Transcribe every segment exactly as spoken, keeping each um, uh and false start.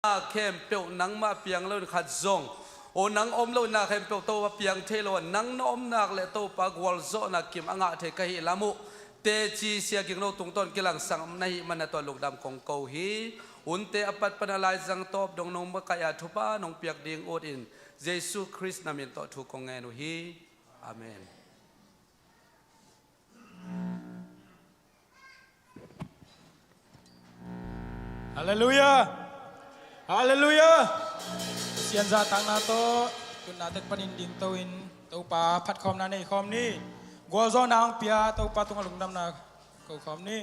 khempeuh nangmah piang loin khat zong, aw, nang om loin na khempeuh Topa piang thei lo a, nang na om nak leh Topa gualzawhna kim a ngah thei ka hih lam uh teci Sia Ging No tungtawn kilangsang na hih man a tua lungdam kong ko hi. Hunte a pat pan a laizang tawp dong nong makaih a thupha nong piak ding utin Jesu Khrist na min tawh thu kong ngen uh hi. Amen. Halleluiah. Halleluiah. Pasian zahtakna tawh tunna tek panin dingto in Topa phatkhawmna nei khawm ni. Gualzawhna hong pia Topa tungah lungdamna ko khawm ni.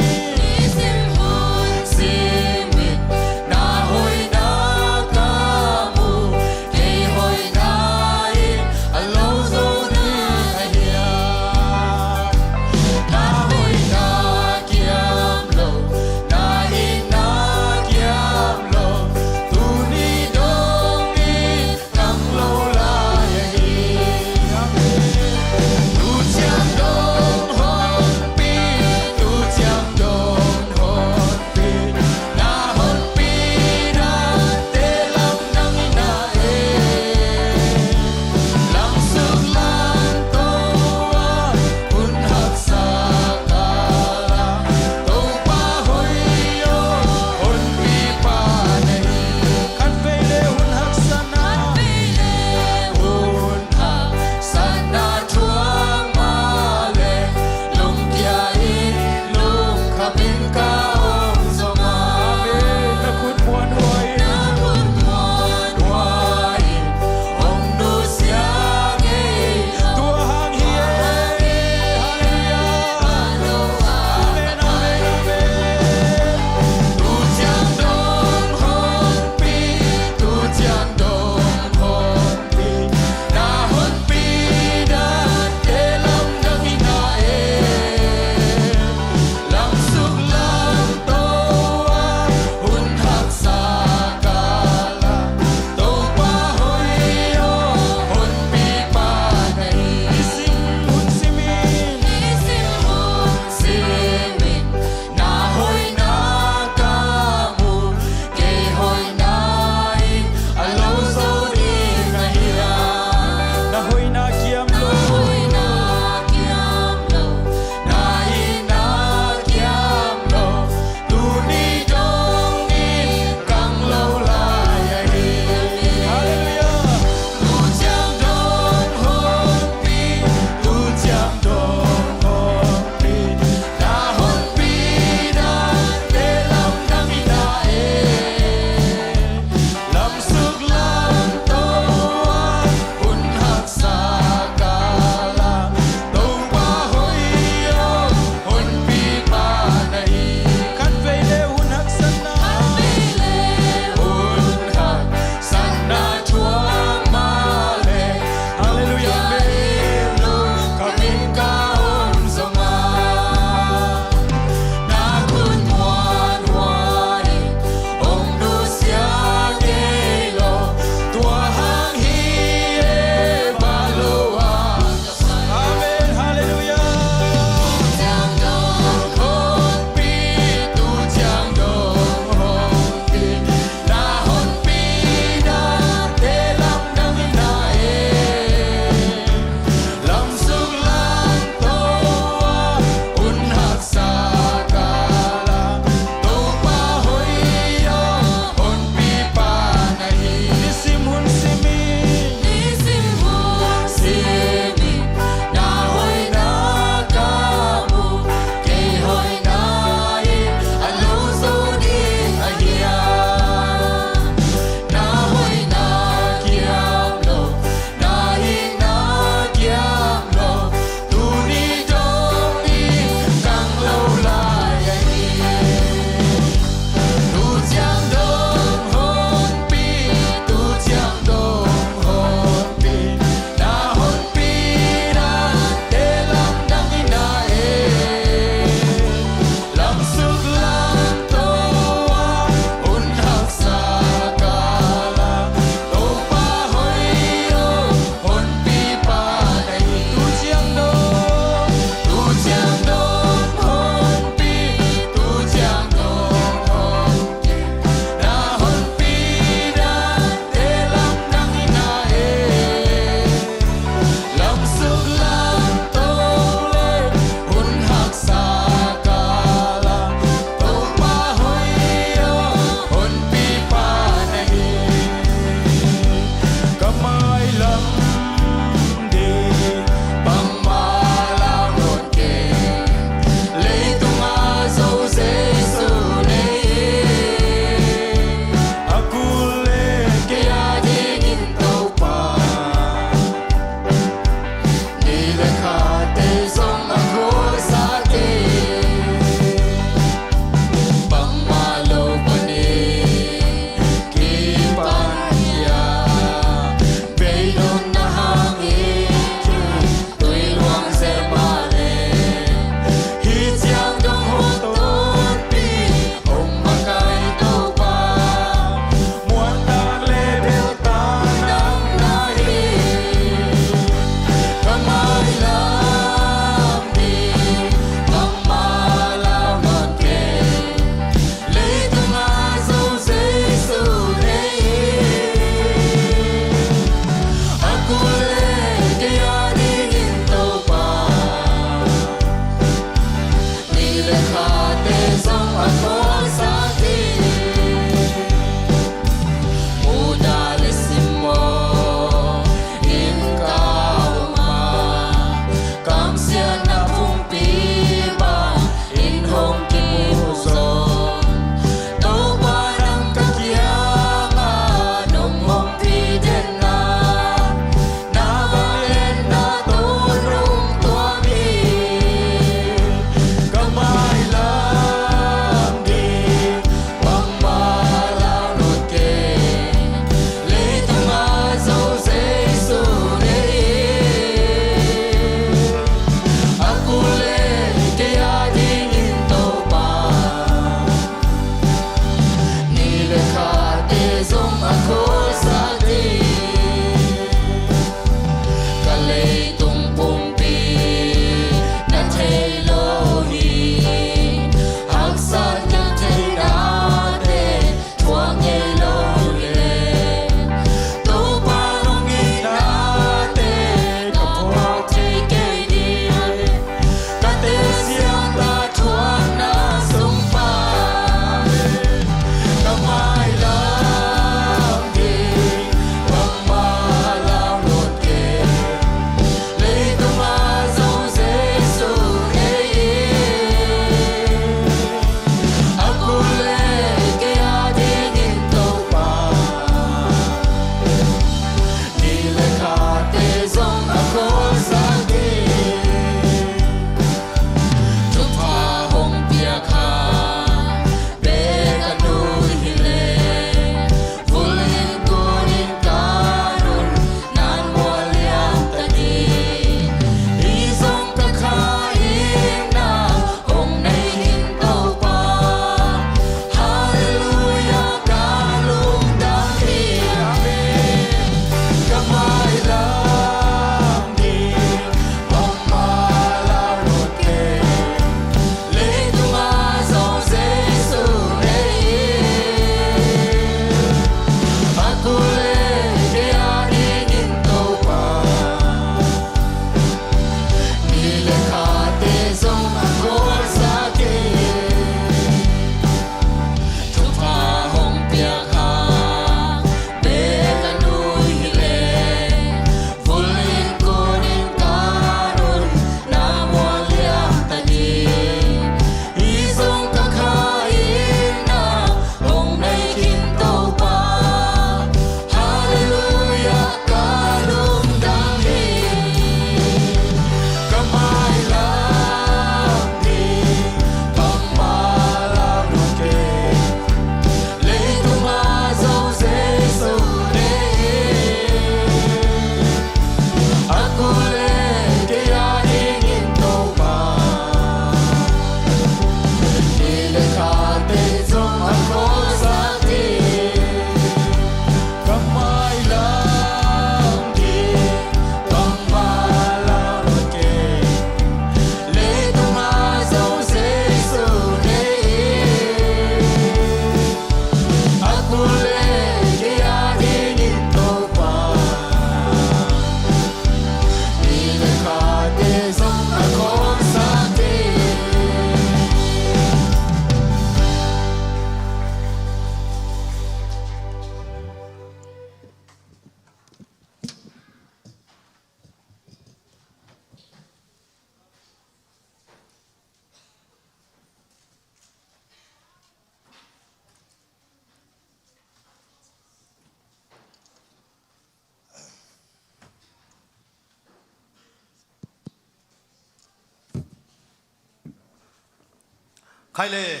Khai le,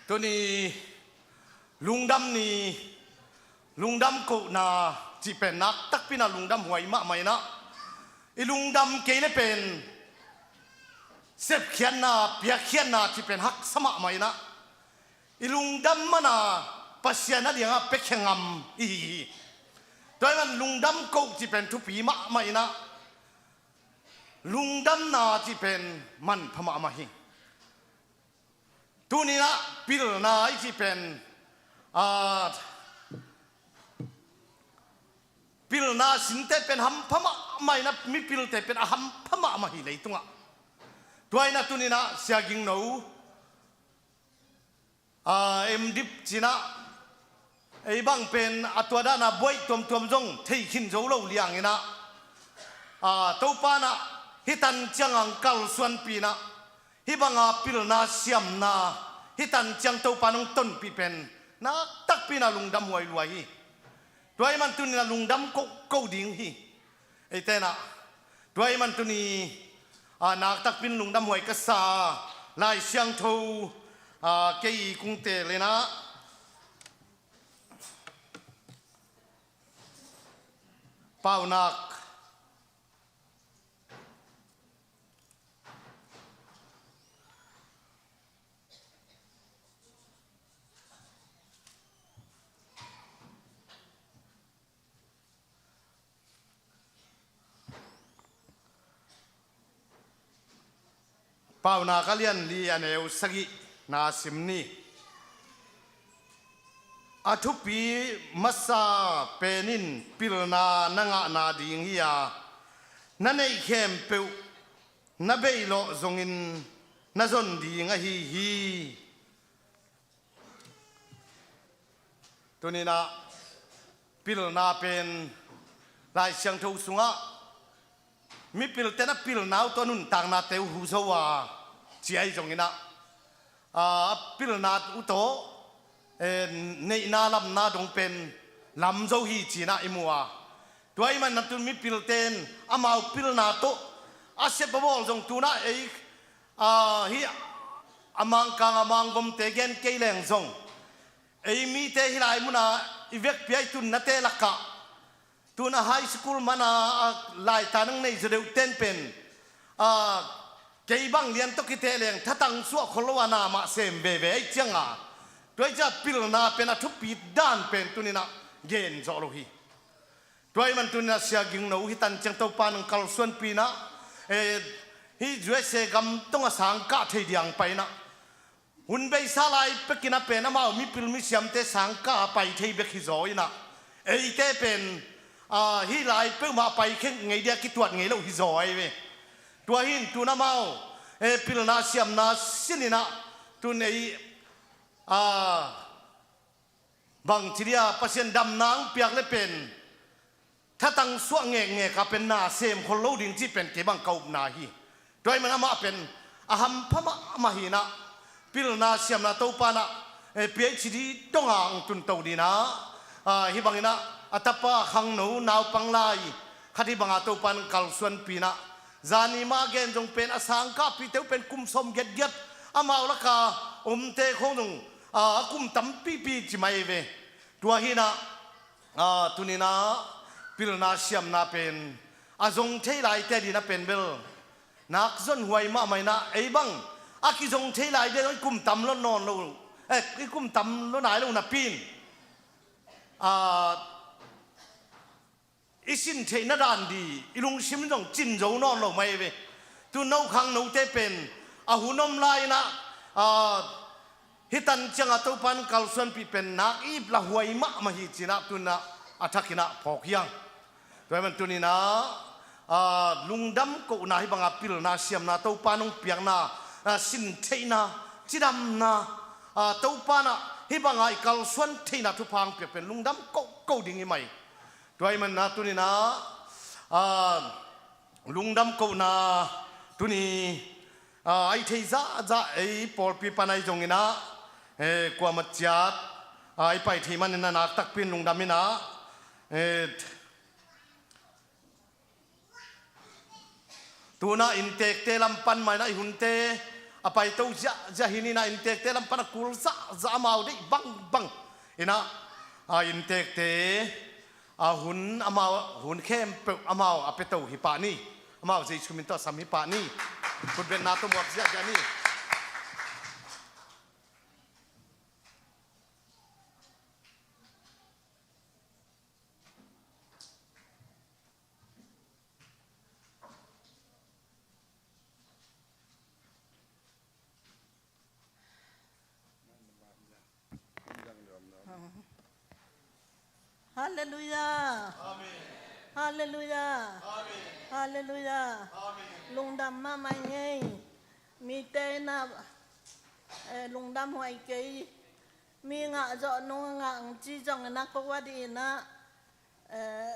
tuni lungdam ni, lungdam kohna cih pen nak takpi in ah lungdam huai mahmah in ah, i lungdam kei le pen sepkhiatna, piakkhiatna cih pen haksa mahmah in ah, i lungdam man a Pasian a dingah piakhia ngam i hi hi. Tua ahih man lungdam koh cih pen thupi mahmah in ah, lungdamna cih pen manpha mahmah hi. Tuni in ah pilna i cih pen, a, pilna sinte pen hampha mahmah in ah, mipilte pen a hampha mahmah hi leitungah. Tua in ah tuni in ah Sia Gingno, a, M.Div ci in ah, ei bang pen a tua dan a buaih tuamtuam zong thei khin zo lo liang in ah, a, Topa in ah hih tan ciang hong kalsuanpih in ah, hih bang a pilna siamna hih tan ciang Topa in hong tonpih pen nak takpi in ah lungdam huai lua hi. Tua ahih man tuni in ah lungdam koh, koh ding hi. Eite in ah, tua ahih man tuni, a, nak takpi in lungdam huai ka sa Lai Siangtho, a, kei kung teel in ah, Paunak Paunak a lian li, a neu sagihna sim ni. A thupi masa pen in pilna na ngah nading hi a, na neih khempeuh na beih lawh zongin na zon ding ahi hi. Tuni in ah pilna pen Lai Siangtho sungah mipilte in ah pilna uh tawh a nuntaknate uh huh zo a, ci ahi zongin ah, a, a pilna uh tawh, e, neihna lamna dong pen lam zo hi ci in ah i mu a. Tua ahih man in ah tun mipilte in amau pilna tawh a sep a bawl zong tu in ah ei, a, hih a Mangkang a Mangvomte gen kei leng zong, ei mite hih lai mun a i vekpi a i tunnate lakah, tu in ah high school man a, a, laitan hong nei zaw deuhte in pen, a, kei bang lian tawh kiteh leng thatang suah khol lo a, na mah sem veve ahih ciang a, tua ahih ciang pilna pen a thupi dan pen tuni in ah gen zawh lo hi. Tua ahih man tuni in ah Sia Gingno hih tan ciang Topa in hong kalsuanpih in ah, e, hih U S A gam tawh a sang kah thei diang pai in ah, hun beisa lai pek in ah pen amau mipil misiamte sang kah a pai thei bek hi zaw in ah, eite pen, a, hih lai peuhmah a pai khe ngei dia kituat ngei lo hi zaw ahi ve. Tua hi in tu in ah amau, e, pilna siamna sin in ah, tu in ei, a, bangci dia Pasian damna hong piak le pen thatang suah ngekngek a pen na sem khol lo ding cih pen kei bang ka upna hi. Tua ahih man amah pen a hampha mahmah hi in ah, pilna siamna Topa in ah, e, P H D dong a hong tun to ding in ah, a, hih bang in ah a tapa khangno naupang lai khat hih bang a Topa in kalsuanpih in ah, zani mah gen zong pen a sang kahpihte uh pen kum sawm giatgiat, amau lak a omte khawng zong, a, a kum tampipi ci mai ve. Tua hi in ah, a, tuni in ah pilna siamna pen a zong thei laite ading in ah pen bel nak zon huai mahmah in ah, ei bang a kizong thei lai dia i kum tam lo nawn lo, e, i kum tam lo nai lo napi in, a, i sin theihna dan ding i lungsim zong cin zo nawn lo mai ve. Tu no khangnote pen a hun om lai in ah, a, hih tan ciang a Topa in kalsuanpih pen nak ip lah huai mahmah hi ci in ah tu in ah a thak in ah phawk hi hang. Tua ahih man tuni in ah, a, lungdam kohna hih bang a pilna siamna Topa in hong piakna, a, sin theihna, cidamna, a, Topa in ah hih bang a i kalsuan theihna thupha hong piak pen lungdam koh, koh ding hi mai. Tua ahih man in ah tuni in ah, a, lungdam kohna tuni, a, a i thei zahzah ei pawlpi pan ahi zongin ah, e, kuamah ciat, a, i pai thei man in ah nak takpi in lungdam in ah, e, tu in ah inntekte lam pan mah in ah i hunte, A paito ziahziah hi inah, inntekte lam pan a kul zahzah, amau deih bangbang inah, a inntekte a hun, amau hun khempeuh amau a piato hi pah ni. Amau Jesu min tawh a sam hi pah ni. Khutbetna tawh muak ziahziah ni. Halleluiah. Amen. Halleluiah. Amen. Halleluiah. Amen. Lungdam mahmah ing ei. Mite inah, eh, lungdam huai kei. Mi ngah zawh nung a ngah ang ci zong inah ko a dih inah, eh,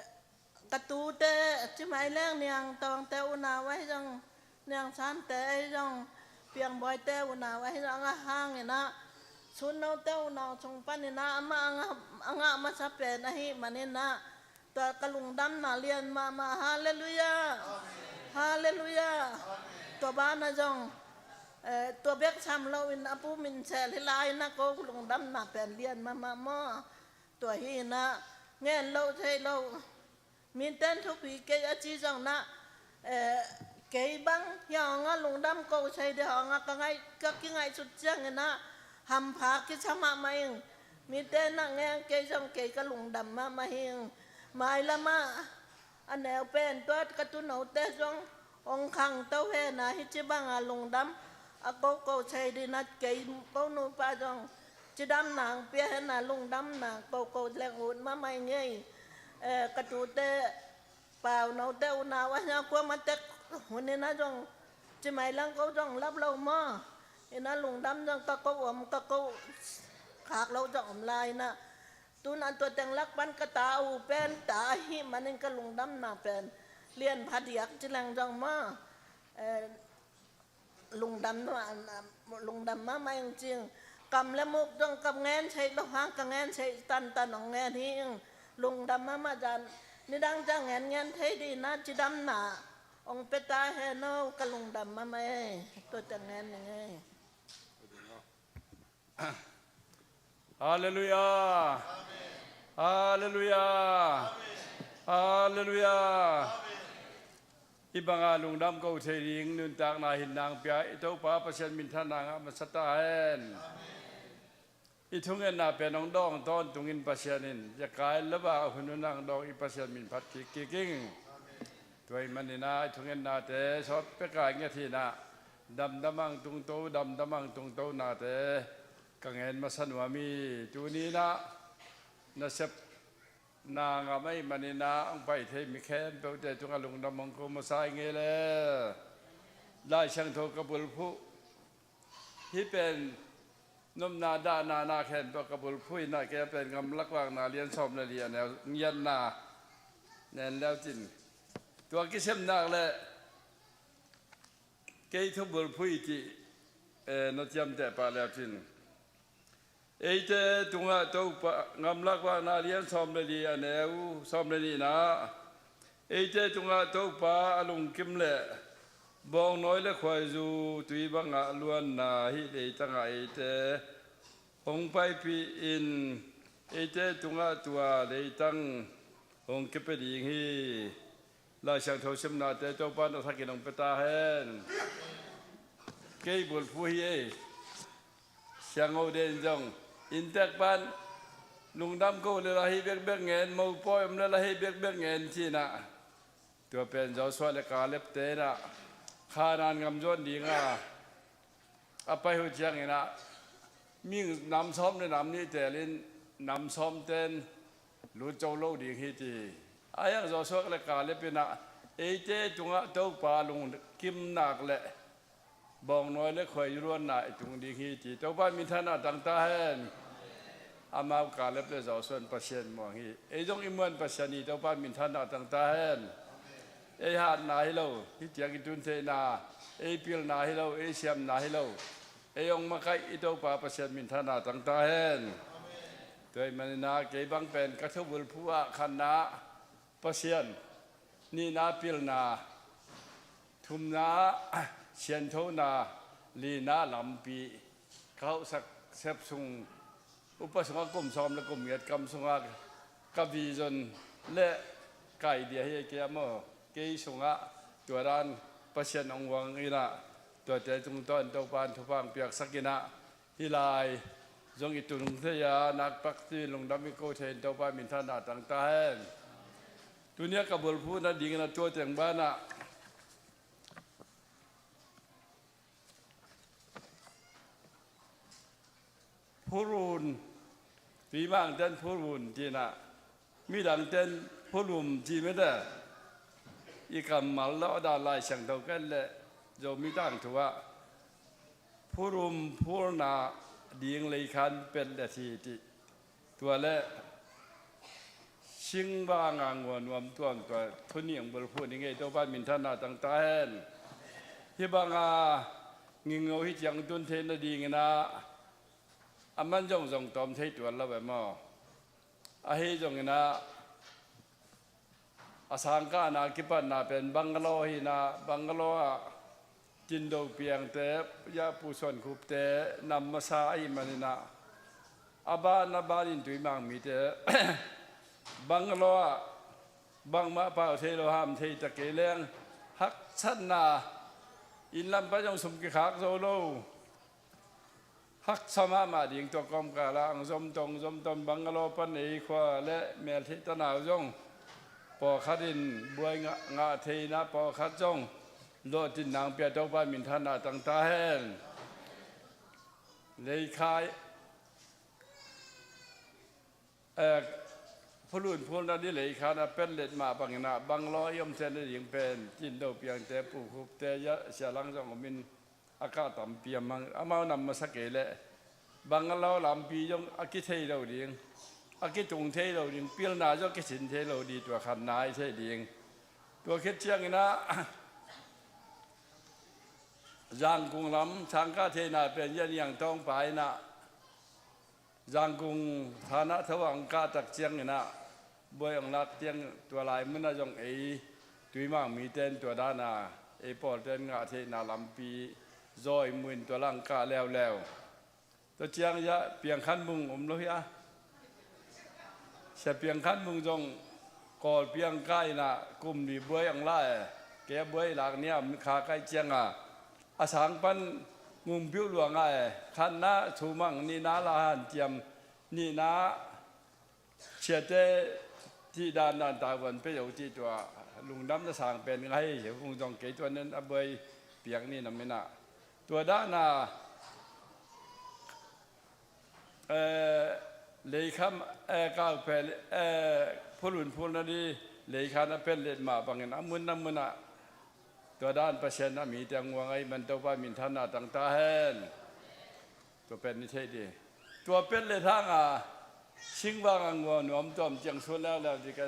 ka tute, Cimai leng Niang Tawngte unau ahi zong, Niang Sante ahi zong, Piang Bawite unau ahi zong, a hang inah, Sun Note unau sung pan inah amah a ngah, a ngah masa pen ahih man inah, tua ka lungdamna lian mahmah. Halleluiah. Halleluiah. Tua banah zong, eh, tua bek sam loin a Pu Min Sel hi lai inah ko lungdamna pen lian mahmah maw. Tua hi inah ngen loh theih loh, miten thupi kei a ci zong inah, eh, kei bang hih hong a lungdam ko thei ding hong a ka ngaih, ka kingaihsut ciang inah hampha kisa mahmah ing. Mite inah ngen kei zong kei ka lungdam mahmah hi ing. Mailam ah a neu pen tua ka tuunote zong hong khangto hen a, hih ci bang a lungdam a koko thei ding inah kei ko nupa zong cidamna hong pia hen a, lungdamna koko leng ut mahmah ing ei. Eh, ka tute Pau Note unau ahi zong, kuamah tek hun inah zong Cimai lang ko zong lap lo maw. Inah lungdam zong ka ko om, ka ko khak loh zong om lai inah. Tu inah tua teng lak pan ka ta u pen ta ahih manin ka lungdamna pen lian phadiak ci leng zong maw. Eh, lungdam, lungdam mahmah ing cing. Kam le muk zong ka ngen theih loh hang, ka ngen theih tantan hong ngen hi ing. Lungdam mahmah zan. Nidang ciang ngen ngen thei ding inah cidamna hong pia ta hen aw, ka lungdam mahmah ei. Tua teng ngen ning ei. Halleluiah. Halleluiah. Halleluiah. Hih banga lungdam ko thei ding nuntakna hinna hong pia i Topa Pasian minthanna ngah masa ta hen. I thungetna pen hong dawng tawntungin Pasian in, yakai lava hun hun hong dawng i Pasian min phat kikkik ing. Tua ahih manin ah i thungetnate sawt peka ngiat hi inah, damdam ang tungto, damdam ang tungto nate ka ngen masa nuam hi. Tuni inah nasepna ngam ahih manin ah hong pai thei mi khempeuhte tungah lungdam hong ko masa ing ei le. Lai Siangtho ka bulphuh. Hih pen nopna dahna na khempeuh ka bulphuh inah, kei a pen Gamlak Vakna lian sawm le li a neu ngiatna nen leu cin. Tua kisem nak leh kei thu bulphuh i cih, eh, na ciamteh pah leu cin. Eite tungah Topa, Gamlak Vakna lian sawm le li a neu sawm le nihna ah, eite tungah Topa a lungkim leh bawngnawi le khuaizu tui bangah luanna hih leitangah eite hong paipih in, eite tungah tua leitang hong kipia ding hi. Lai Siangtho simnate Topa in a thakin hong pia ta hen. Kei bulphuh hi ei. Siang Ngo Den zong inntek pan lungdam ko le la hih bekbek ngen, mopawi om le la hih bekbek ngen ci inah. Tua pen Joshua le Caleb te inah Kanaan gam zuan dinga a pai uh ciangin ah, mi nam sawm le nam nih telin nam sawm ten lut zo lo ding hi ci hi. A hiang Joshua le Caleb inah eite tungah Topa lungkim nak leh bawngnawi le khuaizu luanna i tung ding hi ci. Topa minthanna tang ta hen. Amau Caleb le Joshua in Pasian muang hi. Ei zong i muan Pasian hi, Topa minthanna tang ta hen. Ei hatna hi lo, hih ciang i tun theihna, ei pilna hi lo, ei siamna hi lo, ei hong makaih i Topa Pasian minthanna tang ta hen. Tua ahih manin ah kei bang pen ka thu bulphuh ah khatna Pasian, nihna pilna, thumna sianthona, Lina lampi ka hauhsak sep sung, upa sungah kum sawm le kum giat kam sungah ka vision le ka idea hi kei a maw, kei sungah tua dan Pasian hong uang inah, tuate tungtawn Topan thupha piaksak inah, hih lai zong i tung thei a, nakpitak ci lungdam i ko thei in Topa minthanna tang ta hen. Tuni a ka bulphuh nadingin a tua teng banah phurun, Tuimang ten phurun ci inah, midang ten phulum ci mete. I kammal lo a dan Lai Siangtho ken le Zomi tangthu ah phulum phulna ding leikhan pet le thi cih. Tua le singvang a ngua nuam tuam tua thu nih hong bulphuh ni ngei, Topa minthanna tang ta hen. Hih banga ngingno hi ciang tun theih nadingin ah, a man zong zong tawm thei tuan lo e maw? Ahi zongin ah, a sangkahna kipatna pen bungalow hi inah, bungalow ah Tindo Piangte, ya Pu Suan Khupte nam masa ahih manin ah, a ban a banin Tuimang mite bungalow ah bangmah pau thei lo, ham thei ta kei leng, haksatna, inn lam pan zong sum kikhak zo lo. Haksa mahmah ding tua kawmkal ah ang zomtong zomtong bungalow pan ei khua le meltheih tanau zong pawlkhat in buai ngah, ngah thei inah, pawlkhat zong lawhcin nang pia, Topa minthanna tang ta hen. Leikha, eh, phulun phulna ding leikhan a pet let mah bangin ah, bungalow i om thei nading pen Tindo Piangte, Pu Khupte, ya Sia Lang zong om in, a kah tampi a mang, amau nam masa kei leh bungalow lampi zong a kithei lo ding, a kitung thei lo ding, pilna zong a kisin thei lo ding, tua khan nai thei ding. Tua khit ciangin ah Zangkung lam sangkah theihna pen ya niang tawng pa inah, Zangkung thanah tho ang kah tak ciangin ah buai ang lak ciang, tua lai munah zong ei Tuimang mite in tua dana ei pawlte in ngah theihna lampi zawi muin tua lang kah leuleu. Tua ciang ya Piang Khan Mung om lo hi a. Sia Piang Khan Mung zong Kawlpi ang kah inah kum li buai ang la e. Kei a buai lak nia om kha kai cianga a sang pan ngumpiuh luang a e. Khatna Thumang, nihna La Hanciam, nihna Siate cih dandan tavuan pia zo cih tua lungdamna sang pen ngai hi. Hung zong kei tua nen a buai piak ni na minah tua dana, eh, leikham, eh, kau pen, eh, phulun phulna di leikhan a pen let mah bangin a mun a munah tua dan Pasian a mite a nguang ahih man Topa minthanna tang ta hen. Tua pen ni thei di. Tua pen le thanga singvang a ngua nuam tuam ciang suan leuleu di ka.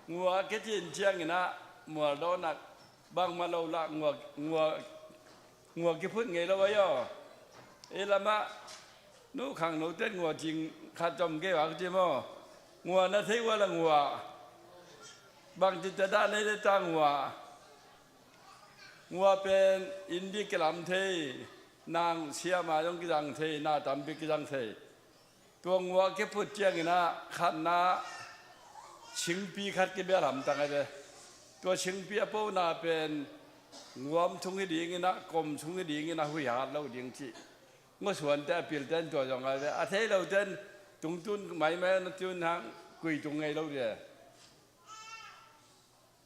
Ngua kicin ciangin ah mual dawnak bangmah lo lah ngua, ngua, ngua kiphut ngei lo ahi aw. Ei lamah nu khangno ten ngua cing khat com kei vak ci maw? Ngua na thei ua la ngua. Bangci te dah nei le ta ngua. Ngua pen inn bik kilam thei, nang siama zong kizang thei, na tam bik kizang thei. Tua ngua kiphut ciangin ah khatna singpi khat kibel hamtang a ve. Tua singpi a pona pen nguam sung hi dingin ah, kom sung hi dingin ah, huihat lo ding cih. Nguasuante a pilten tua zong a ve. A thei loten tungtun maimai na tun hang kuitung ngei lo ve.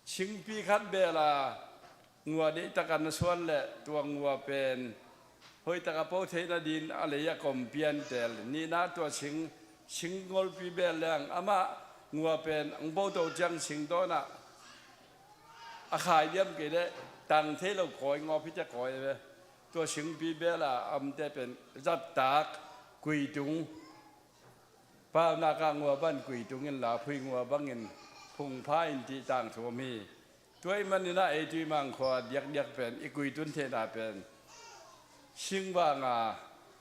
Singpi khat bel a ngua deihtak a na suan leh tua ngua pen hoihtak a po theihna din a lei a kom piantel. Nihna tua sing, sing ngolpi bel leng amah ngua pen ang po to ciang sing dawnah a khai diam kei leh tang thei lo kawi ngawp hi cia kawi a ve. Tua singpi bel a amte pen zattak kuitung. Paunak ah ngua ban kuitung in la phui ngua bangin phungpha in cih tangthu om hi. Tua ahih manin ah ei Tuimang khua diakdiak pen i kuitun theihna pen singvang a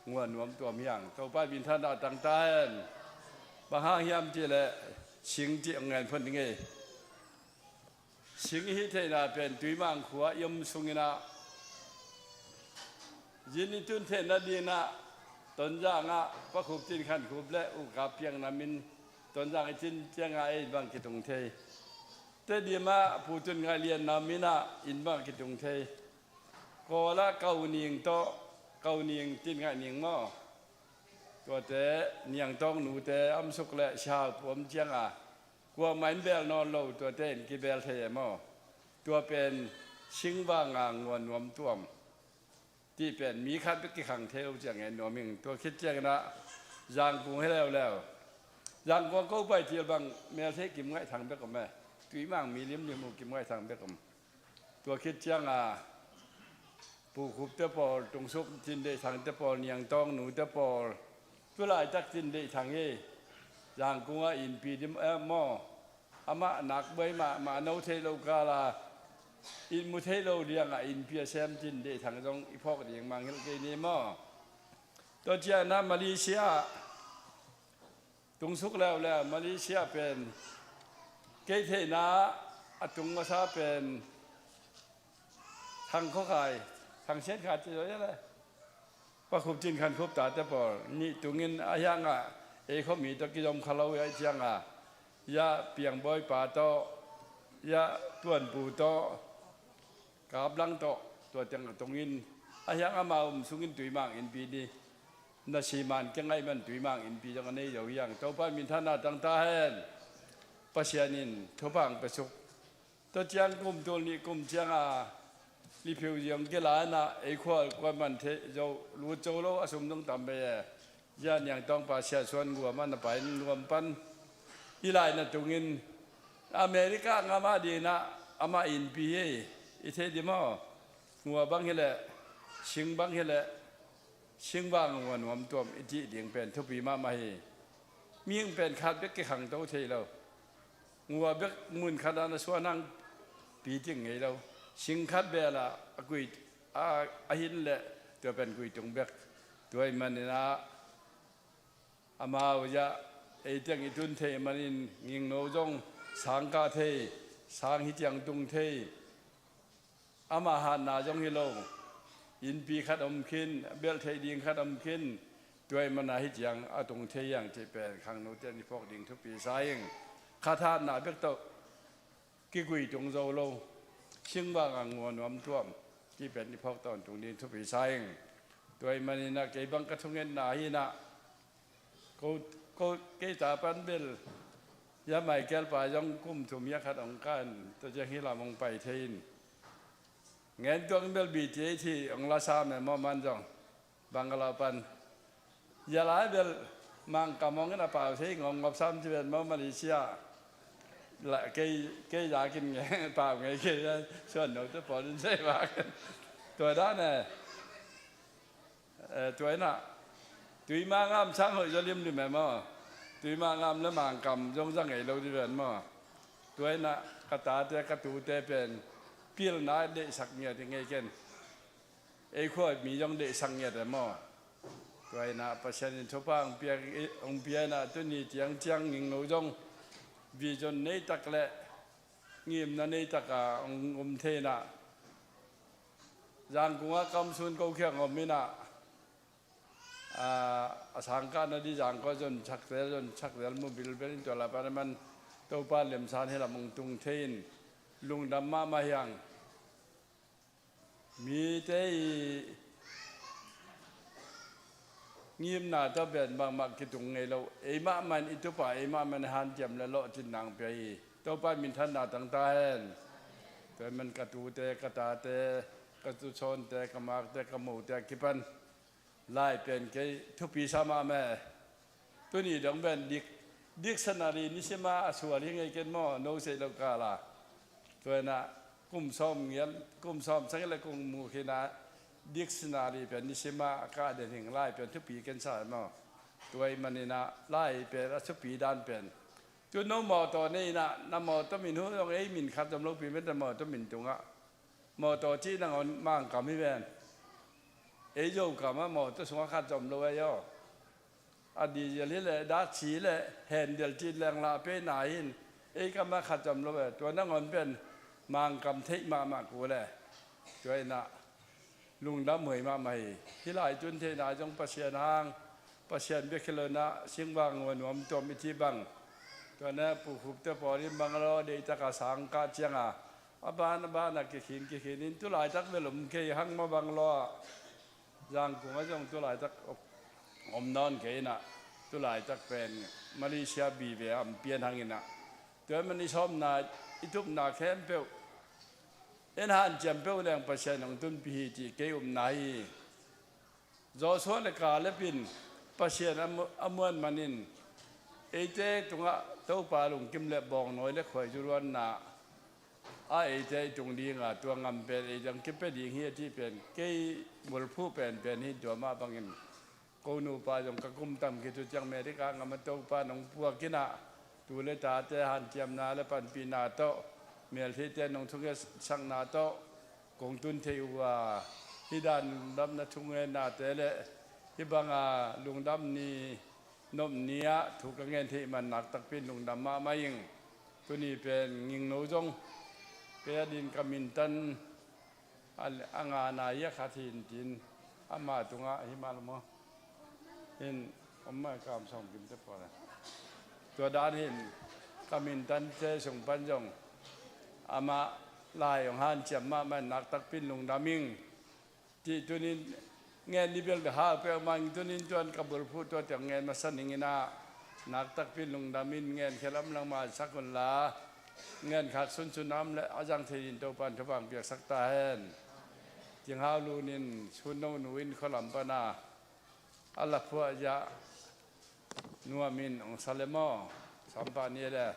ngua nuam tuam hi hang. Topa minthanna tang ta hen. Bang hang hiam cih leh sing cih hong ngen phot ning ei. Sing i hih theihna pen Tuimang khua i om sungin ah Zin i tun theihna dingin ah Tonzang ah Pa Khup Tin Khan Khup le U Kap Piang Nam in Tonzang i cin ciangin ei bang kitung thei. Tedim ah Pu Tun Ngaih Lian Nam in ah inn bang kitung thei. Kawl ah Kau Ning tawh, Kau Ning Tin Ngaih Ning maw, tuate Niang Tawng nute a om suk le Siau Pu om ciangin kuamah in bel nawn lo, tuate in kibel thei e maw. Tua pen singvang a ngua nuam tuam cih pen mi khat bek kikhang thei lo ci-a ngen nuam ing. Tua khit ciangin ah Zangkung hi leuleu. Zangkung ah ko pai cil bang Melthei Kim Ngaih Thang bek om e. Tuimang mi limlim uh Kim Ngaih Thang bek om. Tua khit ciangin ah Pu Khup te pawl, Tung Suk Cin Deih Thang te pawl, Niang Tawng nu te pawl, tu laitak Cin Deih Thang hi. Zangkung ah innpi dim, eh, maw, amah nak buai mahmah, no theih loh kal ah inn mu theih loh dingin innpi a sem Cin Deih Thang zong i phawk ding mangngilh kei ni maw. Tua ciangin ah Malaysia ah tung suk leuleu. Malaysia pen kei theihna ah a tung masa pen Thang Khua Khai, Thang Sian Khai ci zo ia le, Pa Khup Tin Khan Khup tate pawl nih tungin, a hiangah ei khuami tawh kizom kha lo ia, i ciangin ah ia Piang Bawi pa tawh, ia Tuan Pu tawh, Kap Lang tawh, tua teng a tungin, a hiang amau om sungin Tuimang innpi ni, na siman kei ngaih man Tuimang innpi zong a nei zo hiang. Topa minthanna tang ta hen. Pasian in thupha hong pia suk. Tua ciang kum tul nih kum ciangin ah Liphiu ziong kila in ah ei khua kuaman thei zo, lut zo lo, a sum zong tam bei e. Zia Niang Tawng pa Sia Suan Guam ah na pai in Guam pan i lai na tungin America ngam ah dingin ah amah innpi hi. I thei dim aw. Ngua bang hileh, sing bang hileh, singvang a ngua nuam tuam i cih ding pen thupi mahmah hi. Mihing pen khat bek kikhangto thei lo. Ngua bek mun khat ah na suan hang piting ngei lo. Sing khat bel ah a kui, a, a hin leh tua pen kui tung bek. Tua ahih manin ah amau zia ei teng i tun thei manin Ngingno zong sang kah thei, sang hi ciang tung thei. Amah hatna zong hi lo. Innpi khat om khin, belh theih ding khat om khin, tua ahih manin ah hi ciang a tung thei hiang cih pen khangnote in i phawk ding thupi sa ing. Khat hatna bek tawh kigui tung zo lo, singvang a ngua nuam tuam cih pen i phawk tawntung ding thupi sa ing. Tua ahih manin ah kei bang ka thungetna hi in ah, ko, ko, kei ta pan bel, zia Michael pa zong kum thum hiah khat hong kan, tua ciang hih lam hong pai thei in. Ngen tuang bel B T A thi hong la sam e maw, man zong Bangalore pan. Zia lai bel Mangkam hong in a pau thei ngawngawp sam ci ven maw, Malaysia. La, kei, kei zak in nge, pau ngei kei, suan no te pawl in sei vak. Tua dan e. Eh, tua in ah, Tuima ngam sang hoih zaw limlim e maw. Tuima ngam le Mangkam zong za ngei lo di ven maw. Tua in ah, ka tate, ka tute pen pilna deihsak ngiat hi ngei ken. Ei khua mi zong deihsak ngiat e maw. Tua in ah, Pasian in thupha hong pia, hong pia in ah, tuni ciang ciang Ngingno zong vision nei tak le ngimna nei tak a hong um thei in ah, Zangkung ah kamsun ko khiang om in ah, a, a sangkahna di Zangkong zon chakte, zon chakte mu bilbel in tua lai pan a man Topa lemsan hi lam hong tung thei in lungdam mahmah hiang. Mite i ngimna tawh pen bangmah kitung ngei lo. Eimah man i tupa, eimah man hanciam le lawhcin nang pia hi. Topa minthanna tang ta hen. Tua man ka tute, ka tate, ka tusawnte, ka makte, ka mote a kipan lai pen kei thupi sa mahmah e. Tuni dong pen dik, dictionary nisima a sual hi ngei ken maw, no sei lo kal a. Tua in ah kum sawm ngial, kum sawm sang le kum mu khin a dictionary pen nisima a kah den hing lai pen thupi ken sa maw. Tua ahih manin ah lai pen a thupi dan pen. Tu no mawtaw nei in ah, na mawtaw min hu zong ei min khat zom lo pi mete mawtaw min tungah. Mawtaw cih nangawn Mangkam hi ven. Ei Zokam ah mawtaw sungah khat zom lo ei aw. A diesel hi leh, daksi le, handle cih leng lah pei na hin. Ei kam ah khat zom lo ei. Tua nangawn pen Mangkam theih mahmah kul e. Tua in ah lungdam huai mahmah hi. Hih lai tun theihna zong Pasian hang, Pasian bek hi lo-in ah singvang nuam tuam i cih bang, tua na Pu Khup te pawl in bang a lo deihtak a sang kah ciangin a ban a ban a kikhin kikhin in tu laitak bel om kei hang mah bang lo ah, Zangkung ah zong tu laitak om nawn kei in ah, tu laitak pen Malaysia vive a om pian hang in ah, tua man i sawmna i tupna khempeuh en hanciam peuh leng Pasian hong tunpih hi cih kei upna hi. Joshua le Caleb in Pasian a mu-, a muan manin eite tungah Topa lungkim le bawngnawi le khuaizu luanna a eite i tung ding a, tua ngam pen ei zong kipia ding hi a cih pen kei bulphuh penpen hi. Tua mah bangin ko nupa zong ka kum tam khit uh ciang America gam ah Topa in hong puak in ah, tu le tate hanciamna le panpihna tawh, meltheite in hong thungetsakna tawh kong tun thei uh a, hih dan lungdamna thungennate le hih bang a lungdam ni, nop ni ah thu ka ngen theih man naktakpi in lungdam mahmah ing. Tuni pen Ging No zong kei a din ka mintan a, a ngana hi a, khat hi in tin, ama tungah hi mah lo maw? Hin om mah, Kam Sawm Kim te pawl a, tua dan hin ka mintante sung pan zong amah lai hong hanciam mahmah in naktakpi in lungdam ing. Cih tunin ngen ni bel ka hau peuhmah ing. Tunin tuan ka bulphuh tua ciang ngen masa ning in ah, naktakpi in lungdam in, ngen khia lam langmah sak un la, ngen khak sunsun a om leh a zang thei in Topa in thupha hong piaksak ta hen. Cing Hau Lun in Sun No nu in khualam pan a, a la phuah zah nuam in hong sa le maw, Sam Pah Ni le.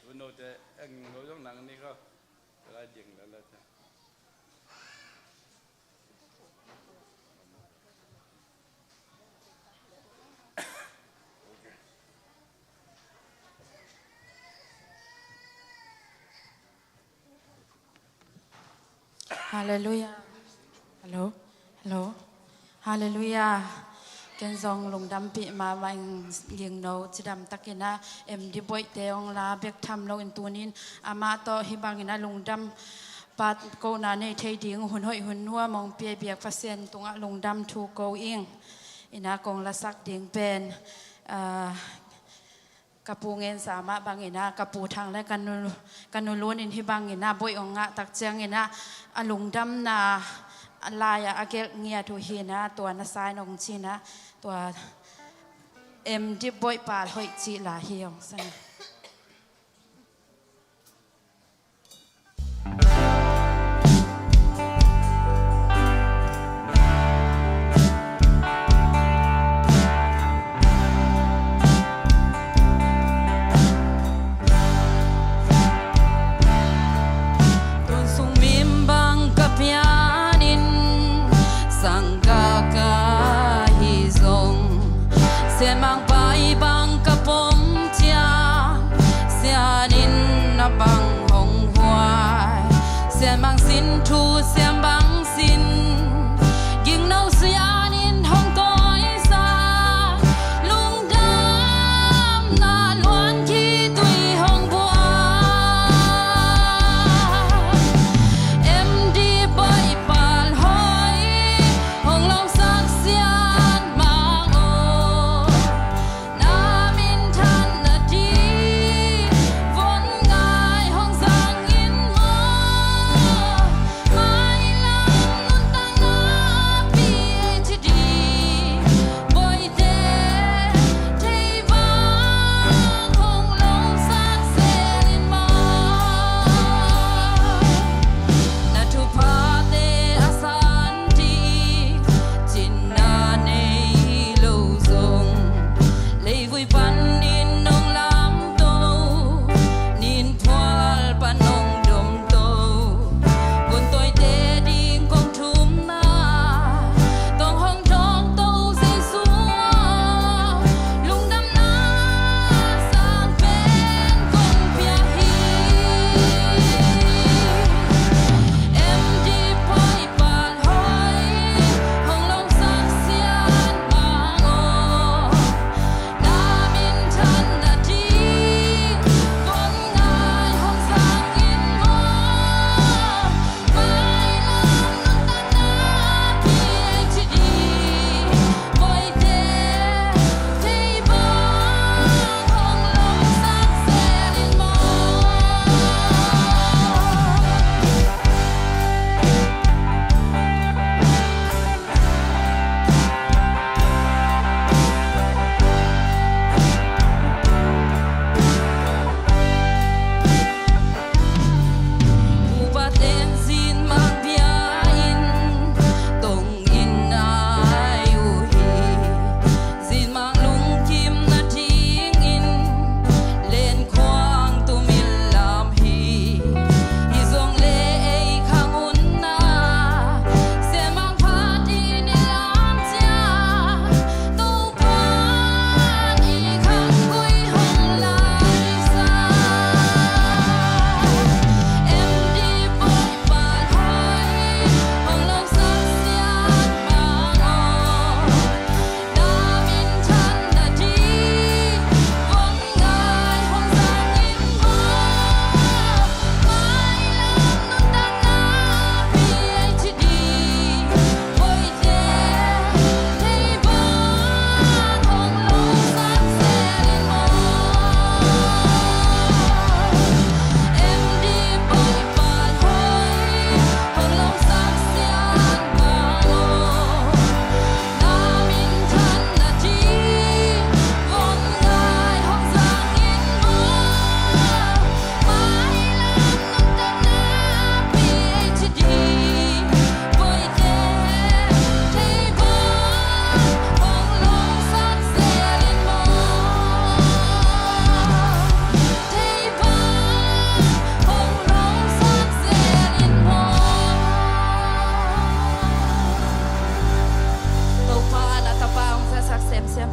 Sun No te, eng lo zong nang ni ko. Ka lai ding la la ta. Halleluiah. Hello. Hello. Halleluiah. Ken zong lungdampih mahmah ing, Ging No cidam takin ah M D Boih te hong la bek tham lo in tunin amah tawh hih bangin ah lungdam, pat kohna nei thei ding hun hoih hun nuam hong pia biak Pasian tungah lungdam thu ko ing. In ah kong lasak ding pen, ah, ka pu ngensa mah bangin ah ka pu Thang le ka nu, ka nu Lun in hih bangin ah Boih hong ngah tak ciangin ah a lungdamna a lai-ah a gelh ngiat uh hi in ah, tua na sa in hong ci in ah, tua M D Boih Pal Hoih cih la hi hong sa in ah. Tun sung mim bang ka pianin sangka ka hi zong, sianmang pai bang ka pom ciang, sianin a bang hong huai, sianmang sin thu siam bang sin, Ging No sianin hong tawisak, lungdamna luan khitui hong buak. M D Boih Pal Hoih hong lawngsak sianmang aw, na minthan nading von ngai hong zang in maw. Mai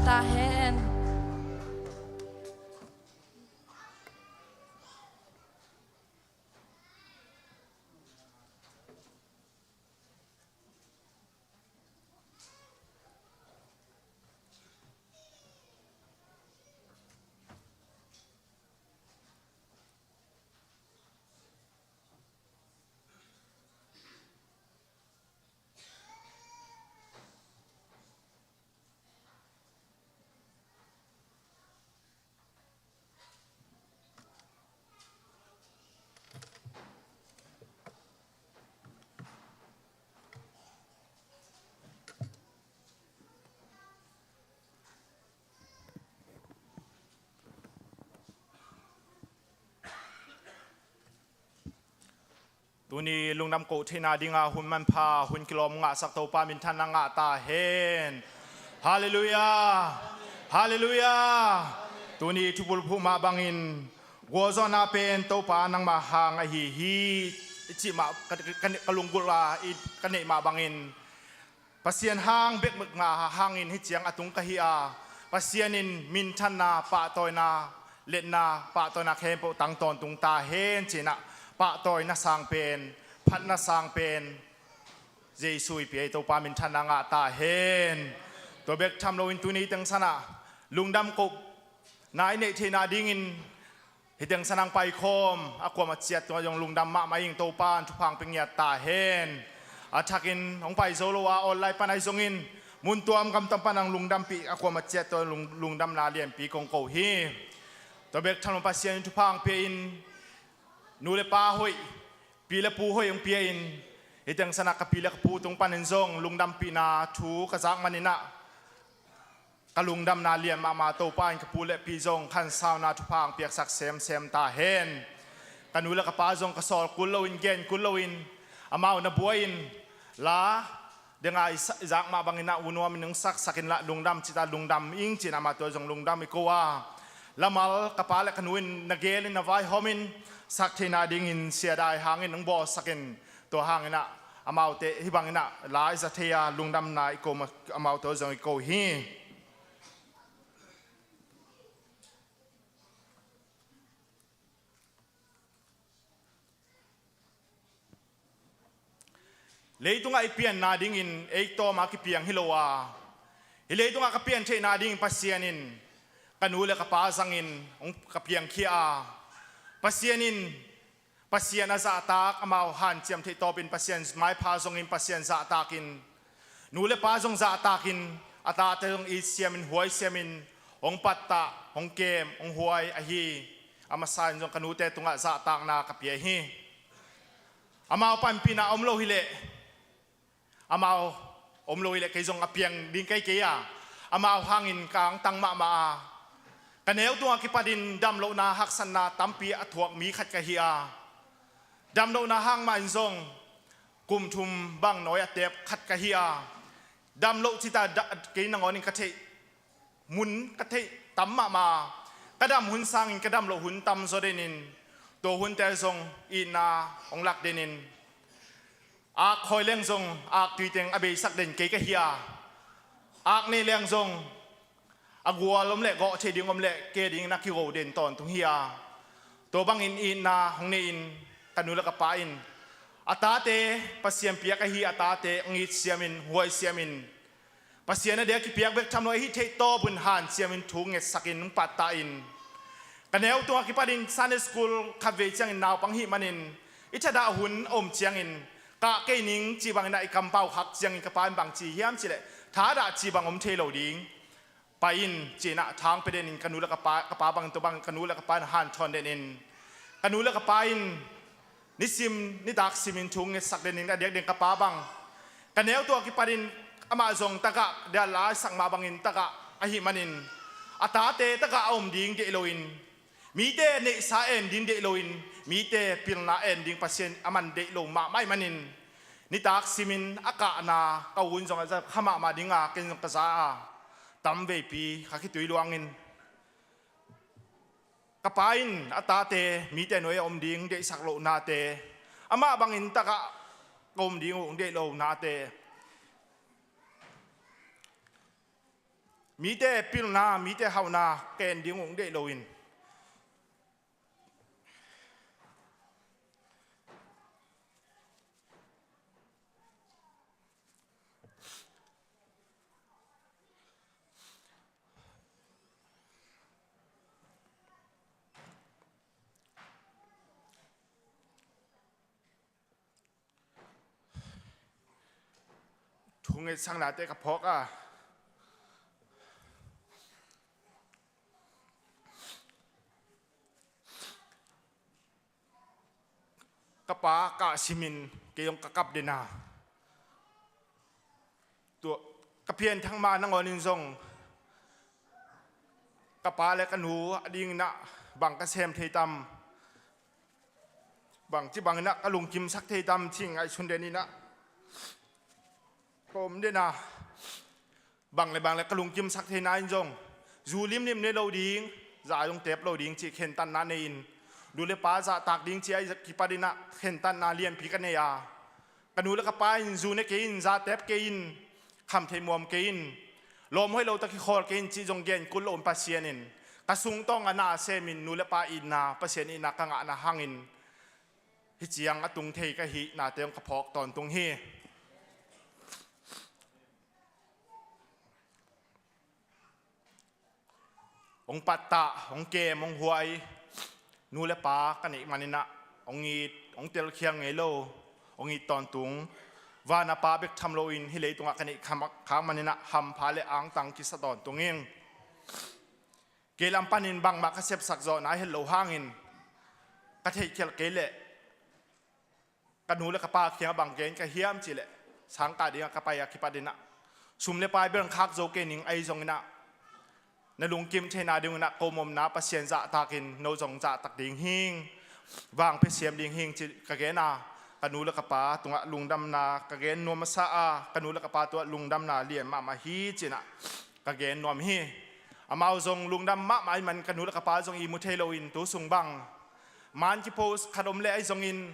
ta hen. Tuni lungdam koh theihna dinga hun manpha, hun kilawm ngahsak Topa minthanna ngah ta hen. Halleluiah. Halleluiah. Tuni thupulphuh mah bangin gualzawhna pen Topa nangmah hang ahi hi, i cih mah ka, ka, ka lunggulh a i ka neih mah bangin Pasian hang bekbek ngah hangin hih ciang a tung ka hi a, Pasian in minthanna, pahtawina, letna, pahtawina khempeuh tang tawntung ta hen. Cinah pahtawina sang pen, phatna sang pen Jesu i pia i Topa minthanna ngah ta hen. Tua bek tham loin tuni teng sanah lungdam koh na i neih theihna dingin hih teng sanah paikhawm a kuamah ciat tua zong lungdam mahmah ing. Topa in thupha hong pia ngiat ta hen. A thakin hong pai zo lo a online pan ahi zongin mun tuam gamtam pan hong lungdampih a kuamah ciat tua lung, lungdamna lianpi kong ko hi. Tua bek tham lo Pasian in thupha hong pia in nu le pa hoih, pi le pu hoih hong pia in, hih teng sanah ka pi le ka pu tung panin zong lungdampihna thu ka zak maninah ka lungdamna lian mahmah. Topa in ka pu le pi zong khansauna thupha hong piaksak semsem ta hen. Ka nu le ka pa zong ka sawl kul loin, gen kul loin, amau na buai in la denga i sa, i zak mah banginah u nuam in hong saksak inla lungdam cita lungdam ing cinah amah tua zong lungdam i ko a, lamal ka pa le ka nu in na gel in na vaihawm in sak theihna dingin siadai hangin hong bawlsak in, tua hanginah amaute hih banginah la i za thei a lungdamna i ko, amau tua zong i ko hi. Leitungah i pianna dingin ei tawma kipiang hi lo a, hih leitungah ka pian theihna dingin Pasian in ka nu le ka pa zangin hong ka piangkhia a, Pasian in Pasian a zahtak, amau hanciam theih tawpin Pasian maipha zongin Pasian zahtakin, nu le pa zong zahtakin, a tate zong itsiamin huaisiamin hong pattah, hong kem, hong huai ahi. A masa in zong ka nute tungah zahtakna ka pia hi. Amau panpihna om lo hileh, amau om lo hileh kei zong a piang ding kei kei a, amau hangin ka angtang mahmah a, ka neu tungah kipatin damlohna haksatna tampi a thuak mi khat ka hi a, damlohna hang mah in zong kum thum bang nawi a teep khat ka hi a, damloh cita kei nangawnin ka theih mun ka theih tam mahmah a, ka dam hun sangin ka damloh hun tam zaw denin, tua hunte zong itna hong lak denin, ak khawi leng zong ak tuiteng a beisak den kei ka hi a, ak nei leng zong a gual om leh gawh thei ding om leh ke dingin a kigo den tawntung hi a, tua bangin itna hong nei in ka nu le ka pa in a tate Pasian piak ahi a tate hong itsiamin huaisiamin Pasian a dia kipiak bek tham lo ahi theih tawpun hanciamin thu ngetsakin hong pattah in, ka neu tungah kipatin Sunday school khatvei ciangin naupang hih manin i thadah hun a om ciangin kah kei ning cih banginah i kampau khak ciangin ka pa in bang ci hiam cihleh, thadah cih bang om thei lo ding, pai in cinah thang pia denin ka nu le ka pa, ka pa bangin tua bang ka nu le ka pa in hanthawn denin ka nu le ka pa in nisim nitak simin thu ngetsak denin a diakdiak ka pa bang ka neu tungah kipatin amah zong tagah dia laisak mah bangin tagah ahi manin a tate tagah a om ding deih loin, mite neihsa en ding deih loin, mite pilna en ding Pasian a man deih lo mahmah ih manin nitak simin a kahna ka u in zong a za kha mahmah dinga ken zong ka za a, tamveipi kha khitui luangin ka pa in a tate mite nuai a om ding deihsak lohnate, amah bangin tagah ka om ding uh deih lohnate, Mite pilna, mite hauhna ken ding ung deih loin, thunget sangnate ka phawk a, ka pa kah simin kei zong ka kap den a, tua ka pianthak ma nangawnin zong ka pa le ka nu a dinginah bang ka sem thei tam, bangci banginah ka lungkimsak thei tam cih ngaihsun deninah ka om den a, bang le bang le ka lungkimsak theina in zong zu limlim nei lo ding, za zong tep lo ding cih khentatna nei-in, nu le pa zahtak ding cih a kipatinah khentatna lianpi ka nei a, ka nu le ka pa in zu ne kei in, za tep kei in, kham thei muam kei in, lawm hoih lo tawh kikhawl kei in cih zong genkul loin Pasian in ka sungtawng a na a semin nu le pa itna, Pasian itna ka ngahna hangin hih ciang a tung thei ka hih nate hong ka phawk tawntung hi. Hong pattah, hong kem, hong huai nu le pa ka neih maninah hong it, hong telkhial ngei lo, hong it tawntung. Vana pa bek tham loin hih leitungah ka neih khak maninah hampha le angtang kisa tawntung ing. Kei lam panin bangmah ka sepsak zawhna a het lo hangin ka theihkhelh kei leh ka nu le ka pa kiangah bang gen ka hiam cihleh, sangkah dingah ka pai a kipatinah sum le pai bel khak zo kei ning, ahi zonginah na lungkim theina dinginah ko mawhna Pasian zahtakin no zong zahtak ding hing, vangpia siam ding hing cih ka gen a, ka nu le ka pa tungah lungdamna ka gen nuam masa a, ka nu le ka pa tungah lungdamna lian mahmah hi cinah ka gen nuam hi. Amau zong lungdam mahmah ahih man ka nu le ka pa zong i mu thei loin tu sung bang man kipost khat om leh ahi zongin,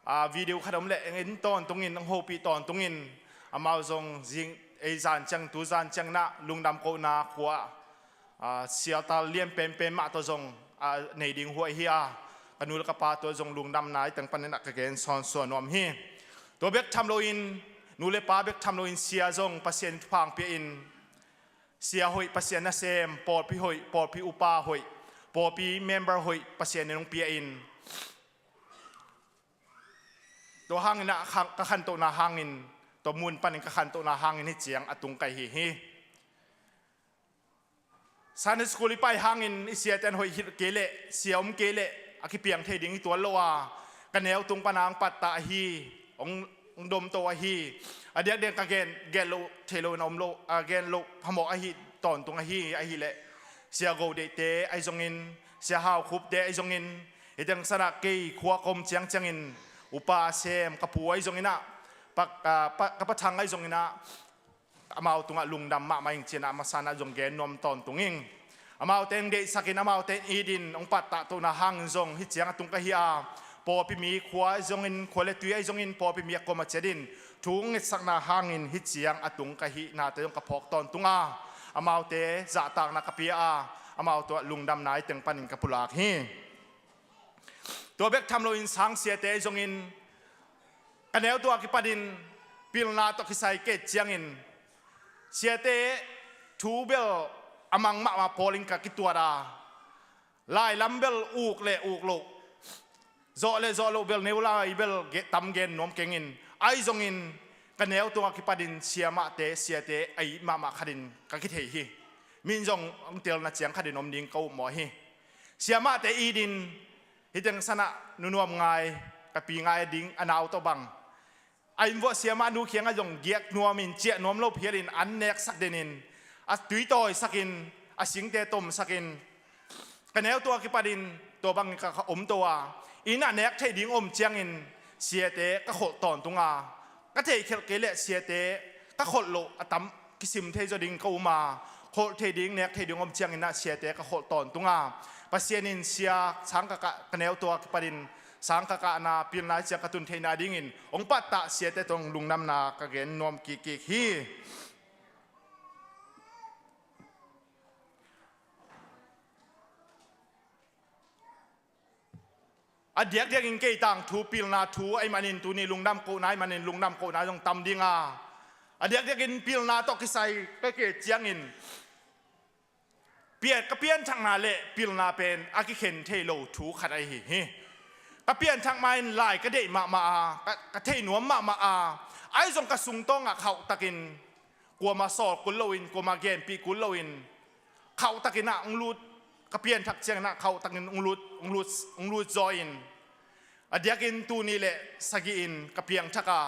a, video khat om leh en tawntungin, hong hopih tawntungin, amau zong zing ei zan ciang, tu zan cianginah lungdam kohna khua, a, sialtal lian penpen mah tawh zong, a, nei ding huai hi a, ka nu le ka pa tawh zong lungdamna i teng paninah ka gen sawnsuah nuam hi. Tua bek tham loin, nu le pa bek tham loin sia zong Pasian in thupha hong pia in, sia hoih Pasian nasem, pawlpi hoih, pawlpi upa hoih, pawlpi member hoih Pasian in hong pia in, tua hanginah ka khantohna hangin, tua mun panin ka khantohna hangin hih ciang a tung ka hi hi. Sunday school i pai hangin i siate in hoih hilh kei leh, sia om kei leh a kipiang thei ding hi tuan lo a, ka neu tung pana hong pattah ahi, hong, hong domto ahi, a diakdiak ka gen, gen loh thei loin a om lo, a gen loh phamawh ahi tawntung ahi, ahileh Sia Go Deihte ahi zongin, Sia Hau Khupte ahi zongin, hih teng sanah kei khua ka om ciangciangin upa sem ka pu ahi zonginah, pa, a, pa, ka pa Thang ahi zonginah, amau tungah lungdam mahmah ing cinah a masanah zong gen nuam tawntung ing. Amaute hong deihsakin, amaute in itin hong pattah tohna hangin zong hih ciang a tung ka hi a, pawlpi mi khua ahi zongin, khua le tui ahi zongin, pawlpi mi a kuamah ciatin thu hong ngetsakna hangin hih ciang a tung ka hih nate zong ka phawk tawntung a, amaute zahtakna ka pia a, amau tungah lungdamna i teng panin ka pulak hi. Tua bek tham loin sang siate ahi zongin, ka neu tua kipatin pilna tawh kisai ket ciangin, siate thu bel a mang mahmah pawlin ka kituat a, lai lam bel uk le uk loh, zawh le zawh loh bel neu lai bel ge-, tam gen nuam kengin, ahi zongin ka neu tua kipatin siamahte, siate a it mahmah khatin ka kithei hi. Min zong hong telna ciang khatin om ding ka upmawh hi. Siamahte itin, hih teng sanah Nu Nuam Ngai, ka pi Ngai a ding a nau tawh bang, a inn vuah siamah nu kiangah zong giak nuamin, ciah nuam lo phialin an neksak denin, a tui tawisakin, a singte tomsakin, ka neu tua kipatin tua bangin ka, ka omto a, inn ah nek theih ding om ciangin siate ka kholh tawntung a, ka theihkhelh kei leh siate ka kholh loh a tam kisim thei zaw ding ka um a, kholh thei ding, nek thei ding om cianginah siate ka kholh tawntung a, Pasian in sia sangkah ka, ka neu tua kipatin sangkah kahna pilna ciang ka tun theihna dingin hong pattah siate tawh lungdamna ka gen nuam kikkik hi. A diakdiakin kei tangthu pilna thu ahih manin tuni lungdam kohna ahih manin lungdam kohna zong tam ding a, a diakdiakin pilna tawh kisai ka kei ciangin pian, ka pianthakna le pilna pen a kikhen thei lo thu khat ahi hi. Ka pianthak ma-in lai ka deih mahmah a, ka, ka theih nuam mahmah a, ahi zong ka sungtawngah khauhtakin kuamah sawl kul loin, kuamah genpih kul loin, khauhtakin ah hong lut, ka pianthak ciangin ah khauhtakin hong lut, hong lut, hong lut zaw in, a diakin tul nih le sagih in ka piangthak a,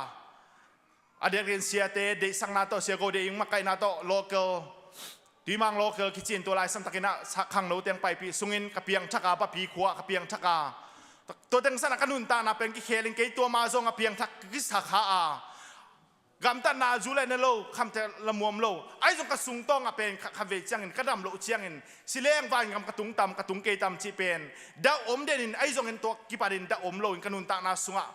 a diakin siate deihsakna tawh, Sia Go Deih Ing makaihna tawh local, Tuimang local kici in tua laisan takin ah sa-, khangno teng paipih sungin ka piangthak a, papi khua ka piangthak a, tua teng san ah ka nuntakna pen kikhel in kei tua ma zong a piangthak kisa kha a, gamtatna zu le na lo, khamte lamuam lo. Ahi zong ka sungtawngah pen kha, kha vei ciangin, ka dam loh ciangin, si leng vangam ka tung tam, ka tung kei tam cih pen dah om den in, ahi zongin tua kipatin dah om lo in ka nuntakna sungah,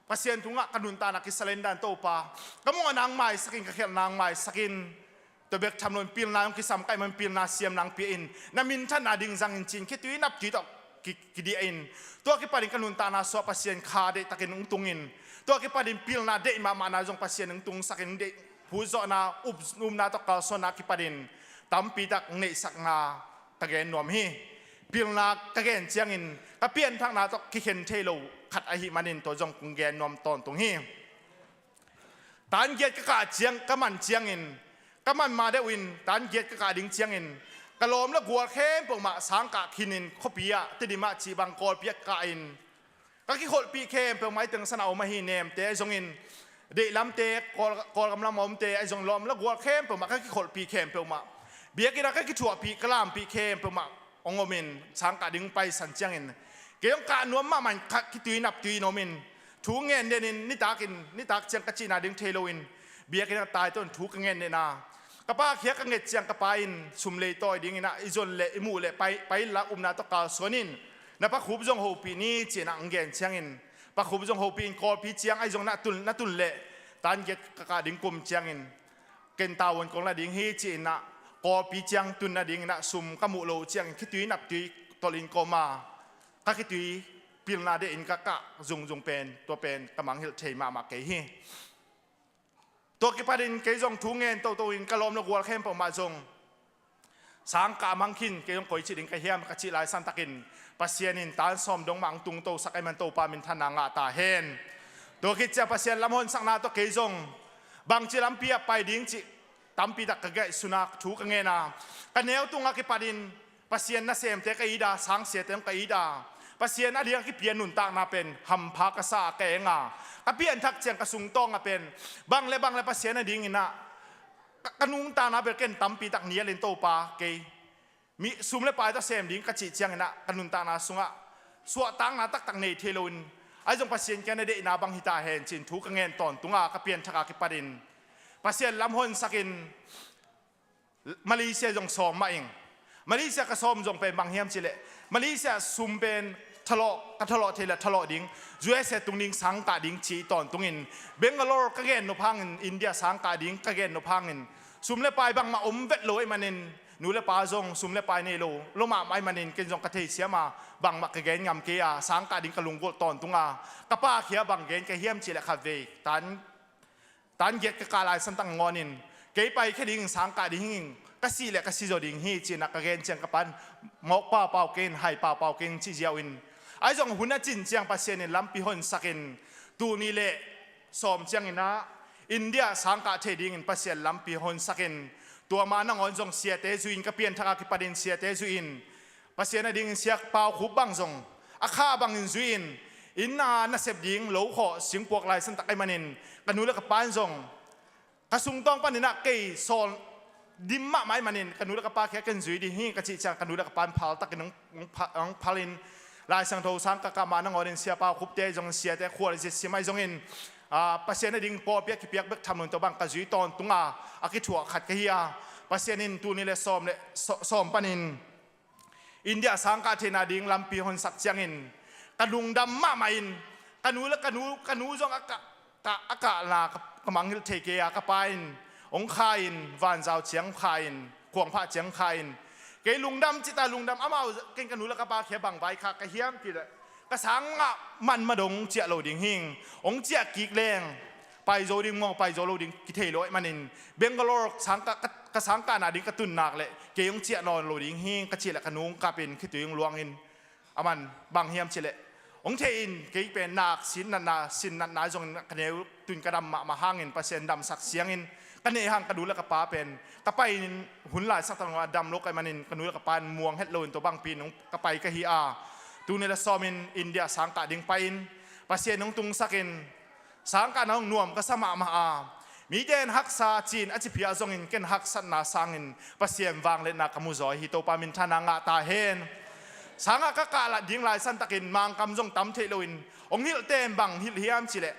Pasian tungah ka nuntakna kisalenda in Topa, ka mawhna hong maisak in, ka khialhna hong maisak in, tua bek tham lo in pilna hong kisam ka hih man pilna siamna hong pia in, na minthanna ding zang in ci in, khitui naptui tawh ki, kidiah in, tua kipatin ka nuntakna sungah Pasian kha deihtakin hong tung in, tua kipatin pilna deih mahmahna zong Pasian hong tungsak in, hong deih, phutzawhna, up, upna tawh kalsuanna kipatin tampi tak hong neihsakna ka gen nuam hi. Pilna ka gen ciangin ka pianthakna tawh kikhen thei lo khat ahih manin tua zong kong gen nuam tawntung hi. Tan giat ka kah ciang, ka man ciangin, ka man ma deuh in tan giat ka kah ding ciangin, ka lawm le gual khempeuh mah sang kah khin in, khuapi ah, Tedim ah cih bang Kawlpi ah kah in, ka kikholhpih khempeuh mah, hih teng san a om ahi Nemte zongin, Deihlamte, Kawl, Kawlgam lam a omte ahi zong, lawm le gual khempeuh mah, ka kikholhpih khempeuh mah, biakinn ah ka kithuahpih, ka lampih khempeuh mah hong om in, sang kah ding paisan ciangin, kei hong kah nuam mahmah in, kha, khitui naptui in om in, thu ngen den in, nitak in, nitak ciang ka cihna ding thei lo in, biakinn ah tai tawh in thu ka ngen den a, ka pa kiang ka nget ciang ka pa in sum leitawi dingin ah, i zon le i muh le pai, pai la, upna tawh kalsuan in, na Pa Khup zong hopih ni ci-in ah hong gen ciangin, Pa Khup zong hopih in, Kawlpi ciang ahi zong na tun, na tun leh tan giat ka kah ding kum ciangin ken tavuan kong la ding hi ci-in ah, Kawlpi ciang tun nadingin ah sum ka muh loh ciangin khitui naptui tolh in ka om a, ka khitui pilna deih in ka kah zungzung pen, tua pen ka mangngilh thei mahmah kei hi. Tua kipatin kei zong thu ngen toto in ka lawm le gual khempeuh mah zong sang kah mang khin, kei zong koici ding ka hiam ka cih laisan takin Pasian in tan sawm dong mah hong tungtosak ahih man Topa minthanna ngah ta hen. Tua khit ciang Pasian lam honsakna tawh kei zong bangci lampi ah pai ding cih tampi tak ka ngaihsun a, thu ka ngen a, ka neu tungah kipatin Pasian nasemte ka it a, sangsiate zong ka it a, Pasian a ding a kipia nuntakna pen hampha ka sa a, ka eng a, ka pianthak ciang ka sungtawngah pen bang le bang le Pasian a dingin ah ka, ka nuntakna bel ken tampi tak nial in, Topa, kei mi sum le pai tawh sem ding ka cih ciangin ah ka nuntakna sungah suahtakna taktak nei thei loin, ahi zong Pasian kiang na deihna bang hi ta hen ci-in thu ka ngen tawntung a, ka pianthak a kipatin Pasian lam honsakin Malaysia zong sawm mah ing. Malaysia ka sawm zong pen bang hiam cih leh, Malaysia sum pen thalawh, ka thalawh thei leh thalawh ding, U S A tung ding, sang kah ding ci tawntungin, Bangalore ka gen nop hangin, India sang kah ding ka gen nop hangin, sum le pai bangmah om vet lo ahih manin, nu le pa zong sum le pai nei lo, lo mahmah ahih manin ken zong ka theisiam a, bangmah ka gen ngam kei a, sang kah ding ka lunggulh tawntung a, ka pa kiang bang gen ka hiam cih leh, khatvei tan tan giat ka kah laisan tak nangawn in, kei paikhia ding, sang kah ding hi ing, ka sih leh ka si zaw ding hi ci-in ah ka gen ciang ka pa in mawk paupau kei in, hai paupau kei in ci ziau in, ahi zong hun a cin ciang Pasian in lampi honsakin, tul nih le sawm ciangin ah India sang kah thei dingin Pasian lampi honsakin, tua ma nangawn zong siate zui in, ka pianthak a kipatin siate zui in, Pasian a dingin Sia Pau Khup bang zong a kha bangin zui in, inn a nasep ding lo khawh singpuak laisan tak ahih manin, ka nu le ka pa in zong ka sungtawng panin ah kei sawl dim mahmah ahih manin, ka nu le ka pa kiang ken zui ding hi ka cih ciang ka nu le ka pa in phaltakin hong, hong pha-, hong phal in, Lai Siangtho sang kah kah ma nangawn in Sia Pau Khupte zong, siate khual zia sim ahi zongin, ah, Pasian a ding pawlpi a kipiak bek tham lo in tua bang ka zui tawntung a, a kithuah khat ka hi a, Pasian in tul nih le sawm le, saw-, sawm panin India sang kah theihna ding lampi honsak ciangin ka lungdam mahmah in, ka nu le ka nu, ka nu zong a kah, kah, a kahna ka, ka mangngilh thei kei a, ka pa in hong kha in, vanzau ciang kha in, khuangphah ciang kha in, kei lungdam cih ta, lungdam, amau, ken ka nu le ka pa kiang bang vaikhak ka hiam cih leh, Ka sang ngah man ma dong ciah lo ding hing. Hong ciah kik leng pai zo ding maw, pai zo lo ding kithei lo ahih manin Bangalore sang ka, ka, ka sang kah nading ka tun nak leh kei hong ciah nawn lo ding hing ka cih leh ka nu hong kap in khitui hong luang in, aman bang hiam cih leh hong thei in kei pen nak sin natna, sin natna zongin ka neu tun ka dam mahmah hangin Pasian damsak siangin ka neh hang ka nu le ka pa pen ka pai in hun laisak tak a dam lo ka hih manin ka nu le ka pa in muang het lo in tua bangpi in hong ka pai ka hi a, tul nih le sawm in India sang kah ding pai in Pasian hong tungsak in sang kahna hong nuam ka sa mahmah a, mite in haksa ci-in a ci phial zongin ken haksatna sangin Pasian vangliatna ka mu zaw hi. Topa minthanna ngah ta hen. Sang ah ka kah lat ding lai santakin Mangkam zong tam theih loin hong hilhte in bang hilh hiam cih leh,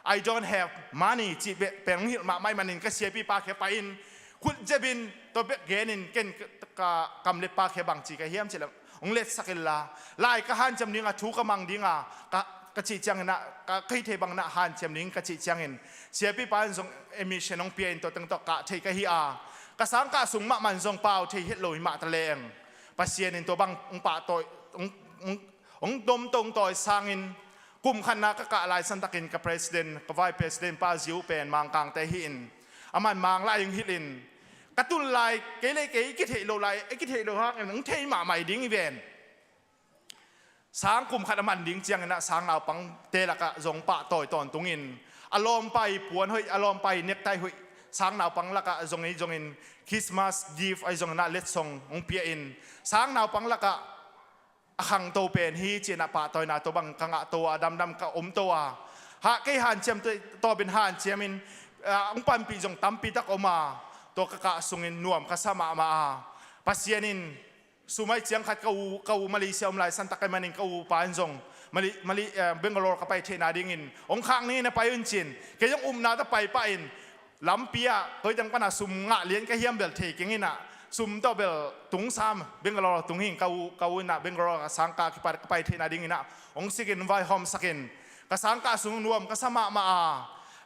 "I don't have money," cih bek pen hong hilh mahmah ahih manin ka siapipa kiang pai in khut zep in tua bek gen in ken ka, ka kamleppa kiang bang ci ka hiam cih leh, "Hong letsak inla, lai ka hanciam ding a, thu ka mang ding a, ka, ka cih ciangin ah, ka, ka hih theih bangin ah hanciam ding," ka cih ciangin siapipa in zong admission hong pia in tua teng tawh kah thei ka hi a, ka sang kah sung mahmah in zong pau thei het lo hi mah ta leng Pasian in tua bang hong pahtawi, hong, hong, hong domto hong tawi sangin kum khatna ka kah lai santakin ka president, ka vice president pa Ziu pen Mangkangte hi in, aman Mang lai hong hilh in, ka tun lai kei le kei i kitheih lo lai, i kitheih lo hangin hong thei mahmah ding hi ven. Sang kum khat a man ding ciangin ah sang naupangte lakah zong pahtawi tawntungin a lawmpa i puan hoih, a lawmpa i necktie hoih sang naupang lakah zong ei zongin Christmas gift ahi zongin ah letsong hong pia in sang naupang lakah a khangto pen hi ci-in ah pahtawina tua bang ka ngahto a, damdam ka omto a, ha, kei hanciam tawpin hanciamin, ah, hong panpih zong tampi tak om a, tua ka kah sungin nuam ka sa mahmah a, Pasian in sum ahi ciang khat ka u, ka u Malaysia om lai santak ahih manin ka upa in zong Mali, Mali, eh, Bangalore ka pai theihna dingin hong khak ning in a pai un ci-in kei zong upna tawh pai pah in lampi ah koi teng pan a sum ngah lian ka hiam bel thei keng in ah sum tawh bel tung sam Bangalore tung hi in ka u, ka u in ah Bangalore ka sang kah kipat ka pai theihna dingin ah hong sik in vaihawmsak in ka sang kah sung nuam ka sa mahmah a,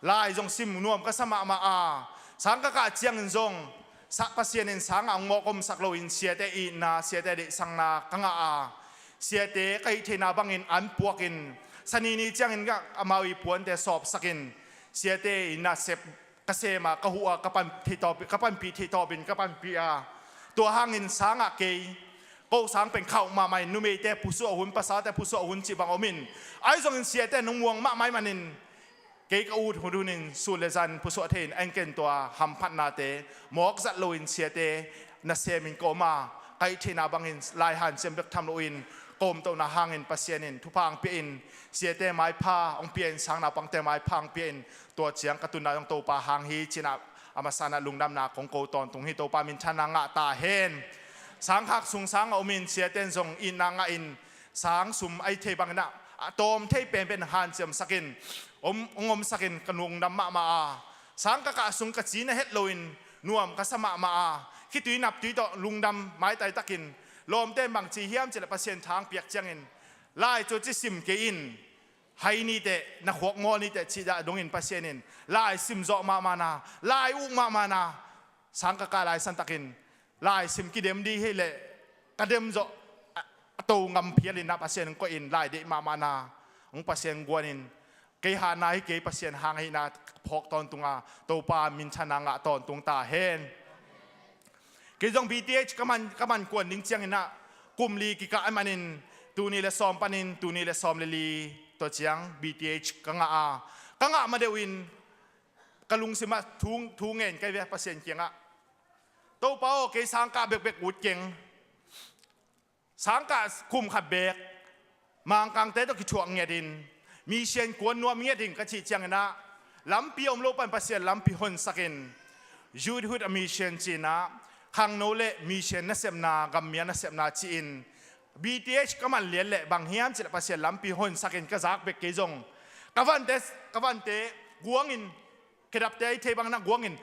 lai zong sim nuam ka sa mahmah a, sang ka kah ciangin zong sa, Pasian in sang ah hong mawk omsak loin siate itna, siate deihsakna ka ngah a, siate ka hih theihna bangin an puak in Sani ni ciangin ka, amau i puante sawpsak in siate i nasep ka sem a, ka huh a, ka pan theih tawp, ka panpih theih tawpin ka panpih a, tua hangin sang ah kei ko sang pen khauh mahmah in numeite pusuah hun, pasalte pusuah hun cih bang om in ahi zongin siate in hong muang mahmah ahih manin kei ka ut hun hunin sun le zan pusuah thei in a ken tua hamphatnate mawk zat loin siate nasem in ka om a, ka hih theihna bangin lai hanciam bek tham loin ka omtohna hangin Pasian in thupha hong pia in siate maipha hong pia in sang naupangte maipha hong pia in tua ciang ka tunna zong Topa hang hi ci-in ah a masa in ah lungdamna kong ko tawntung hi. Topa minthanna ngah ta hen. Sang khak sung sang a om in siate in zong itna ngah in sang sum ahi thei bangin ah a tawm thei penpen hanciamsak in om, hong omsak in ka lungdam mahmah a, sang ka kah sung ka ci na het loin nuam ka sa mahmah a, khitui naptui tawh lungdam maitai takin lawmte in bang ci hiam cih leh Pasian tha hong piak ciangin lai cu ci sim kei in, hai ni teh, na khuak mawl ni teh cih dah dongin Pasian in lai sim zawh mahmahna, lai uk mahmahna, sang ka kah lai santakin lai sim kidem dih hi leh ka dem zawh a, a to ngam phial in ah Pasian hong koih in lai deih mahmahna hong Pasian guan in kei hatna hi kei, Pasian hang ahihna phawk tawntung a, Topa minthanna ngah tawntung ta hen. Kei zong B T H ka man, ka man kuan ding ciangin ah kum li kikah ahih manin tul nih le sawm panin tul nih le sawm le li tua ciang B T H ka ngah a, ka ngah ma deuh in ka lungsim ah thu, thu ngen ka hi ve Pasian kiangah, Topa aw, kei sang kah bekbek ut keng. Sang kah kum khat bek Mangkangte tawh kithuak ngiat in mission kuan nuam ngiat in ka cih ciangin ah lampi om lo pan Pasian lampi honsak in Youthhood a Mission ci-in ah khangno le mission nasepna, gammia nasepna ci-in B T H ka man lian leh bang hiam cih leh Pasian lampi honsak in ka zak bek kei zong ka vante, ka vante guang in, khedapte ahi thei bangin ah guang in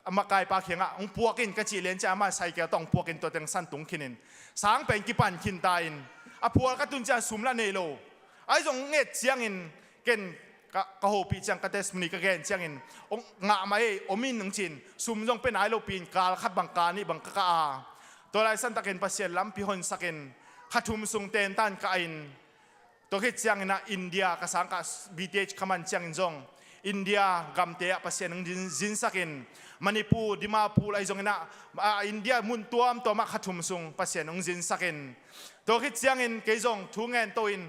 a makaipa kiangah hong puak in ka cih lian ciang amah cycle tawh hong puak in tua teng san tung khin in sang pen kipan khin ta in a phual ka tun ciang sum lah nei lo. Ahi zong hong et ciangin ken ka, ka hopih ciang ka testimony ka gen ciangin hong ngah mah ei om in hong ci-in sum zong pia nai lopi in kal khat bang kal nih bang ka kah a, tua lai santakin Pasian lampi honsak in kha thum sung tentan kah in Tua khit ciangin ah India ka sangkah, B Th ka man ciangin zong India gamte ah Pasian hong zin, zinsakin, Manipur, Dimapur ahi zongin ah, ah, India mun tuamtuam ah kha thum sung Pasian hong zinsakin. Tua khit ciangin kei zong thu ngen to in,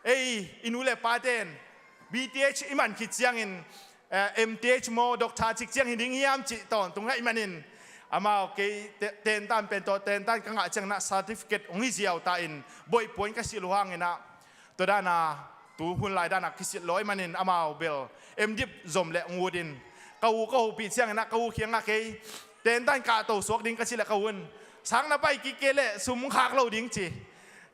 ei, i nu le pate in B Th i man khit ciangin, eh, M Th maw, doctor cik ciang hi ding hiam cih tawntung ahih manin, amau kei te-, tentan pen tawh, tentan ka ngah ciangin ah certificate hong hi ziau ta in, boih puan ka silh uh hangin ah, tua dan a, tu hun lai dan a kisilh lo ahih manin amau bel M.Div zom leh hong ut in, ka u ka hopih ciangin ah ka u kiangah kei tentan kahto suak ding ka cih leh ka u in, sang na pai kik kei leh sum hong khak lo ding ci.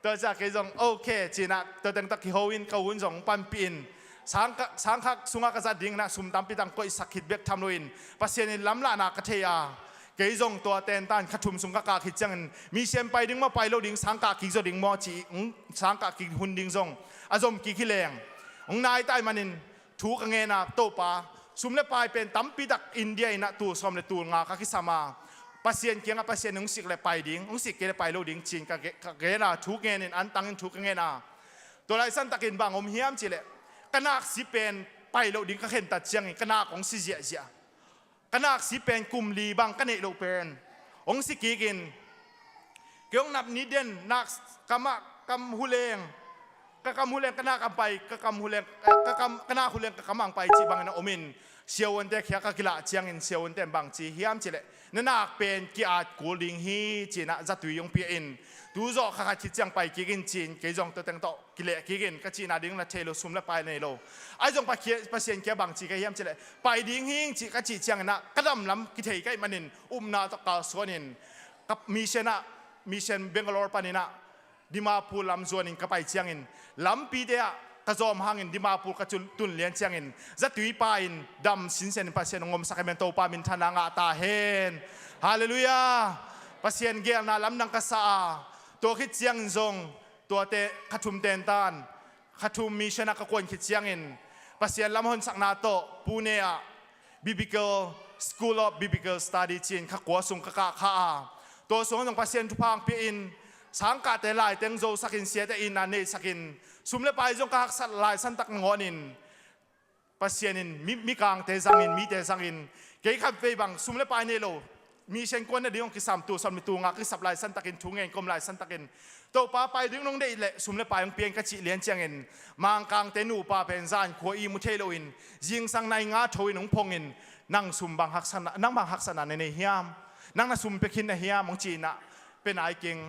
Tua ciah kei zong ok ci-in ah tua teng tawh kiho in ka u in zong hong panpih in, sang ka, sang khat sungah ka zat dingin ah sum tampi tak koihsak khit bek tham loin Pasian in lamlahna ka thei a, kei zong tua tentan kha thum sung ka kah khit ciangin, mission pai ding maw, pai lo ding, sang kah kik zaw ding maw ci, hong sang kah kik hun ding zong a zom kik hi leng, hong nai ta ahih manin thu ka ngen a, Topa, sum le pai pen tampi tak India in ah tul sawm le tul nga ka kisam a, Pasian kiangah Pasian in hong sik leh pai ding, hong sik kei leh pai lo ding ci-in ka ge-, ka gen a, thu ngen in, antang in thu ka ngen a. Tua laisan takin bang om hiam cih leh, ka nak si pen pai loh ding ka khentat ciangin ka nak hong si ziahziah. Ka nak si pen kum li bang ka neih loh pen hong si kik in, kei hong nap ni den, nak kam ah, kam huleng, ka kam huleng, ka nak kam pai, ka kam huleng, ka kam, ka nak huleng, ka kam ang pai cih bangin a om in, siavuante kiang ka kilah ciangin siavuante in bang ci hiam cih leh, na nak pen ki-at kul ding hi ci-in ah zatui hong pia in, tu zawh kha khat khit ciang pai kik in ci-in kei zong tua teng tawh kileh kik in, ka cihna ding na thei lo, sum le pai nei lo. Ahi zong Pa-, Pasian kiang bang ci ka hiam cih leh, pai ding hing ci ka cih ciangin ah ka damlam kithei ka hih manin upna tawh kalsuan in, ka mission ah, mission Bangalore panin ah Dimapur lam zuanin ka pai ciangin, lampite ah ka zawm hangin Dimapur ka tun, tun lian ciangin, zatui pa in dam sinsen in Pasian hong omsak ahih manin Topa minthanna ngah ta hen. Halleluiah. Pasian geelna lamdang ka sa a, tua khit ciangin zong tuate kha thum tentan, kha thum mission ah ka kuan khit ciangin, Pasian lam honsakna tawh Pune ah Biblical, School of Biblical Study ci-in kha kua sung ka kah kha a, tua sungah zong Pasian thupha hong pia in, sangkahte laiteng zosakin, siate itna neisakin, sum le pai zong ka haksat laisan tak nangawn in, Pasian in mi, mikangte zangin, mite zangin, kei khatvei bang sum le pai nei lo, mission kuan nading hong kisam, tul sawm le tul nga ka kisap laisan takin, thu ngen ka om laisan takin, Topa, pai ding nong deih leh sum le pai hong pia in ka cih lian ciangin, Mangkangte nupa pen zankhua ihmu thei loin, zingsang nai nga tho in hong phong in, nang sum bang haksatna, nang bang haksatna na nei hiam? Nang na sum pia khin na hiam? Hong ci-in ah, pia nai keng.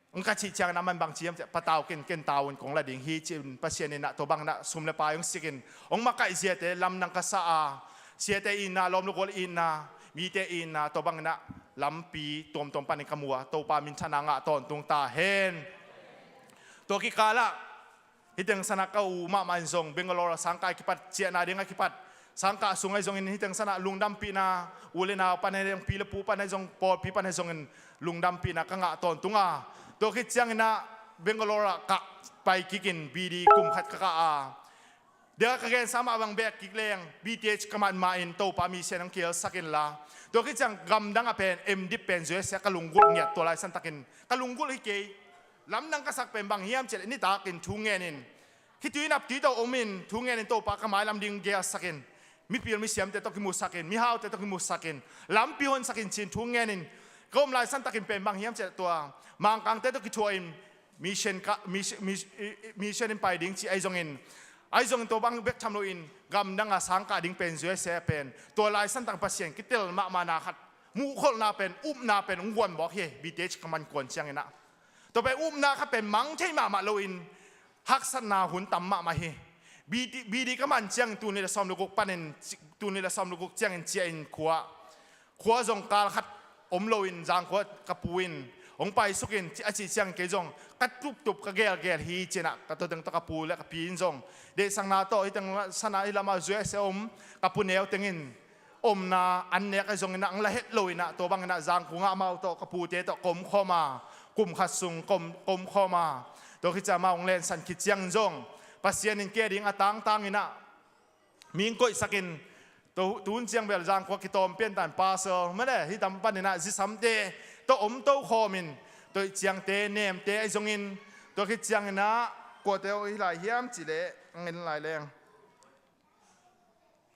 Hong ka cih ciangin amah in bang ci hiam cih leh, patau ken, ken tau in kong la ding hi ci-in, Pasian in ah tua bangin ah sum le pai hong sikin, hong makaih ziate lamdang ka sa a, siate itna, lawm le gual itna, mite itna, tua bangin ah lampi tuamtuam panin ka mu a, Topa minthanna ngah tawntung ta hen. Tua kikal ah, hih teng san ah ka u mahmah in zong Bangalore ah sangkah a kipat, ciahna ding a kipat, sangkah sung ahi zongin hih teng san ah lungdampihna, u le nau pan ahi zong, pi le pu pan ahi zong, pawlpi pan ahi zongin lungdampihna ka ngah tawntung a, tua khit ciangin ah Bangalore ah ka pai kik in, B D kum khat ka kah a, dia ka gensa mah bang bek kik leng, B Th ka man mah in Topa mission hong kihelsak inla, tua khit ciang gamdang ah pen M.Div pen U S A ka lunggulh ngiat, tua laisan takin ka lunggulh hi kei. Lamdang ka sak pen bang hiam cih leh, nitakin thu ngen in, khitui naptui tawh om in, thu ngen in, Topa ka mailam ding gelsak in, mipil misiamte tawh kimusak in, mihaute tawh kimusak in, lampi honsak in ci-in thu ngen in ka om laisan takin pen bang hiam cih leh, tua Mangkangte tawh kithuah in mission ka, mission, mission, mission in pai ding cih ahi zongin, ahi zongin tua bang bek tham loin gamdang a sangkah ding pen U S A pen, tua laisan tak Pasian kitel mahmahna khat, muhkholhna pen, upna pen hong guan mawk hi, B Th ka man kuan ciangin ah. Tua pen upna khat pen mang thei mahmah loin, haksatna hun tam mahmah hi. B D, B D ka man ciang tul nih le sawm le guk panin, tul nih le sawm le guk ciangin ciah in khua, khua zong kal khat om loin, zangkhua ka pu in hong paisuk in, a cih ciang kei zong ka tuptup ka gelgel hi ci-in ah, ka tua teng tawh ka pu le ka pi in zong deihsakna tawh, hih teng san ah, hih lam ah U S A om ka pu neu teng in omna an nek ahi zongin ah, ang la het loin ah, tua bangin ah zangkung ah amau tawh, ka pute tawh ka om khawm a, kum khat sung ka om, ka om khawm a, tua khit ciang amau hong lensan khit ciangin zong Pasian in kei ading a tangtang in ah, mi hong koihsak in, tu, tu hun ciang bel zangkua kitawm pian tan, pastor mah le, hih dam panin ah zisamte tawh om to khawm in, toih ciangte, nemte ahi zongin, tua khit ciangin ah Kuate aw hi lai hiam cih leh a ngen lai leng.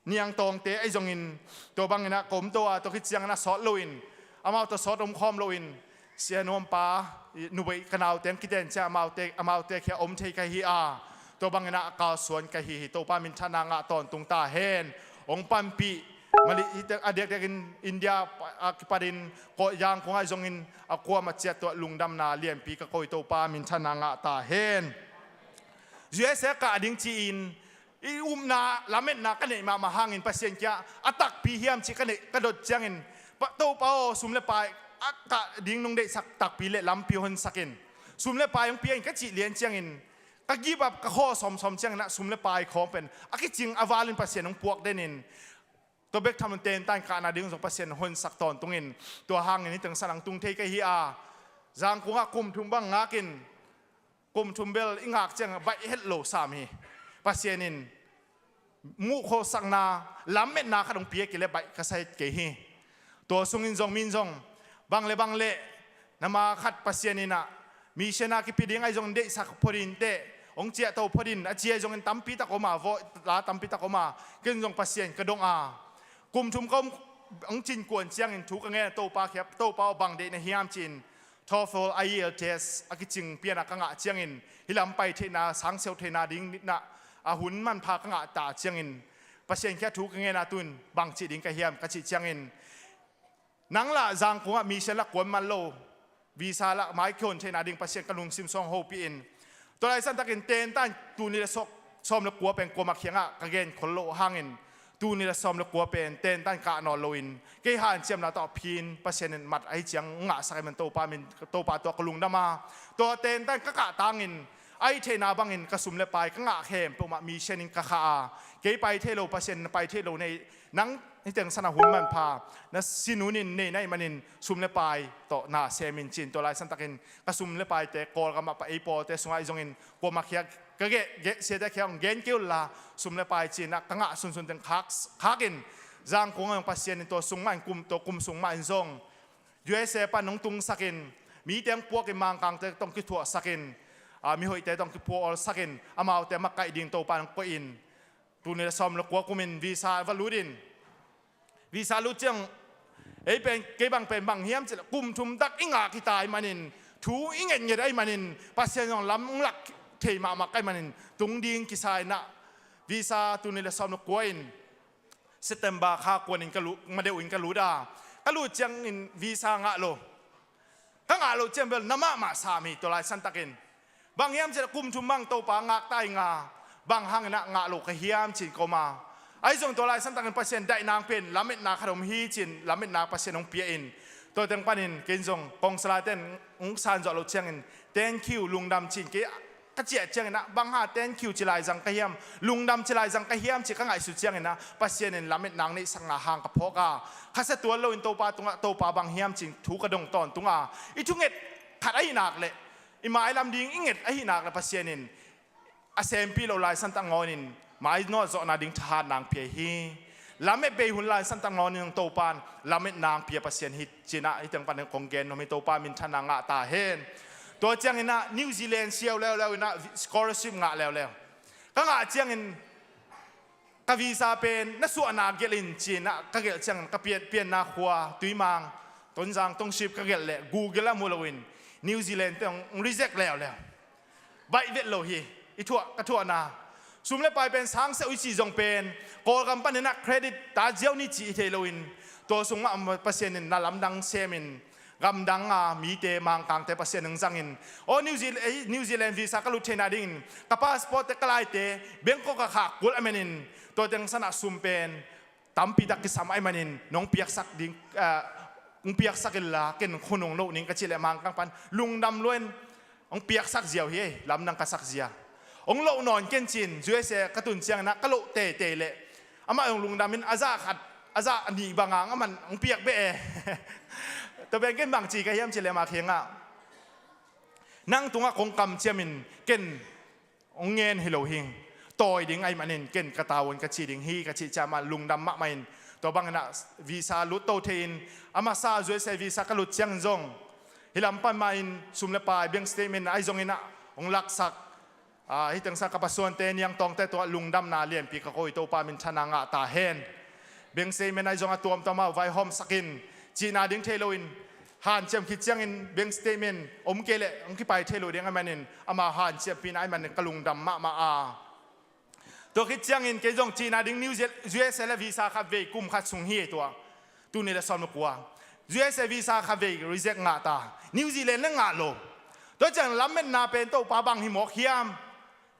Niangtawngte ahi zongin tua bangin ah ka om to a, tua khit ciangin ah sawt loin, amau tawh sawt om khawm loin, Sia Nuam pa, i, Nubeih ka naute hong kiten ciang amaute, amaute khia om thei ka hi a, tua bangin ah a kalsuan ka hi hi. Topa minthanna ngah tawntung ta hen. Hong panpih, Mali, a diakdiakin India a kipatin Kawl, Yangon ah zongin a kuamah ciat tua lungdamna lianpi ka ko hi. Topa minthanna ngah ta hen. U S A kah ding ci-in i upna lametna ka neih mahmah hangin Pasian kia a takpi hiam cih ka neih, ka dot ciangin, Pa, Topa aw, sum le pai a kah ding nong deihsak takpi leh lampi honsak in, sum le pai hong pia in ka cih lian ciangin, ka give up, ka khaw sawmsawm ciangin ah sum le pai khawng pen a kicing a valin Pasian hong puak denin, tua bek tham lo in tentan kahna ding zong Pasian honsak tawntungin, tua hangin hih teng sang tung thei ka hi a, Zangkong ah kum thum bang ngakin, kum thum bel i ngak ciang baih het lo sam hi. Pasian in muhkholhsakna, lametna khat hong pia kei leh baih ka sa het kei hi. Tua sungin zong, min zong bang le bang leh, nama khat Pasian in ah mission a kipi ding ahi zongin deihsak phot in teh, hong ciahto phot in a ci ahi zongin tampi tak om a, vawh la tampi tak om a, ken zong Pasian ka dong a, kum thum ka om, hong cin kuan ciangin thu ka ngen a, Topa khia, Topa aw, bang deih na hiam ci-in, TOEFL, I E L T S a kicing pian a ka ngah ciangin, hih lam pai theihna, sangseuh theihna ding nitna a hun manpha ka ngah ta ciangin, Pasian khia thu ka ngen a, tu-in bang cih ding ka hiam ka cih ciangin, nang lah Zangkong ah mission lah kuan man lo, visa lah mai kihon theihna ding Pasian ka lungsim sung hong hopih in, tua laisan takin tentan tul nih le sawm, sawm le kua pen kuamah kiangah ka gen khol loh hangin, tul nih le sawm le kua pen tentan kah nawn loin, kei hanciamna tawh phin Pasian in mat ahi ciang ngahsak ahih man Topa min, Topa tawh ka lungdam a, tua tentan ka kah tangin, ahi theihna bangin ka sum le pai ka ngah khempeuh mah mission in ka khah a, kei pai thei lo, Pasian in pai thei lo nei, nang hih teng sang a hun manpha na sin hun in nei na hih manin sum le pai tawh na sem in ci-in, tua laisan takin ka sum le paite Kawlgam ah pa ei pawlte sungah ahi zongin kuamah khia ka geh, geh siate khia hong gen kei unla, sum le pai ci-in ah ka ngah sunsun teng khak, khakin, Zangkong ah zong Pasian in tua sung mah in kum, tua kum sung mah in zong U S A pan hong tungsakin, mite hong puakin, Mangkangte tawh hong kithuahsakin, a, mihoihte tawh hong kiphuawlsakin, amaute makaih ding Topa in hong koihin, tul nih le sawm le kua kumin visa va lut in, visa lut ciang, ei pen, kei bang pen bang hiam cih leh kum thum tak i ngak hi ta ahih manin, thu i ngetnget ahih manin, Pasian zong lam hong lak thei mahmah ka hih manin, tung ding kisa in ah, visa tul nih le sawm le kua in September kha kuanin ka lut, ma deuh in ka lut a, ka lut ciangin visa ngah lo. Ka ngah loh ciang bel na mahmah sam hi, tua laisan takin. Bang hiam cih leh kum thum bang Topa ngak ta ing a, bang hangin ah ngah lo ka hiam ci-in ka om a. Ahi zong tua laisan takin Pasian daih nang pen lametna khat om hi ci-in, lametna Pasian hong pia in, tua teng panin kei zong kawngsalaite in hong san zawh loh ciangin, thank you, lungdam ci-in kei ka ciah ciangin ah, bang hang thank you ci lai zang ka hiam, lungdam ci lai zang ka hiam cih ka ngaihsut ciangin ah, Pasian in lametna hong neihsakna hang ka phawk a, khasia tuan loin Topa tungah, Topa bang hiam ci-in thu ka dong tawntung a, i thunget khat ahih nak leh, i mailam ding i nget ahih nak leh Pasian in a sempih loh laisan tak ngawnin mainawt zawhna ding thahatna hong pia hi. Lamet bei hun laisan tak ngawnin Topa in lametna hong pia Pasian hi ci-in ah, hih teng panin kong gen nuam hi. Topa minthanna ngah ta hen. Tua ciangin ah New Zealand siau leuleu in ah, scholarship ngah leuleu. Ka ngah ciangin ka visa pen na suahna gelh in ci-in ah ka gelh ciangin ka pian, pianna khua Tuimang, Tonzang Township ka gelh leh Google ah mu loin New Zealand te hong reject leuleu. Baih vet lo hi. I thuah, ka thuahna, sum le pai pen sangseuh i cih zong pen, Kawlgam panin ah credit ta ziau ni cih i thei loin, tua sung mah Pasian in na lamdang semin, gamdang a mite, Mangkangte Pasian hong zangin, aw, New Zealand, eh, New Zealand visa ka lut theihna dingin ka passport te, ka laite Bangkok ah khak kul a menin, tua teng sang ah sum pen tampi tak kisam ahih manin, nong piaksak ding, ah, hong piaksak inla, ken khunung loh ning ka cih leh Mangkang pan lungdam lua in, hong piaksak ziau hi, lamdang ka sak zia. Hong loh nawn ken ci-in, U S A ka tun ciangin ah ka loh teitei leh, amah hong lungdam in, a zah khat, a zah nih bang a, amah hong piak beh e. Tua pen ken bang ci ka hiam cih leh, mah kiangah, nang tungah kong kamciam in, ken hong ngen hi lo hing. Tawi ding ahih manin ken ka tavuan ka ci ding hi, ka cih ciang amah lungdam mahmah in, tua bangin ah visa lut to thei in, a masa U S A visa ka lut ciangin zong, hih lam pan mah in sum le pai, bank statement ahi zongin ah hong laksak, Ah, hih teng sang ka pasuante, niangtawngte tungah lungdamna lianpi ka ko hi. Topa minthanna ngah ta hen. Bank statement ahi zong a tuamtuam a vaihawmsak in, cihna ding thei loin hanciam khit ciangin bank statement om kei leh hong kipai thei lo ding ahih manin ama hanciampihna ahih manin ka lungdam mahmah a. Tua khit ciangin kei zong cihna ding New Zealand, U S A le visa khat vei kum khat sung hi tua. Tul nih le sawm le kua U S A visa khat vei reject ngah ta. New Zealand le ngah lo. Tua ciang lametna pen Topa bang hi mawk hiam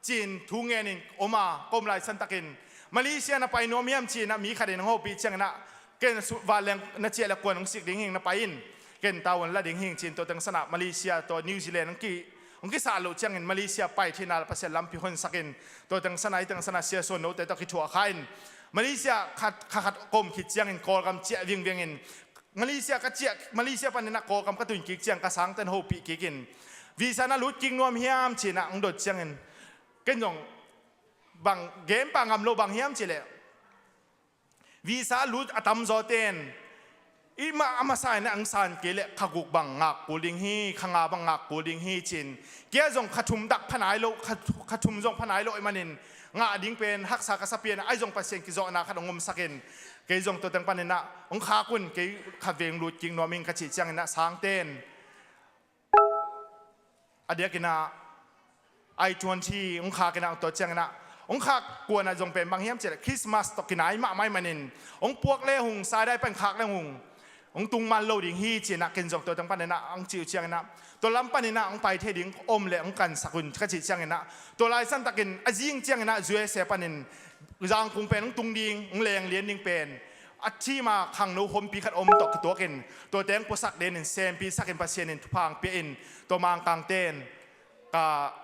ci-in thu ngenin om a, ka om lai santakin Malaysia na pai nuam hiam ci-in ah mi khatin hong hopih ciangin ah, ken vanleng na ciah le kua'n hong sik ding hing, na pai in, ken tavuan la ding hing ci-in tua teng sanah Malaysia tawh New Zealand hong ki, hong kisah loh ciangin Malaysia pai theihna Pasian lampi honsakin, tua teng sanah, hih teng sanah Sia Suan Note tawh kithuah kha in Malaysia khat, kha khat ka om khit ciangin Kawlgam ciah vingveng in, Malaysia ka ciah, Malaysia panin ah Kawlgam ka tun kik ciang ka sangten hopih kik in, visa na lut kik nuam hiam ci-in ah hong dot ciangin, ken zong bang gen pah ngam lo, bang hiam cih leh visa lut a tamzawten i mah a masa in ah hong san kei leh kha guk bang ngak kul ding hi, kha nga bang ngak kul ding hi ci-in, kei ah zong kha thum dak pha nai lo, kha, kha thum zong pha nai lo ahih manin ngah ding pen haksa ka sa pian a, ahi zong Pasian kizawhna khat hong omsakin, kei zong tua teng panin ah hong khak un, kei kha veng lut kik nuam ing ka cih ciangin ah sangten a diakin ah i twenty hong khak in ah, tua ciangin ah hong khak kuan ah zong pen bang hiam cih leh Christmas tawh kinai mahmah ahih manin hong puak le hung, Saidai pan khak le hung, hong tung man lo ding hi ci-in ah ken zong tua teng panin ah hong cih uh ciangin ah, tua lam panin ah hong pai thei ding om leh hong kansak un ka cih ciangin ah, tua lai santakin a zing ciangin ah U S A panin Zangkung pen hong tung ding, hong leng lian ding pen a thim a khangno hompi khat om tawh kituakin, tua teng puasak denin sempisakin Pasian in thupha hong pia in, tua Mangkangten ka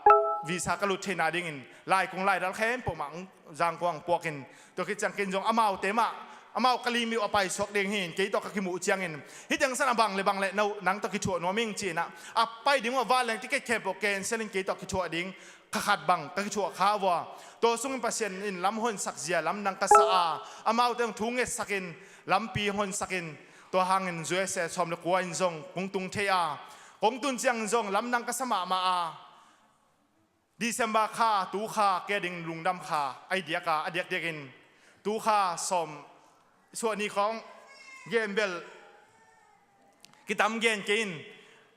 visa ka lut theihna dingin laikung laidal khempeuh mah Zangkong puakin, tua khit ciang ken zong amaute mah, amau ka limit uh a paisuak ding hi in, kei tawh ka kimuh uh ciangin, hih teng sanah bang le bang le no, nang tawh kithuah nuam ing ci-in ah, a pai ding uh a vanleng ticket khempeuh cancel in kei tawh kithuah ding kha khat bang ka kithuah kha uh a, tua sungin Pasian in lam honsak zia lamdang ka sa a, amaute hong thu ngetsakin, lampi hong honsakin, tua hangin U S A sawm le kua in zong kong tung thei a, kong tun ciangin zong lamdang ka sa mahmah a, December kha, tu kha, kei a ding lungdam kha ahi diak a, a diakdiakin tu kha sawm suah ni khawng gen bel kitam gen kei in,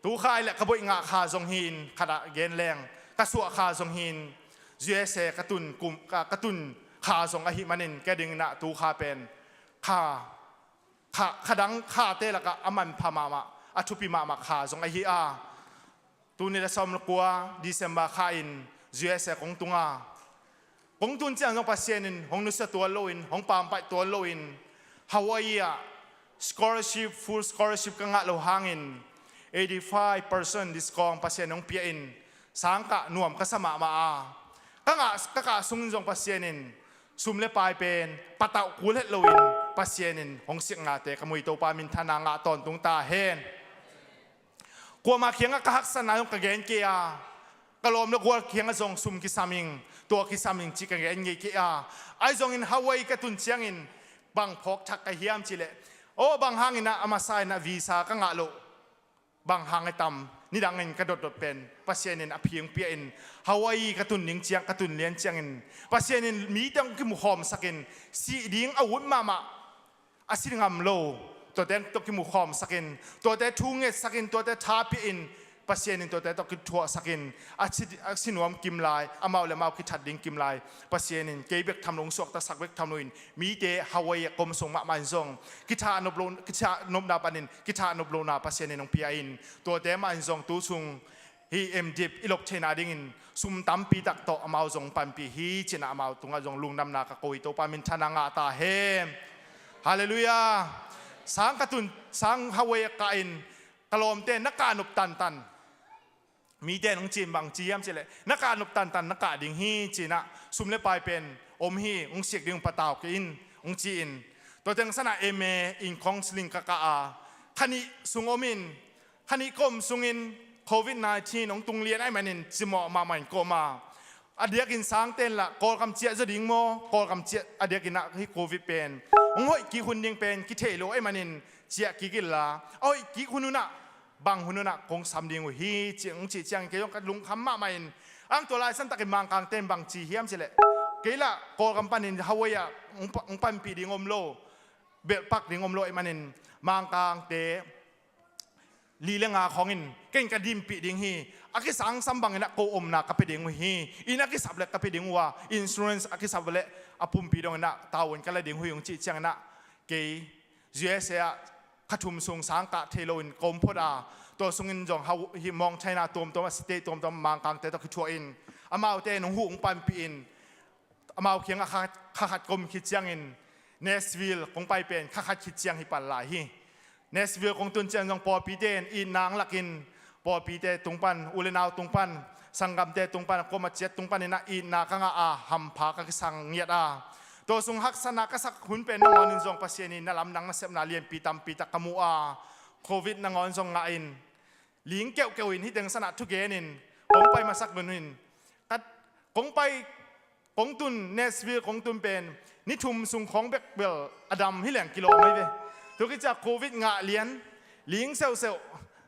tu kha ahi leh ka boih ngah kha zong hi in, khat ah gen leng ka suah kha zong hi in, U S A ka tun kum, ka, ka tun kha zong ahih manin kei a dingin ah tu kha pen kha, kha, kha dang khate lakah a manpha mahmah, a thupi mahmah kha zong ahi a. Tul nih le sawm le kua December kha in U S A kong tung a, kong tun ciang zong Pasian in hong nusia tuan loin, hong pampaih tuan loin, Hawaii ah scholarship, full scholarship ka ngah loh hangin eighty five percent discount Pasian in hong pia in, sangkah nuam ka sa mahmah a, ka ngah, ka kah sungin zong Pasian in sum le pai pen patauh kul het loin Pasian in hong siknate ka mu hi. Topa minthanna ngah tawntung ta hen. Kuamah kiangah ka haksatna zong ka gen kei a, ka lawm le gual kiangah zong sum kisam ing, tua kisam ing cih ka gen ngei kei a. Ahi zongin Hawaii ka tun ciangin bang phawk thak ka hiam cih leh, aw, bang hangin ah a masa in ah visa ka ngah loh, bang hang a tam, nidangin ka dotdot pen Pasian in a phi hong pia in, Hawaii ka tun ding ciang, ka tun lian ciangin Pasian in mite hong kimukhawmsakin, sih ding a ut mahmah, a si ngam lo, tuate tawh kimukhawmsakin, tuate thu ngetsakin, tuate tha pia in, Pasian in tuate tawh kithuahsakin, a si, a si nuam kim lai, amau le amau kithat ding kim lai, Pasian in kei bek tham lo, hong suaktasak bek tham loin, mite Hawaii a ka om sung mahmah in zong kitha nop lo, kitha nopna panin kitha nop lohna Pasian in hong pia in, tuate mah in zong tu sung hih M Div i lop theihna dingin sum tampi tak tawh amau zong panpih hi ci-in ah amau tungah zong lungdamna ka ko hi. Topa minthanna ngah ta hen. Halleluiah. Sang ka tun, sang Hawaii a kah in ka lawmte na kah nop tantan, mite in hong ci in bang ci hiam cih leh, na kah nop tantan na kah ding hi ci-in ah, sum le pai pen om hi, hong sik ding, hong patau kei in, hong ci in. Tua teng sanah M A in counselling ka kah a, kha nih sung om in, kha nih ka om sungin Covid nineteen hong tung lian ahih manin cimawh mahmah in ka om a, a diakin sangten lah Kawlgam ciah zaw ding maw, Kawlgam ciah, a diakin ah hih Covid pen hong hoih kik hun ding pen kitheih lo ahih manin ciah kik inla, a hoih kik hun un ah bang hun unah kong sam ding uh hi, ci, hong cih ciangin kei zong ka lungkham mahmah in, ang tua laisan takin Mangkangte in bang ci hiam cih leh, kei lah Kawlgam panin Hawaii ah hong pa, hong panpih ding om lo, belhpak ding om lo ahih manin Mangkangte li le nga khawngin ken ka dimpih ding hi. A kisangsam bangin ah ko omna ka pia ding uh hi. Inn a kisap leh ka pia ding uh a, insurance a kisap leh a pumpi dongin ah tavuan ka la ding uh hi, hong cih ciangin ah kei U S A ah kha thum sung sang kah thei loin ka om phot a, tua sungin zong hau, hih Mawng China tuamtuam a, state tuamtuam Mangkangte tawh kithuah in, amaute in hong huh hong panpih in, amau kiangah kha, kha khat ka om khit ciangin Nashville kong pai pen kha khat khit ciang hi pan lai hi. Nashville kong tun ciang zong pawlpite in itna hong lakin, pawlpite tung pan, u le nau tung pan, sanggamte tung pan, kuamah ciat tung panin ah itna ka ngah a, hampha ka kisang ngiat a, tua sung haksatna ka sak hun pen nangawnin zong Pasian in na lamdang nasepna lianpi tampi tak ka mu a, covid nangawn zong ngah in, ling keuhkeuh in hih teng sanah thugen in kong pai masak mun in, ka, kong pai, kong tun, Nashville kong tun pen ni thum sung khawng bek bel a dam hi leng kilawm ahi ve. Tua kicia covid ngah lian, ling seuhseuh,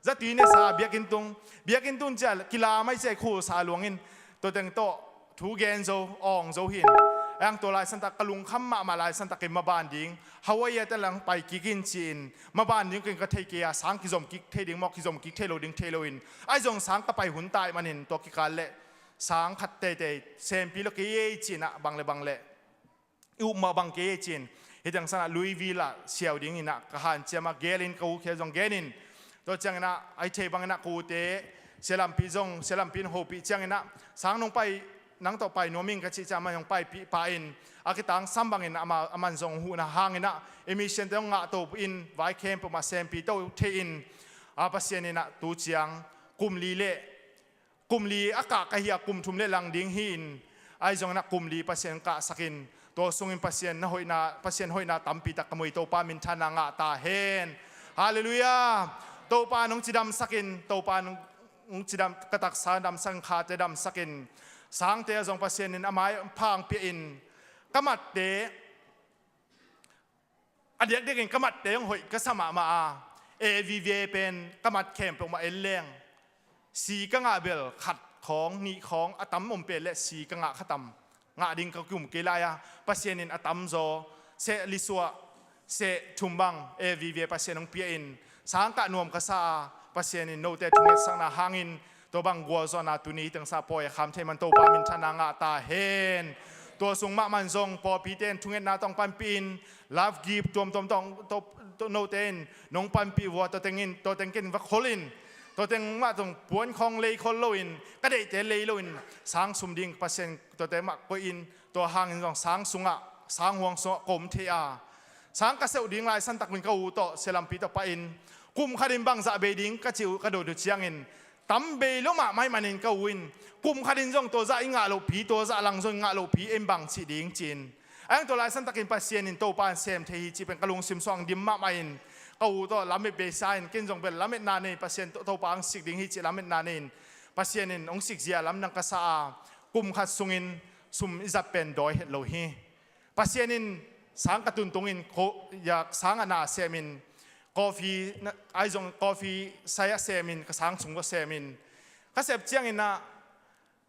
zatui nesa, biakinn tung, biakinn tun cia kilam ahi cia khulsa luangin, tua teng tawh thu gen zo, awng zo hi in. Ang tua laisan tak ka lungkham mahmah laisan takin maban ding Hawaii ah te lang pai kik in ci-in, maban ding ken ka thei kei a, sang kizom kik thei ding maw, kizom kik thei lo ding thei lo in, ahi zong sang ka pai hun tai manin tua kikal leh sang khat teitei sempi lo kei ei ci-in ah, bang le bang leh i up mah bang kei ei ci-in, hih teng sanah Louisville ah siau dingin ah ka hanciam a, gel in ka u khia zong gen in, tua ciangin ah ahi thei bangin ah ka ute, sia lampi zong, sia lampi in hopih ciangin ah sang nong pai, nang tawh pai nuam ing ka cih ciang amah zong paipih pah in, a kitangsam bangin ama, aman zong huhna hangin ah emission te zong ngah to in, vai khempeuh mah sempi to thei in, a Pasian in ah tu ciang kum li leh, kum li a kah ka hi a, kum thum leh lang ding hi in, ahi zongin ah kum li Pasian kahsak in, tua sungin Pasian na hoihna, Pasian hoihna tampi tak ka mu hi. Topa minthanna ngah ta hen. Halleluiah. Topa nong cidamsak in, Topa nong, nong cidam, ka taksa damsak in, khate damsak in, sangte ah zong Pasian in a maipha hong pia in, ka matte, a diakdiakin ka matte hong hoih ka sa mahmah a, A V V A pen ka mat khempeuh mah en leng, si ka ngah bel khat khawng, nih khawng, a tam om pen leh si ka ngah kha tam, ngah ding ka kikum kei lai a, Pasian in a tamzaw, seh lisuah, seh thum bang A V V A Pasian hong pia in, sang kah nuam ka sa a, Pasian in note thungetsakna hangin, tua bang gualzawhna tuni teng sa pawi a kham thei man Topa minthanna ngah ta hen. Tua sung mahmah in zong pawlpite in thungetna tawh hong panpih in, love gift tuamtuam tawh, tawh, tawh note in nong panpih vua, tua teng in, tua teng ken va khol in, tua teng mah zong puan khawng lei khol loin, ka deihte lei loin, sang sum ding Pasian tua teng mah koih in, tua hangin zong sang sungah, sang huang sungah ka om thei a, sang ka seuh ding laisan takin ka u tawh, sia lampi tawh pah in, kum khatin bangzah bei ding ka cih uh ka dot uh ciangin, tam bei lo mahmah ahih manin ka u in, kum khatin zong tua zah i ngah lohpi, tua zah lang zong i ngah lohpi, en bang cih ding ci-in. Ahi zong tua laisan takin Pasian in Topa in sem thei hi cih pen ka lungsim sung dim mahmah in, ka u tawh lamet beisa in, ken zong bel lametna nei, Pasian To-, Topa hong sik ding hi cih lametna nei in, Pasian in hong sikzia lamdang ka sa a, kum khat sungin sum i zat pen dawi het lo hi. Pasian in sang ka tuntungin ko-, ya, sang a na semin, coffee, na, ahi zong coffee sai a semin, ka sang sung ko semin, ka sep ciangin ah,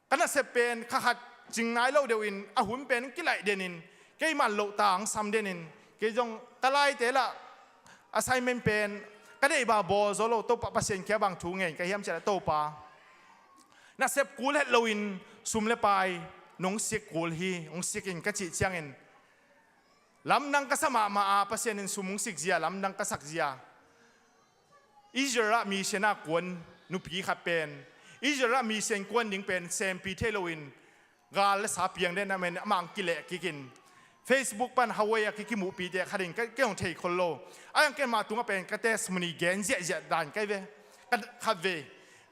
ka nasep pen kha khat cing nai lo deuhin, a hun pen kilaih denin, kei man loh tang sam denin, kei zong ka laite lah assignment pen ka deih bang bawl zaw lo, Topa Pasian kia bang thu ngen ka hiam cih leh, Topa, nasep kul het loin sum le pai nong sik kul hi, hong sik in ka cih ciangin, lamdang ka sa mahmah a, Pasian in sum hong sikzia, lamdang ka sakzia. Israel ah mission a kuan nupi khat pen, Israel ah mission kuan ding pen sempi thei loin, gal le sa piang den a men amah hong kileh kik in, Facebook pan Hawaii a ki, kimuhpite khat in ka, kei hong thei khol lo. A yang ken mah tungah pen ka testimony gen ziahziah dan kai ve. Ka khat ve.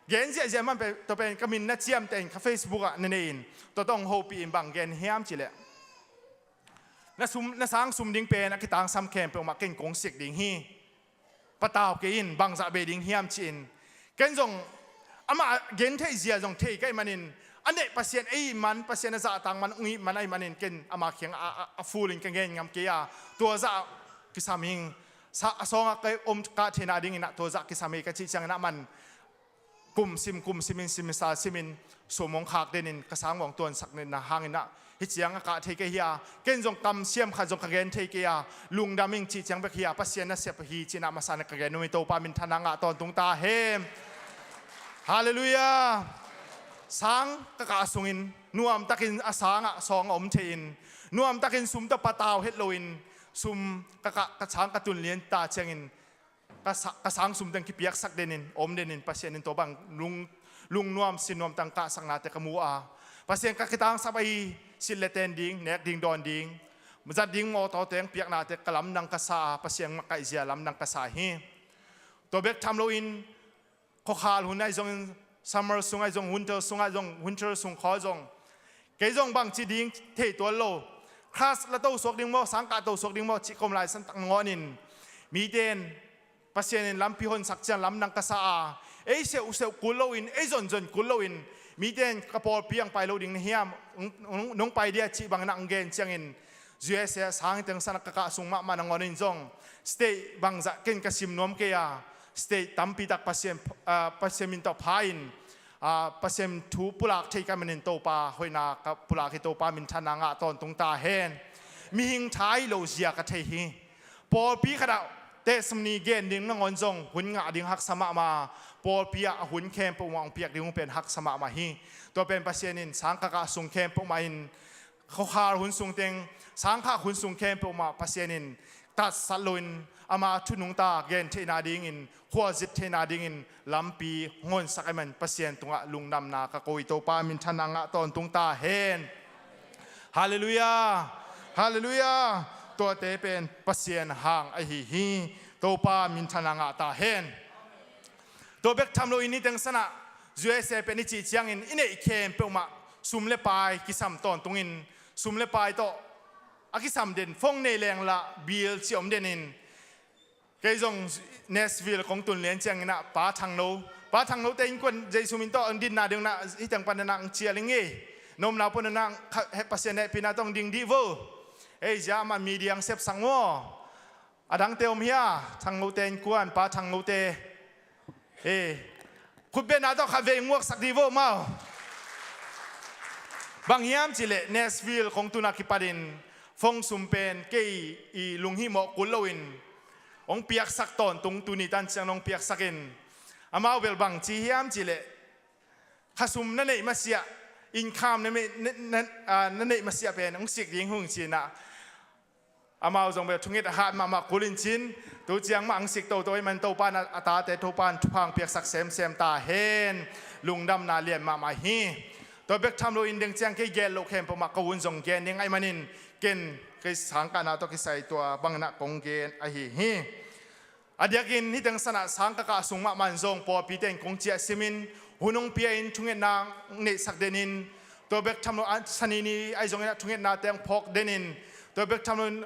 Gen ziahziah man pen, tua pen ka min na ciamteh in ka Facebook ah na nei in, tua tawh hong hopih in bang gen hiam cih leh, na sum, na sang sum ding pen a kitangsam khempeuh mah ken kong sik ding hi. Patau kei in, bangzah bei ding hiam ci-in. Ken zong amah gen theih zia zong thei ka hih manin, a neih Pasian ei man, Pasian a zahtak man, hong it man ahih manin ken ama kiang a, a, a full in ka gen ngam kei a, tua zah kisam ing. sa a sawngah ka om kah theihna dingin ah tua zah kisam hi ka cih ciangin ah man kum sim kum simin simsa simin sum hong khak denin ka sang hong tuansak nena hangin ah hih ciang a kah thei kei hi a, ken zong kamsiam khat zong ka gen thei kei a, lungdam ing cih ciang bek hi a, Pasian nasep hi cih na masa na ka gen nuam hi. Topa minthanna ngah tawntung ta hen. Halleluiah. Sang ka kah sungin nuamtakin a sangah sawng a om thei-in, nuamtakin sum tawh patau het loin sum ka kah, ka sang ka tun lian ta ciangin ka sa-, ka sang sum teng kipiaksak denin om denin Pasian in tua bang lung, lungnuam sinuam tang kahsaknate ka mu a, Pasian ka kitangsap ahi silh le ten ding, nek ding dawn ding, zat ding mawtaw teng piaknate ka lamdang ka sa a, Pasian makaihzia lamdang ka sa hi. Tua bek tham loin khuakhal hun ahi zongin, summer sung ahi zong, winter sung ahi zong, winter sung khaw zong kei zong bangci ding thei tuan lo. Class la to suak ding maw, sangkah to suak ding maw cih kom lai santak ngawnin mite in Pasian in lampi honsak ciang lamdang ka sa a, ei seuhseuh kul loin, ei zonzon kul loin mite in ka pawlpi ang pai lo ding na hiam, nong, nong, nong pai dia cih bangin ang gen ciangin U S A sang teng sana ka kah sung mahmah nangawn in zong state bangzah ken ka sim nuam kei a, state tampi tak Pasian, ah, Pasian min tawh pha in, ah, Pasian thu pulak thei ka manin Topa hoihna ka pulak hi. Topa minthanna ngah tawntung ta hen. Mihing tha hi lo zia ka thei hi. Pawlpi khatah testimony gen ding nangawn zong hun ngah ding haksa mahmah. Pawlpi ah a hun khempeuh mah hong piak ding hong pen haksa mahmah hi. Tua pen Pasian in sang ka kah sung khempeuh mah in khuakhal hun sung teng, sangkhak hun sung khempeuh mah Pasian in tatsat loin ama thu nungta gen theihna dingin, khuazit theihna dingin lampi honsak ahih man Pasian tungah lungdamna ka ko hi. Topa minthanna ngah tawntung ta hen. Halleluiah. Halleluiah. Tuate pen Pasian hang ahi hi. Topa minthanna ngah ta hen. Tua bek tham loin niteng sanah U S A pen i cih ciangin i neih khempeuh mah sum le pai kisam tawntungin, sum le pai tawh a kisam den, phone nei leng lah bill ci om denin, kei zong Nashville kong tun lian ciangin ah Pa Thangno, Pa Thangno te innkuan Jesu min tawh ang dinna ding na hiteng pan na ang cial ing ei. Nomna pon na ang kha-, he Pasian hehpihna tawh ang ding dih vo. Ei zia amah media ang sepsak maw. A dangte om hia, Thangno te innkuan, Pa Thangno te. Ei, khutbetna tawh khat vei nguaksak dih vo maw. Bang hiam cihleh Nashville kong tun a kipatin phone sum pen kei i lunghimawh kul loin hong piaksak tawntung, tuni tan ciang hong piaksakin, amau bel bang ci hiam cihleh khasum na neih masiah, income na, na, na, ah, na neih masiah pen hong sik ding hung cinah, amau zong bel thunget a hat mahmah kul in cin, tu ciang mah ang sik toto ahih man Topa in a, a tate Topa in thupha ang piaksak semsem ta hen. Lungdamna lian mahmah hi. Tua bek tham loin deng ciang kei gel loh khempeuh mah ka un zong gen ding ahih manin ken kei sangkahna tawh kisai tua bangin ah kong gen ahi hi. A diakin niteng sanah sang ka kah sung mahmah in zong pawlpite in kong ciah simin hun hong pia in thungetna hong neihsak denin, tua bek tham lo a, Sani ni ahi zongin ah thungetnate hong phawk denin, tua bek tham lo in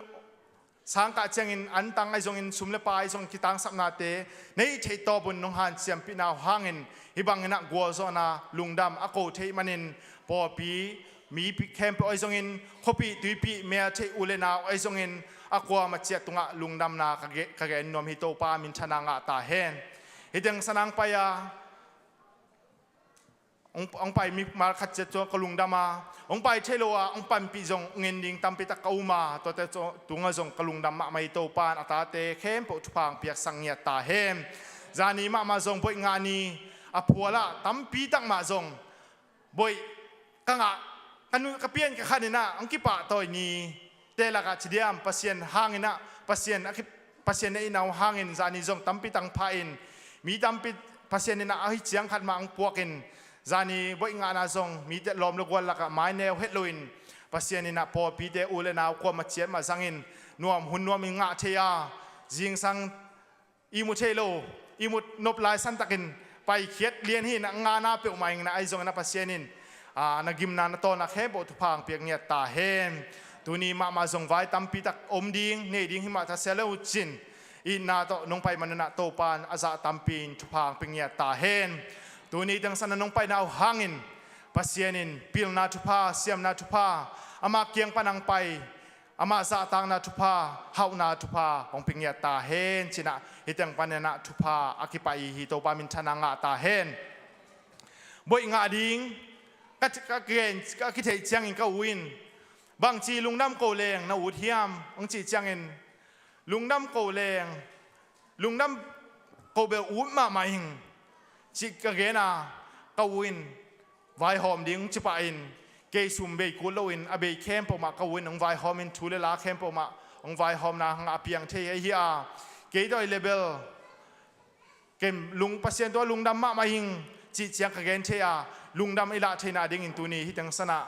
sang kah ciangin antang ahi zongin sum le pai ahi zongin kitangsapnate nei theih tawpun nong hanciampihna uh hangin hih bangin ah gualzawhna lungdam a ko theih manin pawlpi mipi khempeuh ahi zongin, khuapih tuipih mel theih u le nau ahi zongin a kuamah ciat tungah lungdamna ka ge-, ka gen nuam hi. Topa minthanna ngah ta hen. Hih teng sanang pai a hong, hong pai mimal khat ciat zong ka lungdam a, hong pai thei lo a hong panpih zong ngen ding tampi tak ka um a, tuate zong tungah zong ka lungdam mahmah hi. Topa in a tate khempeuh thupha hong piaksak ngiat ta hen. Zani mahmah zong boih ngah ni a phualah tampi tak mah zong boih ka ngah, ka nu, ka pian ka khan inah hong kipahtawi ni te lakah ci diam, Pasian hang inah, Pasian a ki, Pasian a inau hangin zani zong tampi tang pha in, mi tampi Pasian inah ahi ciang khat mah hong puak in, zani boih ngahna zong mite lawm le gual lakah maineu het loin Pasian inah pawlpite u le nau kuamah ciat mah zangin nuam hun nuam in ngah thei a, zingsang ihmut thei lo, ihmut nop lai santakin paikhiat lian hi inah ngana peuhmah inah ahi zongin ah Pasian in, aa, na gimna na tawlna khempeuh thupha ang piak ngiat ta hen. Tuni mahmah zong vai tampi tak om ding, nei ding himah thasia le uh cin, itna tawh nong pai man inah Topa in a zah tampi in thupha ang piak ngiat ta hen. Tuni teng sanah nong paina uh hangin Pasian in pilna thupha, siamna thupha, ama kiang pan ang pai Amah zahtakna thupha, hauhna thupha hong pia ngiat ta hen, ci-in ah hih teng panin ah thupha a kipai hi, Topa minthanna ngah ta hen. Boih ngah ding, ka, ka, ka, ka kitheih ciangin ka u in, "Bangci lungdam ko leng na ut hiam?" hong cih ciangin, "Lungdam ko leng, lungdam ko bel ut mahmah ing," ci ka gen a, ka u in, "Vaihawm ding," ci pah in, kei sum bei kul loin a bei khempeuh mah ka u in hong vaihawm in, thu le la khempeuh mah hong vaihawmna hang a piang thei ahi a, kei tawh i le bel kem lung Pasian tawh lungdam mahmah ing cih ciang ka gen thei a, lungdam i lah theihna dingin tuni hih teng san ah,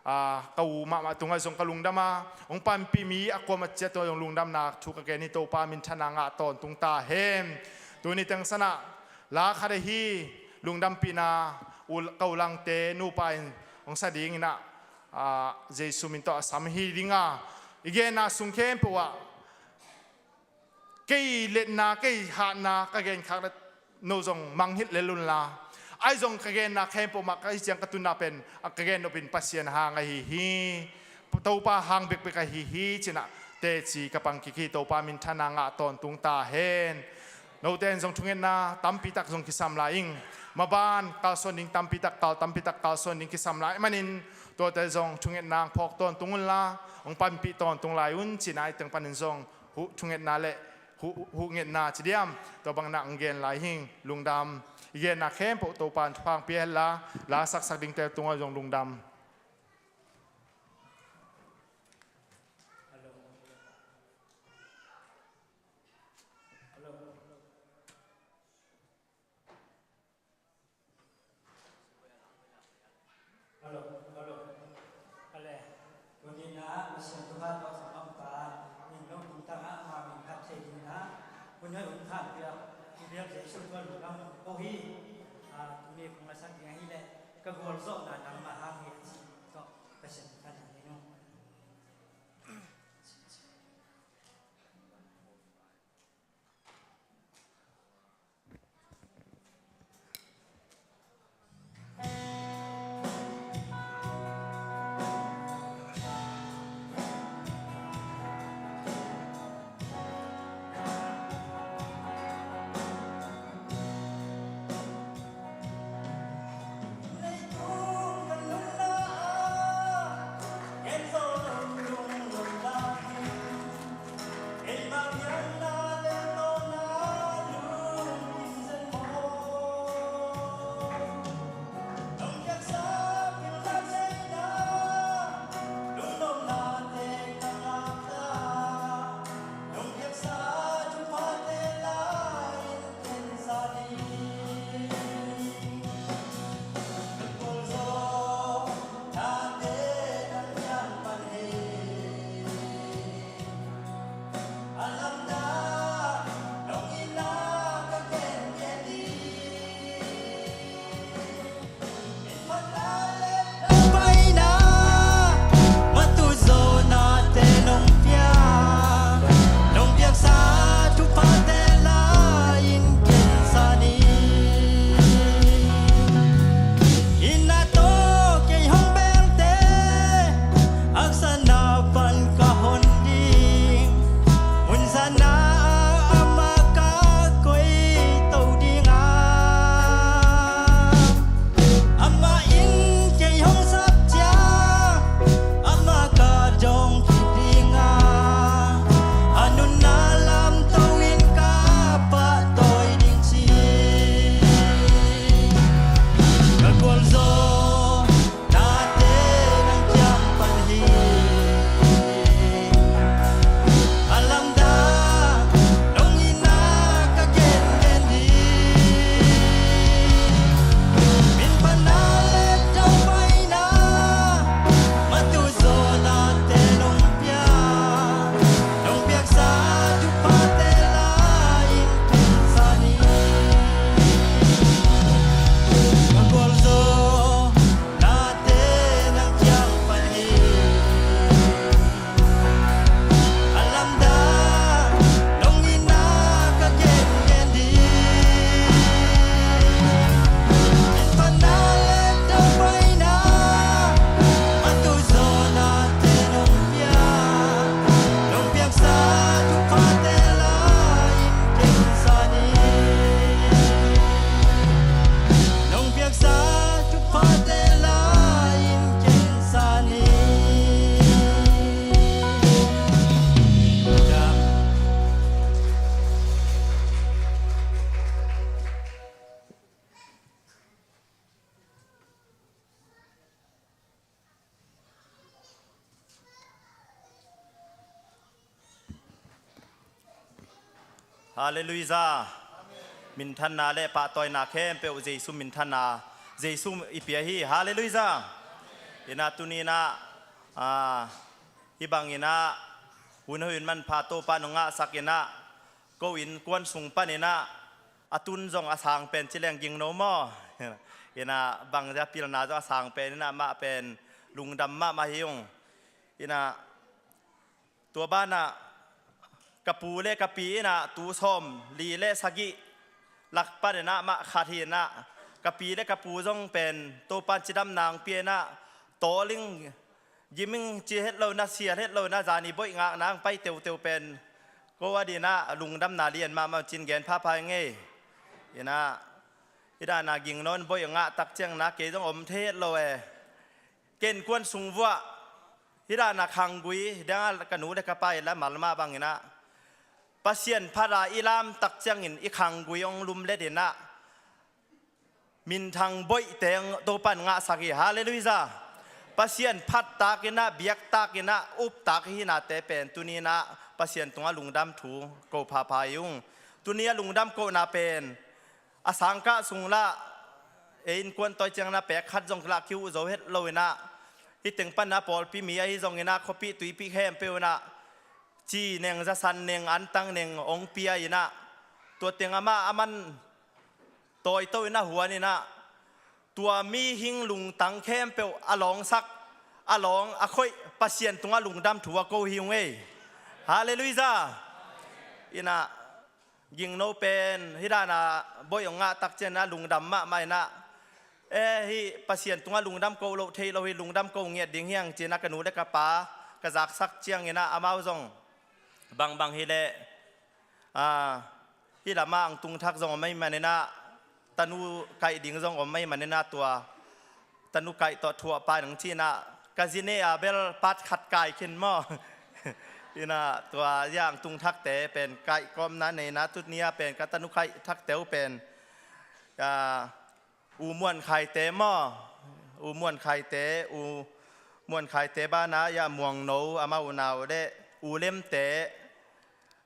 aa, ka u mahmah tungah zong ka lungdam a, hong panpih mi a kuamah ciat tungah zong lungdamna thu ka gen hi. Topa minthanna ngah tawntung ta hen. Tuni teng san ah la khat ahi, lungdampihna u, ka u Langte nupa in hong sa dingin ah, aa, Jesu min tawh a sam hi ding a, i genna sung khempeuh ah kei letna, kei hatna ka gen khak le, no zong mangngilh lel un la, ahi zong ka genna khempeuh mah ka hih ciang ka tunna pen a ka gen nop in Pasian hang ahi hi, Topa hang bekbek ahi hi, ci-in ah teci ka pang kik hi. Topa minthanna ngah tawntung ta hen. Note in zong thungetna tampi tak zong kisam lai ing. Maban kalsuan ding tampi tak kal, tampi tak kalsuan ding kisam lai manin, tuate zong thungetna hong phawk tawntung un la, hong panpih tawntung lai un, ci-in ah hih teng panin zong huh, thungetna le huh, huh ngetna ci diam, tua bangin ah hong gen lai hi ing. Lungdam. I genna khempeuh Topa in thupha hong pia hen la, la saksak dingte tungah zong lungdam. Hello, hello. Kale, tuni-in ah Pasian thupha tawh zong a upa in lo tung tangah ama min phat thei dingin ah hun hoih hun khanpia i biak Jesu tawh lungdam ko hi. Ah, tuni kong lasak ding ahih leh ka gualzawhna nangmah hang hi a ci tawh Pasian thupha na nei nung. Halleluiah. Minthanna le pahtawina khempeuh Jesu minthanna, Jesu i pia hi. Halleluiah. Inah tuni inah, ah, hih bang inah hun hoih hun manpha Topa nong ngahsak inah, ko innkuan sung pan inah a tun zong a sang pen ci leng Gingno maw? Inah bangzah pilna zong a sang pen inah amah pen lungdam mahmah hi ung. Inah tua banah ka pu le ka pi inah tu sawmli le sagih lak pan inah amah khat hi inah, ka pi le ka pu zong pen Topan cidamna hong pia inah, tawling giming ci het lo inah, sial het lo inah, zani boih ngakna hong pai teuteu pen ko a dinah lungdamna lian mahmah cin gen phapha ing ei. Inah hih dana Gingno in boih ngah tak ciang inah kei zong om thei het lo e. Ken kuan sung vuah hih dana khanggui dengah ka nu le ka pa i la mal mah bang inah Pasian phat a i lam tak ciangin i khanggui hong lumlet inah minthang boihte Topan ngahsak hi. Halleluiah. Pasian phat tak inah, biak tak inah, up tak hi nate pen tuni inah Pasian tungah lungdam thu ko phapha hi ung. Tuni a lungdam kohna pen a sangkah sung lah ei innkuan tawi ciang inah pek khat zong lah kiuh zo het lo inah, hih teng pan inah pawlpi mi ahi zong inah khuapih tuipih khempeuh inah ci neng, zasan neng, antang neng hong pia inah, tua teng amah a man tawito inah huan inah, tua mihing lungtang khempeuh a lawngsak, a lawng a khoih Pasian tungah lungdam thu a ko hi ung ei. Halleluiah. Inah Gingno pen hih dana boih hong ngah tak ciang inah lungdam mahmah inah, e, hih Pasian tungah lungdam ko loh theih lo hi, lungdam ko ngiat ding hi hang ci inah ka nu le ka pa ka zaksak ciang inah amau zong bangbang hi leh, a, hih lamah ang tung thak zong om ahih man inah, tanu kaih ding zong om ahih man inah tua tanu kaih tawh thuah pai nang ci inah ka zi ne a bel part khat kai khin maw? Inah tua ziang tung thakte pen kaih kawmna nei inah, tuni a pen ka tanu kaih thakte uh pen, a, U Muan Khaite maw? U Muan Khaite, U Muan Khaite banah, ya, Muangno amau unau le U Lemte,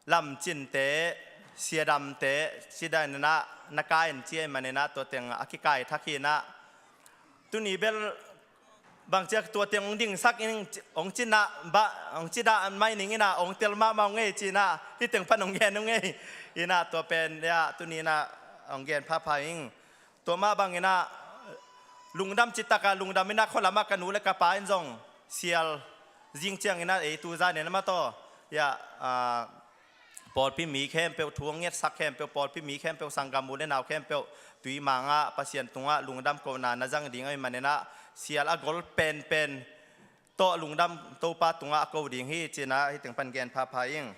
Lam Cinte, Sia Damte, ci dan inah na kai in ci ahih man inah tua teng a kikai thak hi inah, tuni bel bang ciak tua teng hong dingsak in hong ci inah, bah, hong ci dah mai ning inah hong tel mahmah ung ei ci inah hih teng pan hong gen ung ei. Inah tua pen, ya, tuni inah hong gen phapha ing. Tua mah bang inah lungdam citak a lungdam inah khua lamah ka nu le ka pa in zong sial zing ciang inah ei tu zan inah mah tawh, ya, a, pawlpi mi khempeuh thu hong ngetsak khempeuh, pawlpi mi khempeuh, sanggam u le nau khempeuh, tuimang ah Pasian tungah lungdam kohna na zang ding ahih man inah sial a gol penpen tawh lungdam Topa tungah a ko ding hi ci inah hih teng pan gen phapha ing.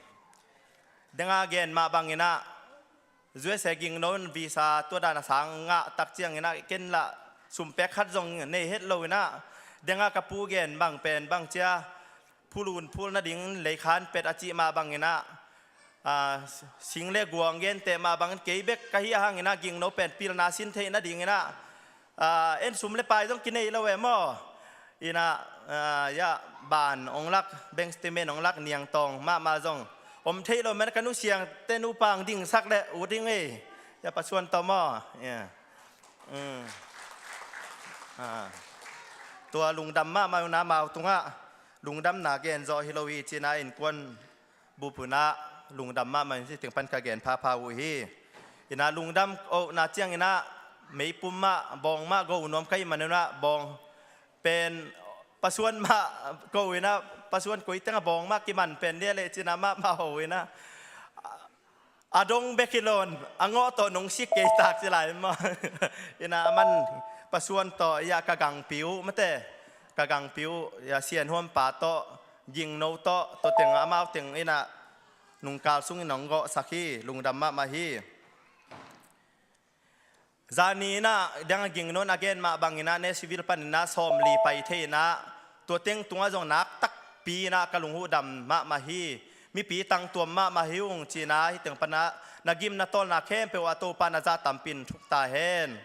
Denga gen mah bang inah U S A Gingno in visa tua dan a sang ngah tak ciang inah ken lah sum pek khat zong nei het lo inah, denga ka pu gen bang pen bang cia phulun phul nading leikhan pet a cih mah bang inah, a, sing le guang genteh mah bang in kei bek ka hih a hang inah Gingno pen pilna sin theih nading inah, a, en sum le pai zong kinei lo e maw? Inah, a, ya, ban hong lak, bank statement hong lak niangtawng mahmah zong om thei lo man ka nu siangte nupa hong dingsak le ut ding ei. Ya, pasuan tawh maw? Ya. Um. A. Tua lungdam mahmah uh inah amau tungah lungdamna gen zawh hi lo hi ci inah innkuan bup un ah lungdam mahmah in ci teng pan ka gen phapha uh hi. Inah lungdam kohna ciang inah meipum mah bawng mah go nuam ka hih man un ah bawng pen pasuan mah ko inah pasuan koi teng a bawng mah kiman pen dia leh ci inah mahmah ho inah a dong bek hi lo in a ngawh tawh nong sik kei tak ci lai maw? Inah a man pasuan tawh, ya, ka gangpi uh mate, ka gangpi uh, ya, Sian Huam pa tawh, Gingno tawh, tua teng amau teng inah nungkal sungin hong gawhsak hi, lungdam mahmah hi. Zani inah dang a Gingno in a gen mah bang inah Nashville pan inah sawmli pai thei inah tua teng tungah zong nak takpi inah ka lungdam mahmah hi. Mipi tangtuam mahmah hi ung ci inah hih teng pan ah na gim na tawlna khempeuh ah Topa na zah tampi in thuk ta hen.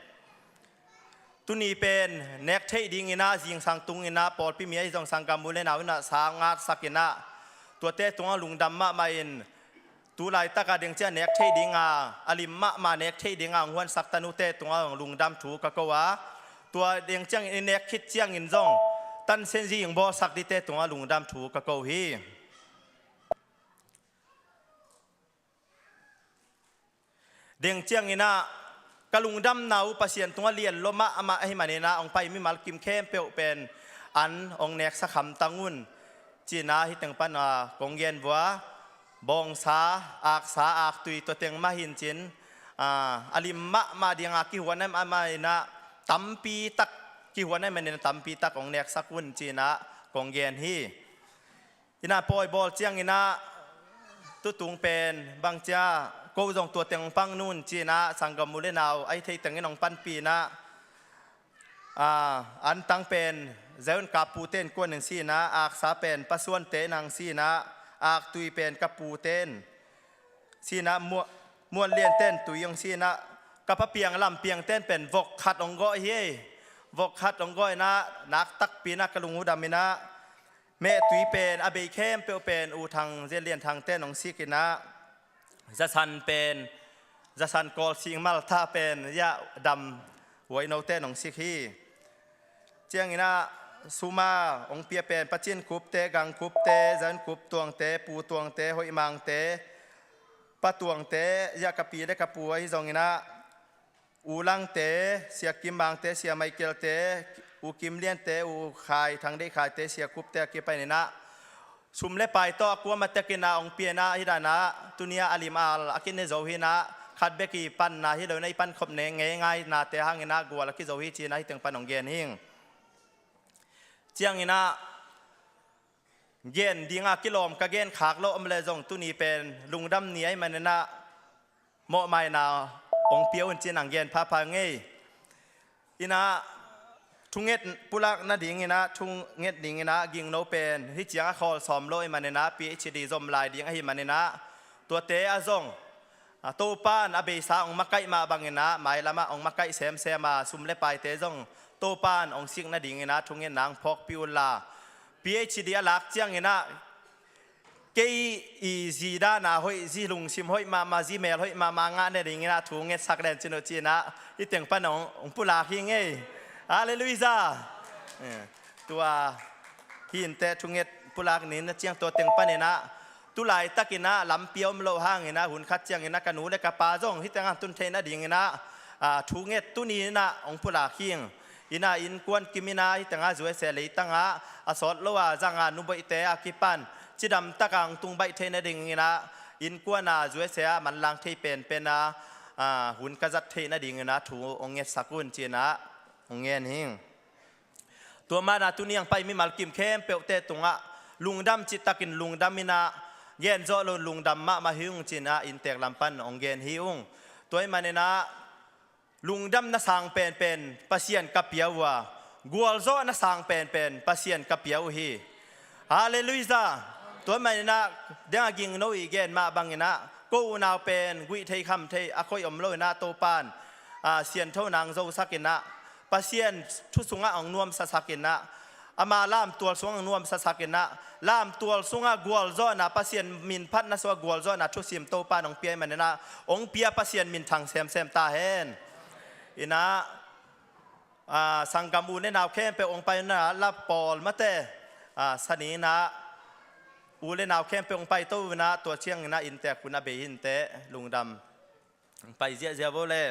Tuni pen nek theih ding inah zingsang tung inah pawlpi mi ahi zong sanggam u le nau inah sang ngatsak inah tuate tungah lungdam mahmah in tu laitaka deng ciang nek thei dinga, a lim mahmah nek thei dinga hong huansak tanute tungah hong lungdam thu ka ko a, tua deng ciangin i nek khit ciangin zong tansen zi hong bawlsak dite tungah lungdam thu ka ko hi. Deng cianginah ka lungdamna uh Pasian tungah lian lua mahmah ahi maninah hong pai mimal kim khempeuh pen an hong neksak hamtang un. Cinah hih teng pana kong gen vua, bawngsa, aksa, aktui tua teng mah hin cin, a, a lim mahmah dinga kihuan ahi maninah tampitak, kihuan ahi maninah tampitak hong neksak un cinah kong gen hi. Inah pawi bawl cianginah tutung pen bangcia ko zong tua teng hong pang nun cinah sanggam u le nau ahi thei tengin hong panpih inah, a, antang pen Zion kappute in kuan in sinah, aksa pen pasuante in hong sinah, aktui pen ka pute in sinah, mua-, muanliante in tui hong sinah, ka papiang lampiangte in pen vok khat hong gawh hi ei. Vok khat hong gawh inah naktakpi inah ka lung uh dam inah, mehtui pen a bei khempeuh pen U Thang, Zia Lian Thangte in hong sik inah, zasan pen, zasan kawl sing malta pen Zia Dam Huainote in hong sik hi. Cianginah suma hong pia pen Pacin Kupte, Gang Kupte, Zan Kup Tuangte, Pu Tuangte, Hoih Mangte, Pa Tuangte, Zia ka pi le ka pu ahi zonginah U Langte, Sia Kim Mangte, Sia Michaelte, U Kim Liante, U Khai, Thang Deih Khaite, Sia Kupte a kipaninah sum le pai tawh a kuamah tekinah hong pianah, hih danah tunia a lim al a kine zo hinah, khat bek i panna hi lo inah i pankhop ne ngeingainate hanginah gual a kizo hi cinah hih teng pan hong gen hing. Cianginah gen dinga kilawm ka gen khak lo om le zong tuni pen lungdam ni ahi maninah mawhmaina hong pia un cinah hong gen phapha ngei. Inah thunget pulak nadinginah, thunget dinginah gingno pen hih ciang a khawl sawm lo ahi maninah P H D zom lai ding ahi maninah tuate a zong, a, Topan a beisa hong makaih mah banginah mailamah hong makaih semsem a, sum le paite zong Topan hong sik nadinginah thungetna hong phawkpih unla, P H D a lak cianginah kei i zi dana hoih, zi lungsim hoih mahmah, zi mel hoih mahmah ngah nadinginah thu ngetsak den cin uh cinah hih teng pan hong, hong pulak hi ngei. Halleluiah. Eh, tua hi inteh thunget pulak ni na ciang tua teng paninah tu laitakinah lampi a om loh hanginah hun khat cianginah ka nu le ka pa zong hih tengah tun theih nadinginah, a, thunget tuni inah hong pulak hing. Inah innkuan kim inah hih tengah U S A leitangah a sawt lo a zanga nuboihte a kipan cidamtaka hong tung baih theih nadinginah innkuana U S A ah manlang thei penpena, a, hun ka zat theih nadinginah thu hong ngetsak un cinah hong ngen hing. Tua mana tuni hong pai mimal kim khempeuhte tungah lungdam citakin lungdam inah, gen zawh loin lungdam mahmah hi ung cinah inntek lam pan hong gen hi ung. Tua ahi maninah lungdamna sang penpen Pasian ka pia uh a, gualzawhna sang penpen Pasian ka pia uh hi. Halleluiah. Tua ahi maninah deng a gingno i gen mah banginah ko unau pen guih thei kham thei a khoih om loinah Topan, a, sianthona hong zosakinah Pasian thu sungah hong nuamsasakinah, ama lamtual sungah hong nuamsasakinah, lamtual sungah gualzawhna, Pasian min phatna sungah gualzawhna thusim Topan hong pia ahi maninah hong pia Pasian min thang semsem ta hen. Inah, a, sanggam u le nau khempeuh hong pai unah la pawl mate, a, saninah u le nau khempeuh hong paito unah tua cianginah inntek hun a bei hi inteh lungdam. Pai ziahziah vo le.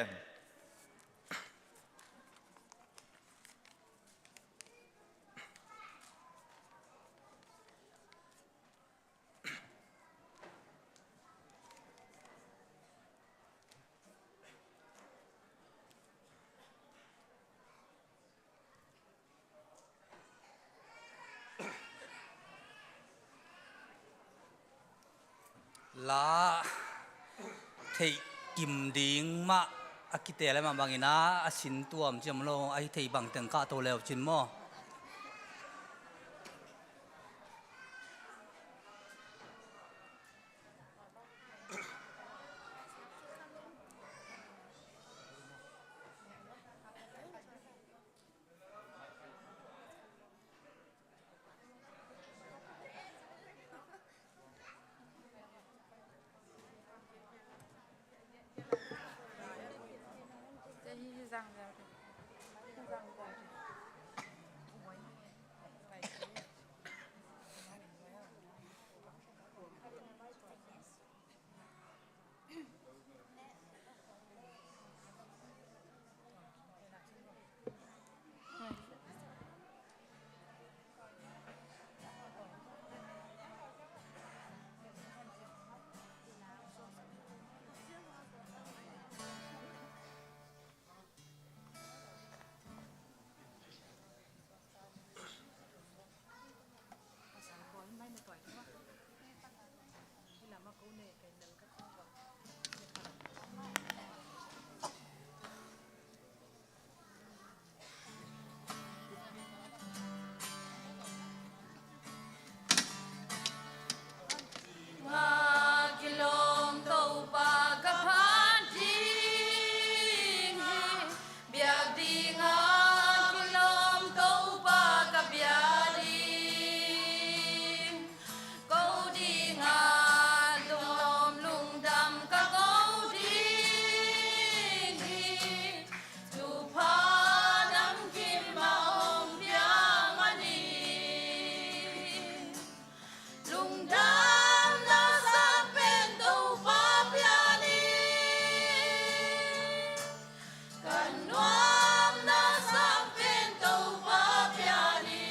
La theih kim ding mah a kiteel mah bangin ah, a sin tuam ciam lo, a hi thei bang teng kahto leu cin maw? Nga kilawm Topa ka phat ding hi. Biak ding a kilawm Topa ka bia ding. Ko ding a kilawm lungdam ka ko ding hi. Thupha namkim a hong piak man hi. Lungdamna sang pen Topa pian hi. Ka nuamna sang pen Topa pian hi.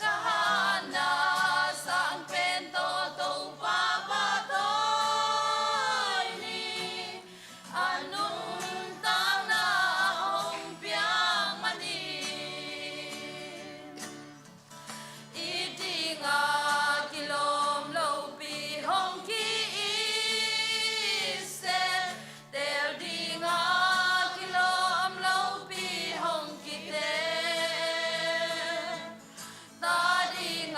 Ka hatna sang pen tawh Topa pahtawi ni. A nuntakna hong piak man hi. It ding a kilawm lopi hong ki-it seh, tel ding a kilawm lopi hong kitel. Ta ding a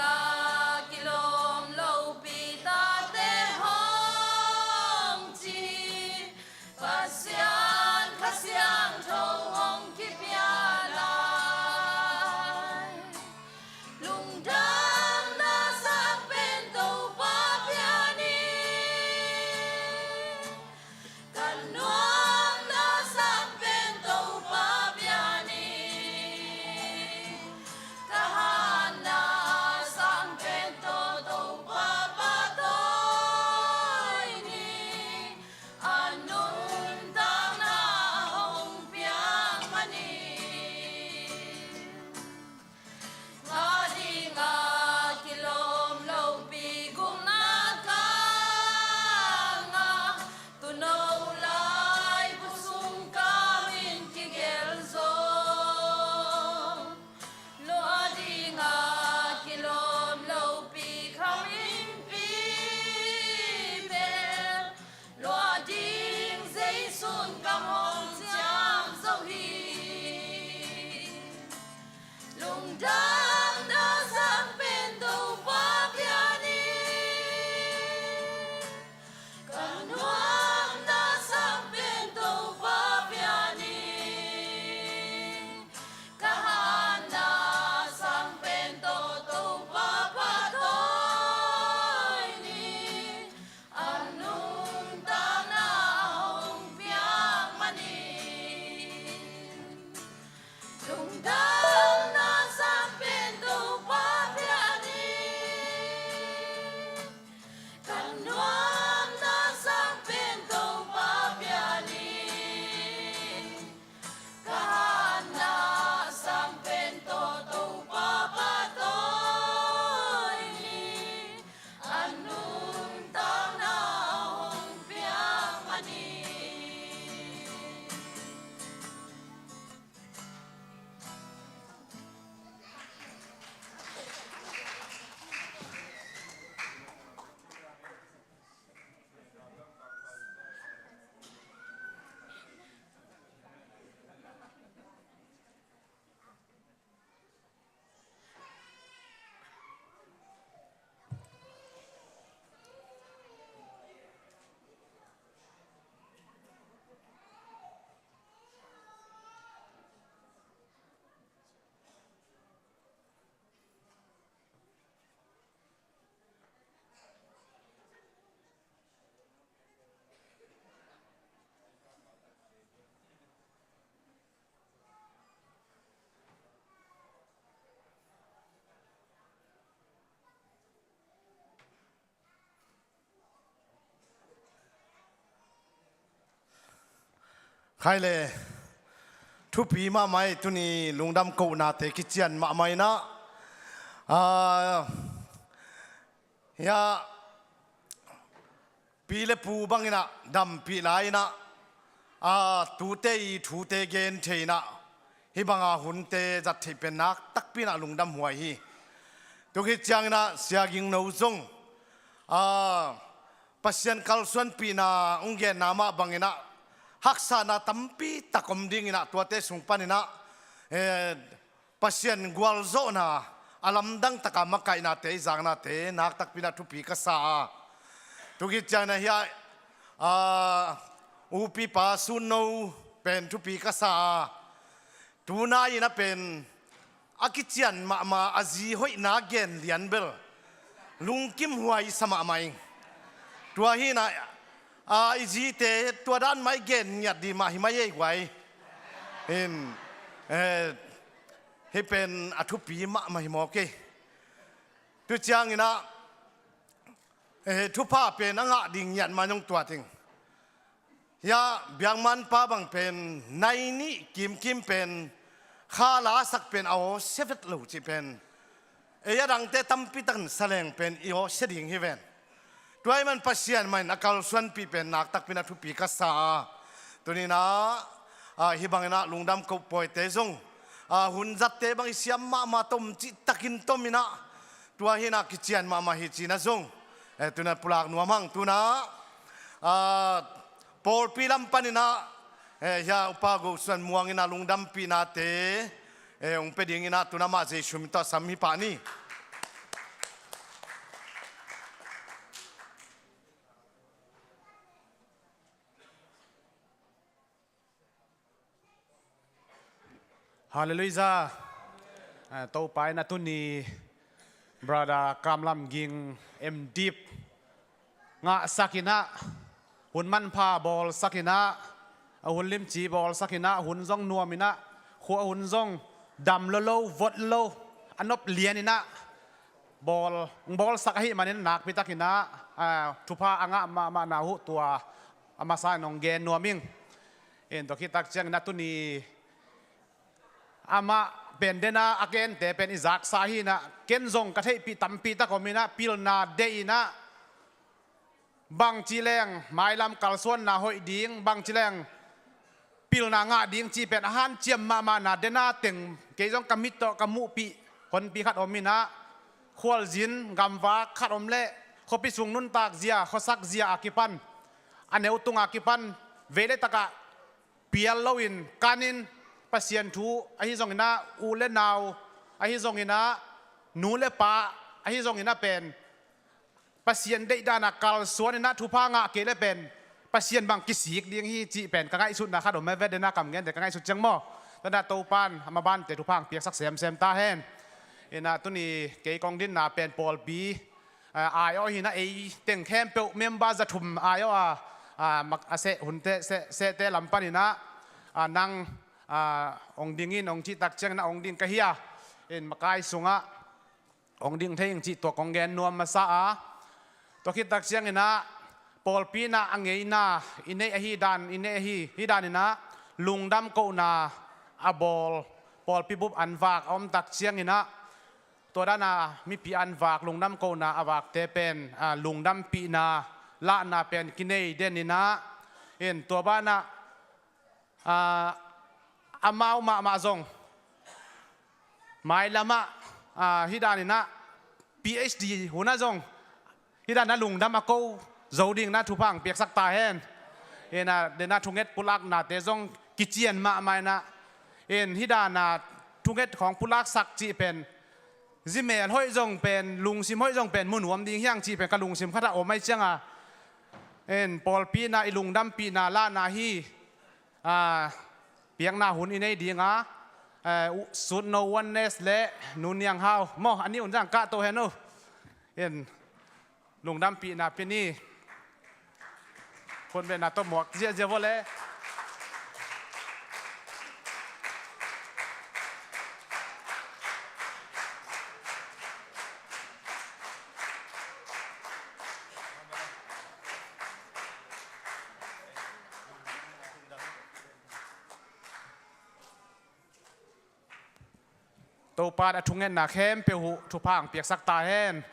kilawm lopi tate hong ci, Pasian Kha Siangtho hong kipia lai. Lungdamna sang pen Topa pian hi. Ka nuamna sang pen Topa pian hi. Ka hatna sang pen tawh Topa pahtawi ni. A nuntakna hong piak man hi. Nga ding a kilawm lopi gupna kang a, tuuno laibu sung kam in kigelh zaw. Lua ding a kilawm lopi kha innpi bel, lua ding Jesu'n kam hong ciam zo hi. Lungdamna sang pen Topa pian hi. Ka nuamna sang pen Topa pian hi. Ka hatna sang pen tawh Topa pahtawi ni. A nuntakna hong piak man hi. Lungdamna sang Khai le, thupi mahmah hi. Tuni lungdam kohnate kician mahmah inah, ah, hiah pi le pu banginah dampih lai inah, ah, tute i thute gen thei inah, hih banga hunte zat theih pen nak takpi inah lungdam huai hi. Tua khit cianginah Sia Ging No zong, ah, Pasian kalsuanpihna hong genna mah banginah haksatna tampi tak om dinginah tuate sung paninah, eh, Pasian gualzawhna a lamdang taka makaihnate i zaknate nak takpi inah thupi ka sa a, tua khit cianginah hiah, ah, upipa Sun No pen thupi ka sa a, tunai inah pen a kician mahmah a zi hoihna gen lian bel lungkim huai i sa mahmah ing. Tua hi inah, a, i zite tua dan mah i gen ngiat ding mah hi mai ei guai. In, eh, hih pen a thupi mahmah hi mawk ei. Tu cianginah, eh, thupha pen a ngah ding ngiat mah in hong tuat ing. Hiah biakmanpa bang pen nai nih kimkim pen kha la sak pen a aw sia vet lo cih pen ei a dangte tampi takin sa leng pen i aw sia ding hi ven. Tua ahih man Pasian mah in a kalsuanpih pen nak takpi inah thupi ka sa a, tuninah, ah, hih banginah lungdam koh pawite zong, ah, hun zatte bang i siam mahmah tom cih takin tom inah, tua hi inah kician mahmah hi ci inah zong, eh, tunah pulak nuam hang. Tunah, ah, pawlpi lam paninah, eh, hiah Upa Go Suan Muang inah lungdampihnate, eh, hong pia dinginah tunah mah Jesu min tawh sam hi pah ni. Halleluiah. Ah, Topa in a tuni Brother Kam Lam Ging M.Div ngahsak inah, hun manpha bawlsak inah, a hun limci bawlsak inah, hun zong nuam inah, khua hun zong dam lolo, vot lo, a nop lian inah bawl, bawlsak ahih manin nakpi takinah, ah, thupha a ngah mahmahna uh tua a masa in hong gen nuam ing. In tua khit tak cianginah tuni amah pen dena a gente pen i zaksa hi inah, ken zong ka theihpih tampi tak om inah, pilna deih inah, bangci leng mailam kalsuanna hoih ding, bangci leng pilna ngah ding cih pen a hanciam mahmahna dena teng kei zong ka mit tawh ka muhpih honpi khat om inah, khualzin gamvak khat om leh khuapi sung nuntak zia, khuasak zia a kipan, a neu tunga kipan vei le takah pial loin kanin Pasian thu ahi zonginah, u le nau ahi zonginah, nu le pa ahi zonginah pen Pasian deihdanah kalsuan inah thupha ngah kei le pen Pasian bang kisik ding hi cih pen ka ngaihsutna khat om e. Vet dena kam gente ka ngaihsut ciang maw. Tua inah Topan a mabante thupha hong piaksak semsem ta hen. Inah tuni kei kong dinna pen pawlpi, ah, aiawh hi inah, ei teng khempeuh member za thum aiawh a, ah, mak a seh hunte seh, sehte lam paninah, ah, nang, ah, hong ding in hong cih tak cianginah hong ding ka hi a, in makai sungah hong ding thei ing cih tua kong gen nuam masa a. Tua khit tak cianginah pawlpi inah a ngeina i neih ahi dan, i neih ahi, hi daninah lungdam kohna a bawl pawlpi bup an vak a om tak cianginah, tua dana mipi an vak lungdam kohna a vakte pen, ah, lungdampihna lahna pen kinei den inah, in tua banah, ah, amau mahmah zong mailamah, ah, hi daninah PhD hunah zong hi danah lungdam a ko zo dinginah thupha hong piaksak ta hen. Inah dena thunget pulaknate zong kician mahmah inah, in hi dana thunget khawng pulaksak cih pen zi mel hoih zong pen, lungsim hoih zong pen mu nuam ding hiang cih pen ka lungsim khatah om ahi cianga, in pawlpi inah i lungdampihna lahna hi, ah, piakna hun i nei dinga, eh, Sun No Oneness le Nu Niang Hau maw, a nih un zang kah to hen uh. In lungdampihna pia ni. Khun bena tawh muak ziahziah vua le. Topa in a thungetna khempeuh uh thupha hong piaksak ta hen.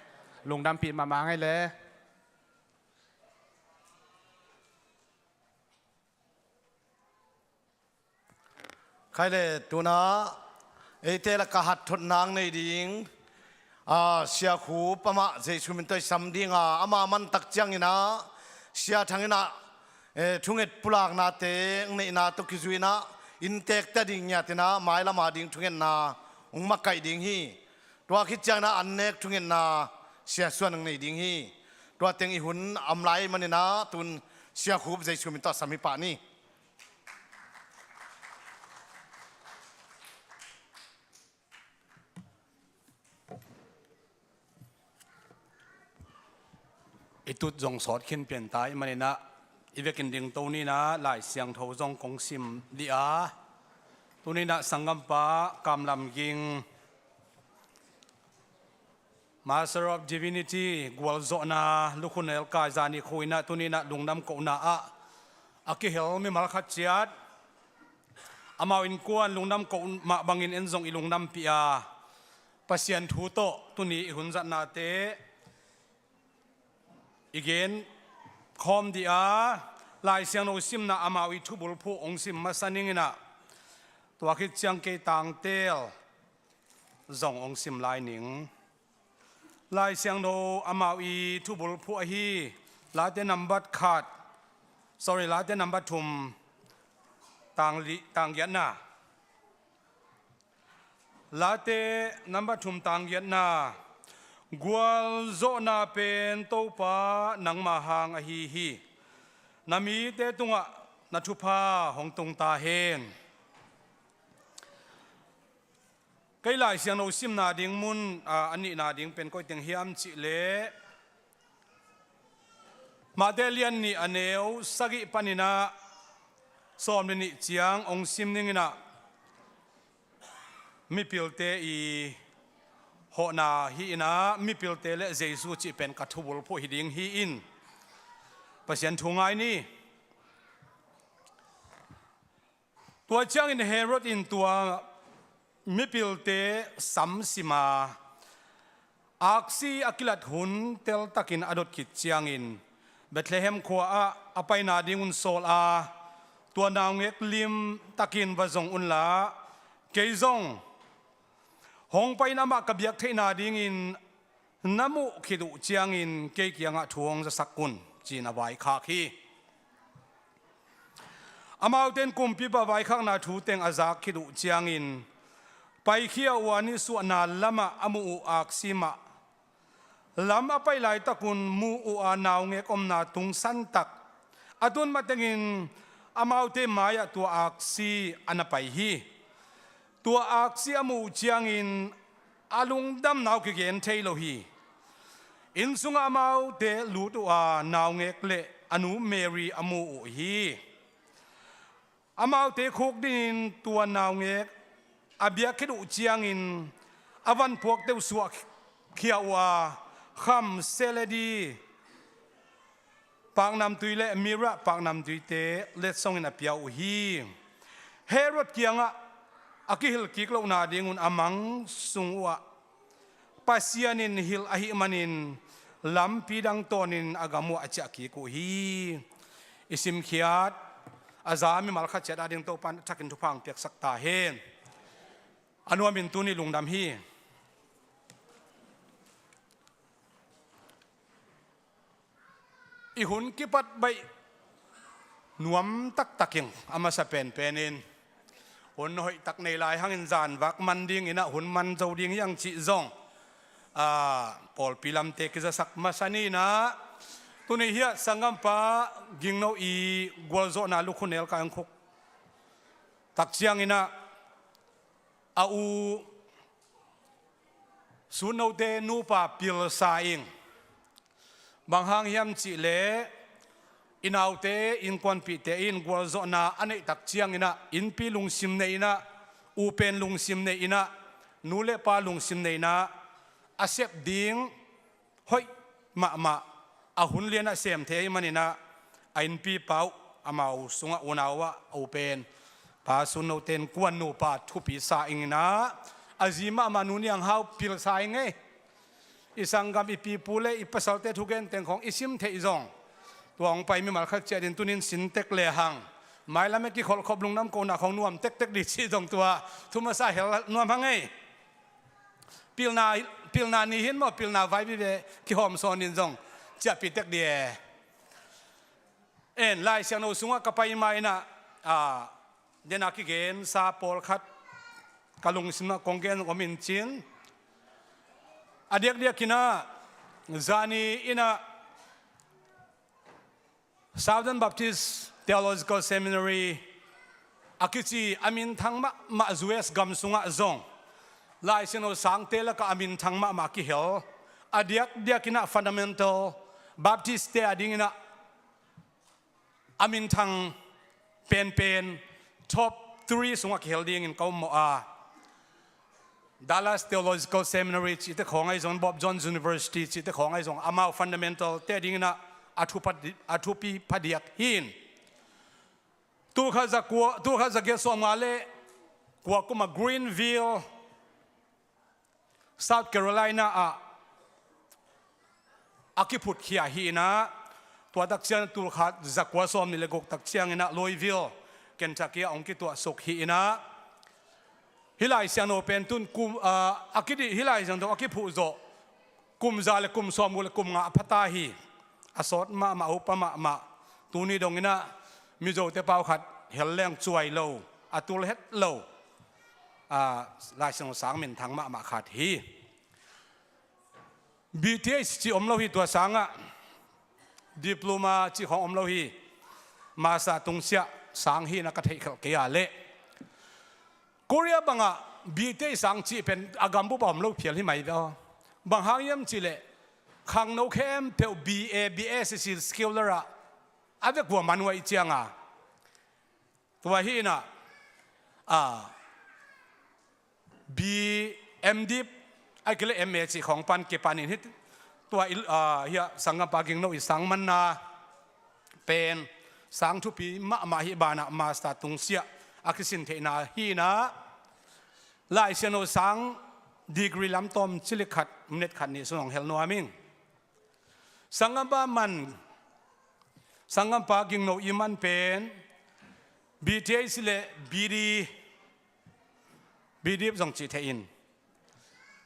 Lungdampih mahmah ngei le. Khai le tuna eite lakah hatthotna nei ding, a, Sia Khup amah Jesu min tawh i sam ding a, ama mantak ciangin ah Sia Thang in ah, e, thunget pulaknate neihna tawh kizui in ah inntekte a ding ngiat in ah mailam a ding thungetna hong makaih ding hi. Tua khit ciangin ah an nek thungetna Sia Suan hong nei ding hi. Tua teng i hun a om lai manin ah tun Sia Khup Jesu min tawh a sam hi pah ni. I tut zong sawt khin pian ta ahih manin ah i vekin dingto ni in ah Lai Siangtho zong kong sim dih a, tuni in ah sanggampa Kam Lam Ging, Master of Divinity, gualzawhna lukhu nelkai zani khu in ah tuni in ah lungdam kohna ah a kihel mimal khat ciat, amau innkuan lungdam koh mah bangin en zong i lungdampih a, Pasian thu tawh tuni i hun zatnate i gen khawm dih a, Lai Siangtho simna amau i thubulphuh hong sim masa ning in ah, tua khit ciang kei tangtel zong hong sim lai ning. Lai Siangtho amau i thubulphuh ahi Late nambat khat, sorry, Late nambat thum, tang li, tang giatna. Late nambat thum, tang giatna. Gualzawhna pen Topa nangma hang ahi hi. Na mite tungah na thupha hong tung ta hen. Kei Lai Siangtho simna ding mun, a, a nihna ding pen koi teng hiam cih leh, Matthai lian nih a neu sagih panin ah sawm le nih ciang hong sim ning in ah, mipilte i hawhna hi in ah, mipilte le Jesu cih pen ka thubulphuh hi ding hi in, Pasian thu ngai ni. Tua ciangin Herod in tua mipilte samsim a, aksi a kilat hun teltakin a dot khit ciangin Bethlehem khua ah a paina dingun sawl a, tua naungek limtakin va zong unla, kei zong hong pai-in amah ka biak theihna dingin na muh khit uh ciangin kei kiangah thu hong zasak un, ci-in a vaikhak hi. Amaute in kumpipa vaikhakna thu teng a zak khit uh ciangin paikhia uh a nisuahna lamah a muh uh aksi mah, lam a pai laitakun muh uh a naungek omna tungsantak a tun matengin amaute mai-ah tua aksi a na pai hi. Tua aksi a muh uh ciangin a lungdamna uh kigen thei lo hi. Inn sungah amaute lut uh a naungek le a nu Mary a mu uh hi. Amaute khukdinin tua naungek a biak khit uh ciangin a vanpuakte uh suahkhia uh a, kham, seledi, paknamtui le mira paknamtuite letsongin a pia uh hi. Herod kiangah a kihilh kik lohna dingun a mang sung uhah Pasian in hilh ahih manin lampi dang tawnin a gam uhah a ciah kik uh hi. I simkhiat a za mimal khat ciat ading Topa in a thakin thupha hong piaksak ta hen. A nuamin tuni lungdam hi. I hun kipat baih nuam taktaking a masa penpenin hun hoihtak nei lai hangin zanvak man dingin ah hun man zo ding hi hang cih zong, a, pawlpi lamte kizasak masa ni in ah, tuni hiah sanggampa Gingno i gualzawhna lukhu nelkai hong khuk tak ciangin ah a u Sutnote nupa pilsa ing. Bang hang hiam cih leh i naute innkuanpihte in gualzawhna a neih tak ciangin ah innpi lungsim nei in ah, upen lungsim nei in ah, nu le pa lungsim nei in ah a sep ding hoih mahmah a hun lianah sem thei ahih manin ah a innpipa uh, amau sungah unau ah a upen Pa Sutnote in kuan nupa thupi sa ing in ah, A zi mahmah Nu Niang Hau pilsa i ngei. I sanggam, i pipu le i pasalte thugen teng khawng i sim theih zong, tua hong pai mimal khat ciat in tunin sin tek lehang, mailam e kikholhkhop lungdam kohna khawng nuam tektek dih cih zong tua thu masa hel nuam hang ei. Pilna, pilna ni hin maw, pilna vai vive kihawm sawnin zong ciahpih tek dih e. En, Lai Siangtho sungah ka pai ma inah, a, dena kigensa pawlkhat ka lungsim ah kong gen om in cin. A diakdiak inah, zani inah Southern Baptist Theological Seminary a kici a minthang mahmah U S gam sungah zong Lai Siangtho sangte lakah a minthang mahmah kihel, a diakdiak inah fundamental Baptist te a ding inah a minthang penpen top three sungah kihel dingin ka ummawh a, Dallas Theological Seminary cihte khawng ahi zong, Bob Jones University cihte khawng ahi zong, amau fundamental te ding inah a thupi, a thupi phadiak hi in. Tulkhat zakua, tulkhat zagiat sawmnga le kua kum ah Greenville, South Carolina ah a kiphutkhia hi inah, tua takciang tulkhat zakua sawmnih le guk takciang inah Louisville, Kentucky ah hong kituahsuk hi inah, hih Lai Siangtho pen tun kum, a, a kidih, hih Lai Siangtho a kiphuh zawh kum za le kum sawmguk le kum nga a phata hi. A sawt mahmah, a upa mahmah. Tuni dong inah Mizote pau khat hel leng cuai lo, a tul het lo, a, Lai Siangtho sang minthang mahmah khat hi. B Th cih om lo hi, tua sangah diploma cih khawng om lo hi. Master tungsiah sang hi inah ka theihkhelh kei a leh, Korea bangah B Th sang cih pen a gambup ah om lo phial hi mai ve aw. Bang hang hiam cih leh, khangno khempeuh B A, B S C skill ah a vekua man uh ahih cianga, tua hi inah, a, B, M Div, ahih kei leh M A cih khawng pan kipan in hih, tua i, a, hiah sanggampa Gingno i sang manna pen sang thupi mahmah hi banah, master tungsiah a kisin theihna hi inah, Lai Siangtho sang degree lam tawm cilik khat, minute khat nih sung hong hel nuam ing. Sanggampa man, sanggampa Gingno i man pen B Th le B D, B Div zong cih theih in,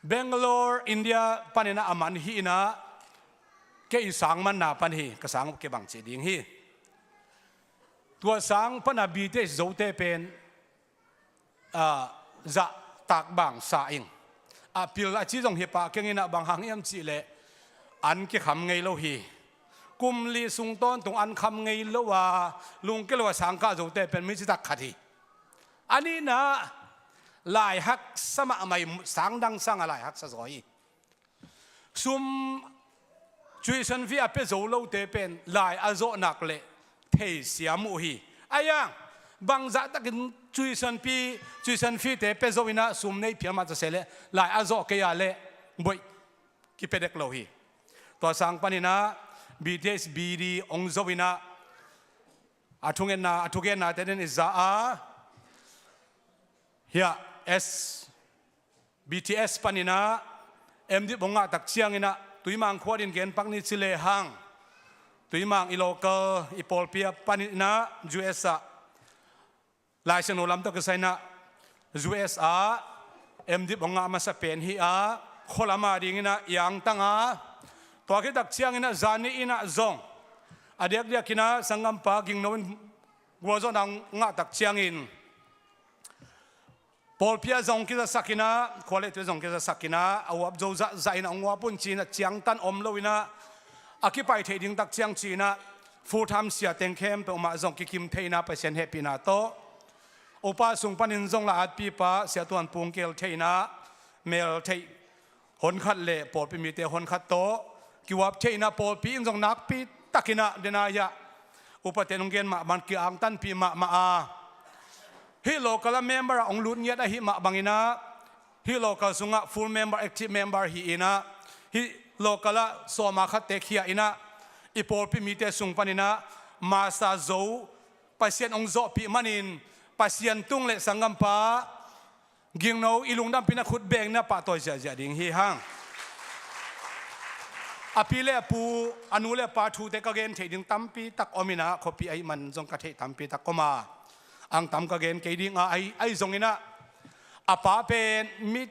Bangalore, India pan inah a man hi inah, kei i sang manna pan hi, ka sang uh kei bang cih ding hi. Tua sang pana B Th zote pen, a, zahtak bang sa ing. A pil a ci zong hi pah keng inah, bang hang hiam cih leh an kikham ngei lo hi. Kum li sung tawntung an kham ngei lo a, lungkia lo a sang kah zote pen mi citak khat hi. A nihna, lai haksa mahmah hi, sang dang sangah lai haksa zaw hi. Sum, tuition fee a pia zo lote pen lai a zawh nak leh theisiam uh hi. A iang, bangzah takin tuition fee, tuition fee te pia zo inah sum nei phial mah ta se leh, lai a zawh kei a leh boih, kipia dek lo hi. Tua sang pan inah B Th, B D hong zo inah, a thungetna, a thugennate den i za a, hiah S, B Th pan inah M Div hong ngah takciang inah, Tuimang khua din gen pak ni ci lehang, Tuimang i local, i pawlpi ah pan inah U S ah, Lai Siangtho lam tawh kisai inah U S ah M Div hong ngah masa pen hi a, khua lam a ding inah i angtang a, tua khit takciang inah zani inah zong a diakdiak inah sanggampa Gingno in gualzawhna hong ngah takciangin, pawlpi ah zong kizasak inah, khua le tui ah zong kizasak inah, a uap zo zahzah inah hong uap un ci inah, ciangtan om lo inah, a kipai theih ding takciang ci inah, full time sia teng khempeuh mah zong kikim thei inah, Pasian hehpihna tawh upa sung panin zong la atpipa Sia Tuan Pung Kel thei inah, mel theih honkhat le pawlpi mite honkhat tawh kiuap thei inah, pawlpi in zong nakpi tak inah, dena hiah upate nong gen mah bang kiangtanpih mahmah a, hih local ah member ah hong lut ngiat ahih mah bang inah, hih local sungah full member, active member hi inah, hih local ah sawma khatte khia inah, i pawlpi mite sung pan inah master zo Pasian hong zawhpih manin, Pasian tung le sanggampa Gingno i lungdampihna khut bengna pahtawi ziahziah ding hi hang. A pi le a pu, a nu le a pa thute ka gen theih ding tampi tak om inah, khuapi ahih man zong ka theih tampi tak om a, ang tam ka gen kei ding a, ahi, ahi zong inah a pa pen mi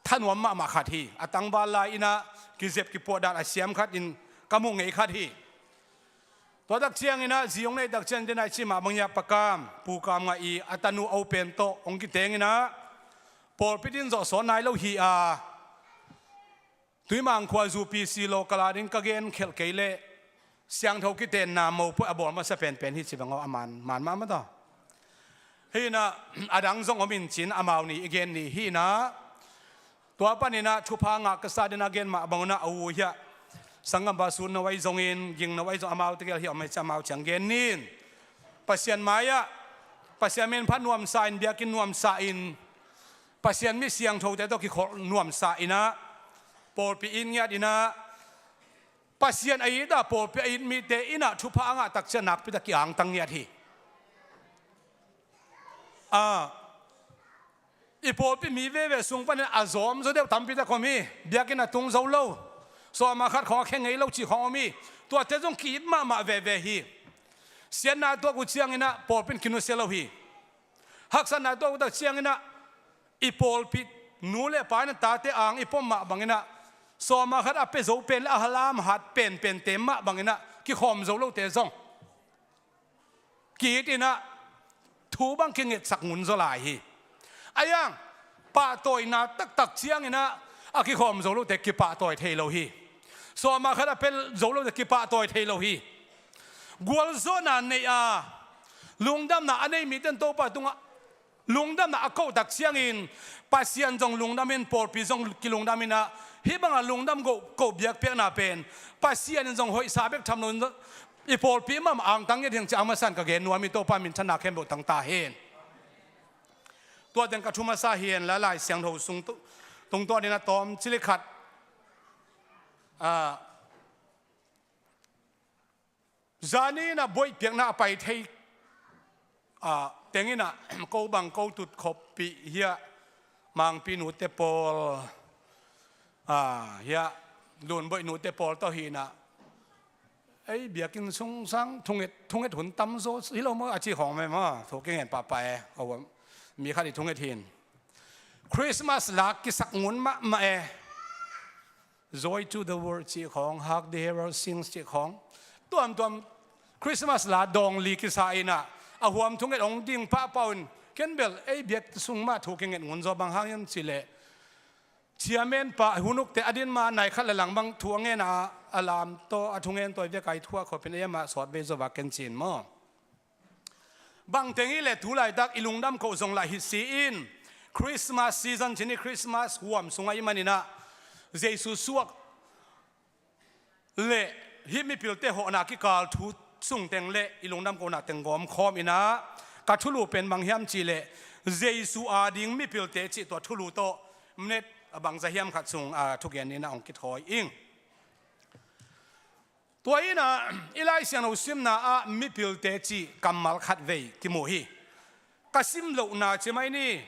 thanuam mahmah khat hi. A tangval lai inah kizep kipuah dan a siam khat in ka mu ngei khat hi. Tua tak ciang inah zi hong neih tak ciang denah i cih mah bang hiah Pa Kam, Pu Kam Ngah i a tanu a u pen tawh hong kiteng inah pawlpi din zawh sawn nai lo hi a, Tuimang khua zu P C local a ding ka gen khelh kei leh siangtho kitenna mopawi a bawl masa penpen hi ci bang aw, a man, man mahmah tawh. Hi inah a dang zong om in cin amau ni i gen ni hi inah, tua pan inah thupha ngah ka sa dinah gen mah bang unah a u hiah sanggampa sutno ahi zongin, gingno ahi zong amau tegel hi a om ahi ci amau ciang gen nin. Pasian mai-ah Pasian min phat nuamsa in, biakinn nuamsa in, Pasian mi siangthote tawh kikholh nuamsa inah pawlpi it ngiat inah Pasian a it a pawlpi a it mite inah thupha a ngah tak ciang nakpi tak ki-angtang ngiat hi. A, i pawlpi mi veve sung panin a zawm zaw deuh tampi tak om hi. Biakinn a tung zo lo, sawma khat khawng a khe ngei lo cih khawng om hi. Tuate zong ki-it mahmah veve hi. Siatna tuak uh ciang inah pawlpi in kinusia lo hi. Haksatna tuak uh tak ciang inah i pawlpi nu le pa in a tate ang i pom mah bang inah sawma khat a pia zo pen le a halam hat penpente mah bang inah kikhawm zo lote zong ki-it inah thu bang kingetsak ngun zaw lai hi. A iang pahtawina taktak ciang inah a kikhawm zo lote kipahtawi thei lo hi. Sawma khat a pia zo lote kipahtawi thei lo hi. Gualzawhna nei a, lungdamna a nei mite in Topa tungah lungdamna a koh tak ciangin Pasian zong lungdam in, pawlpi zong kilungdam inah hih bangah lungdam koh, koh biakpiakna pen Pasian in zong hoihsa bek tham lo in i pawlpi mah angtang ngiat hi hang ci a, a masa in ka gen nuam hi. Topa minthanna khempeuh tang ta hen. Tua teng ka thu masa hi hen la, Lai Siangtho sung tu, tungtawn inah tawm cili khat, a, zani inah buaih piakna a pai thei, a, teng inah ko bang ko tut khoppih hiah Mangpi nute pawl, a, hiah Lunbuaih nute pawl tawh hi inah ei biakinn sung sang thunget, thunget hun tam zaw hi lo maw a ci khawng mai maw, thu kingen pahpah e. A huam mi khat i thunget hin Christmas lak kisak ngun mahmah e. Joy to the World cih khawng, Hark the Herald Sings cih khawng, tuamtuam Christmas la dawng li kisa inah a huam thunget hong ding pahpah un, ken bel ei biak sung mah thu kinget ngun zaw, bang hang hiam cih leh chairman pa hunukte a din ma nai khat le lang bang thu a ngen a, a lam tawh a thungen tawi vek a i thu a khawpin ei amah sawt vei zaw va ken cin maw. Bangteng hi leh tu laitak i lungdam koh zong lah hi si in, Christmas season cih ni, Christmas huam sungah i hih man inah Jesu suak le hih mipilte hawhna kikal thu sung teng le i lungdam kohna teng gawm khawm inah ka thulu pen bang hiam cih leh Jesu a ding mipilte cih tua thulu tawh minute a bangza hiam khat sung, a, thugen inah hong kithawi ing. Tua inah i Lai Siangtho simna ah mipilte cih kammal khat vei kimu hi. Ka sim lohna ci mai ni.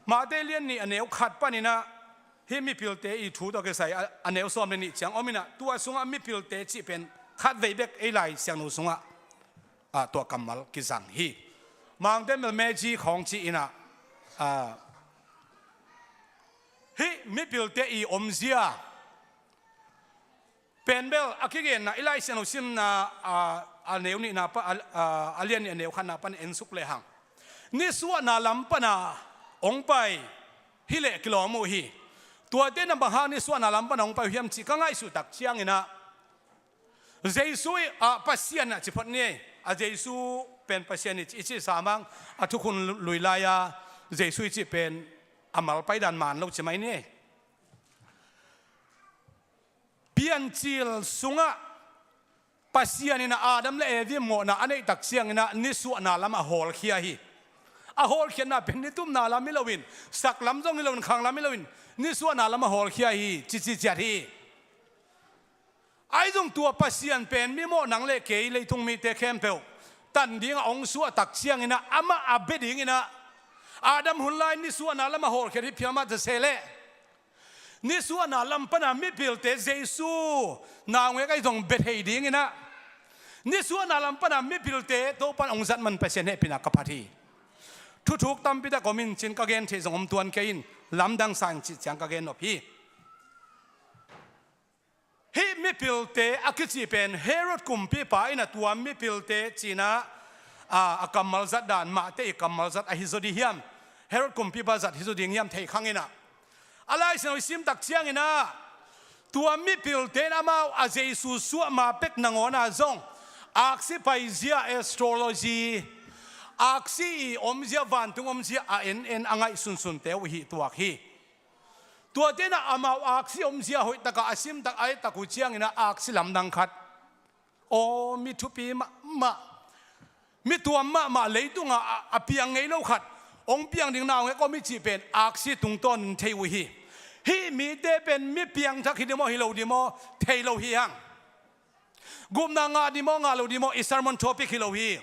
Matthai lian nih a neu khat pan inah hih mipilte i thu tawh kisai a, a neu sawm le nih ciang om inah tua sungah mipilte cih pen khat vei bek ei Lai Siangtho sungah, a, tua kammal kizang hi. Mangte melmeci khawng ci inah, a, hih mipilte i omzia pen bel a kigenna i Lai Siangtho simna, a, a neu nihna pa, a, a, a lian nih a neu khatna pan en suk lehang nisuahna lam pana hong pai hi leh kilawm uh hi. Tuate na bang hang nisuahna lam pana hong pai uh hiam cih ka ngaihsut tak ciang inah Jesu i, a, Pasian a ci phot ni. A Jesu pen Pasian i ci, i ci sa mang, a thukhun lui lai-a Jesu i cih pen a mal paidan man lo ci mai ni. Piancil sungah Pasian in a Adam le Evi mawhna a neih tak ciang inah nisuahna lam a hawlkhia hi. A hawlkhiatna pen nitumna lam hi loin, saklam zong hi loin, khanglam hi loin, nisuahna lam a hawlkhia hi, cici ciat hi. Ahi zong tua Pasian pen mi mawh nang le kei leitung mite khempeuh tan dingah hong suah tak ciang inah amah a bia ding inah Adam hun lai nisuahna lamah hawlkhiat hi phial mah ta se leh, nisuahna lam pana mipilte Jesu naungek ahi zong bia thei dingin ah, nisuahna lam pana mipilte Topan hong zat man Pasian hehpihna ka phat hi. Thuthuk tampi tak om in cin ka gen theih zong om tuan kei in, lamdang sa in cih ciang ka gen nop hi. Hih mipilte a kici pen Herod kumpipa in ah tua mipilte ci-in ah, a, a kammal zat dan, mahte i kammal zat ahi zaw ding hiam, Herod kumpipa zat hi zaw ding hiam thei khang in ah, a Lai Siangtho i sim tak ciangin ah, tua mipilte in amau a Jesu suah ma pek nangawn ah zong aksi paizia, astrology, aksi i omzia, vantung omzia a en en a ngaihsunsunte uh i hih tuak hi. Tuate in ah amau aksi omzia hoih takah a sim tak, a et tak uh ciangin ah aksi lamdang khat, aw, mi thupi mahmah, mi tuam mahmah, leitungah a, a piang ngei lo khat hong piang ding naungek om hi cih pen aksi tungtawnin thei uh hi. Hih mite pen mi piangthak hi ding maw, hi lo ding maw, thei lo hi hang. Gupna ngah ding maw, ngah lo ding maw, i sermon topic hi lo hi.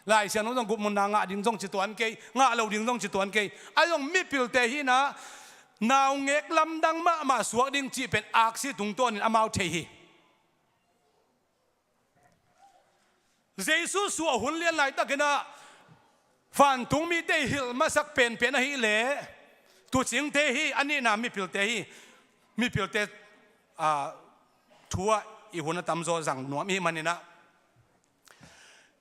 Lai Siangtho zong gupna ngah ding zong ci tuan kei, ngah lo ding zong ci tuan kei. Ahi zong mipilte hi in ah naungek lamdang mahmah suak ding cih pen aksi tungtawnin amau thei hi. Jesu suah hun lian laitakin ah vantung mite i hilh masak penpen ahih leh tuucingte hi, a nihna mipilte hi. Mipilte, a, thu ah i hun a tamzaw zang nuam i hih manin ah,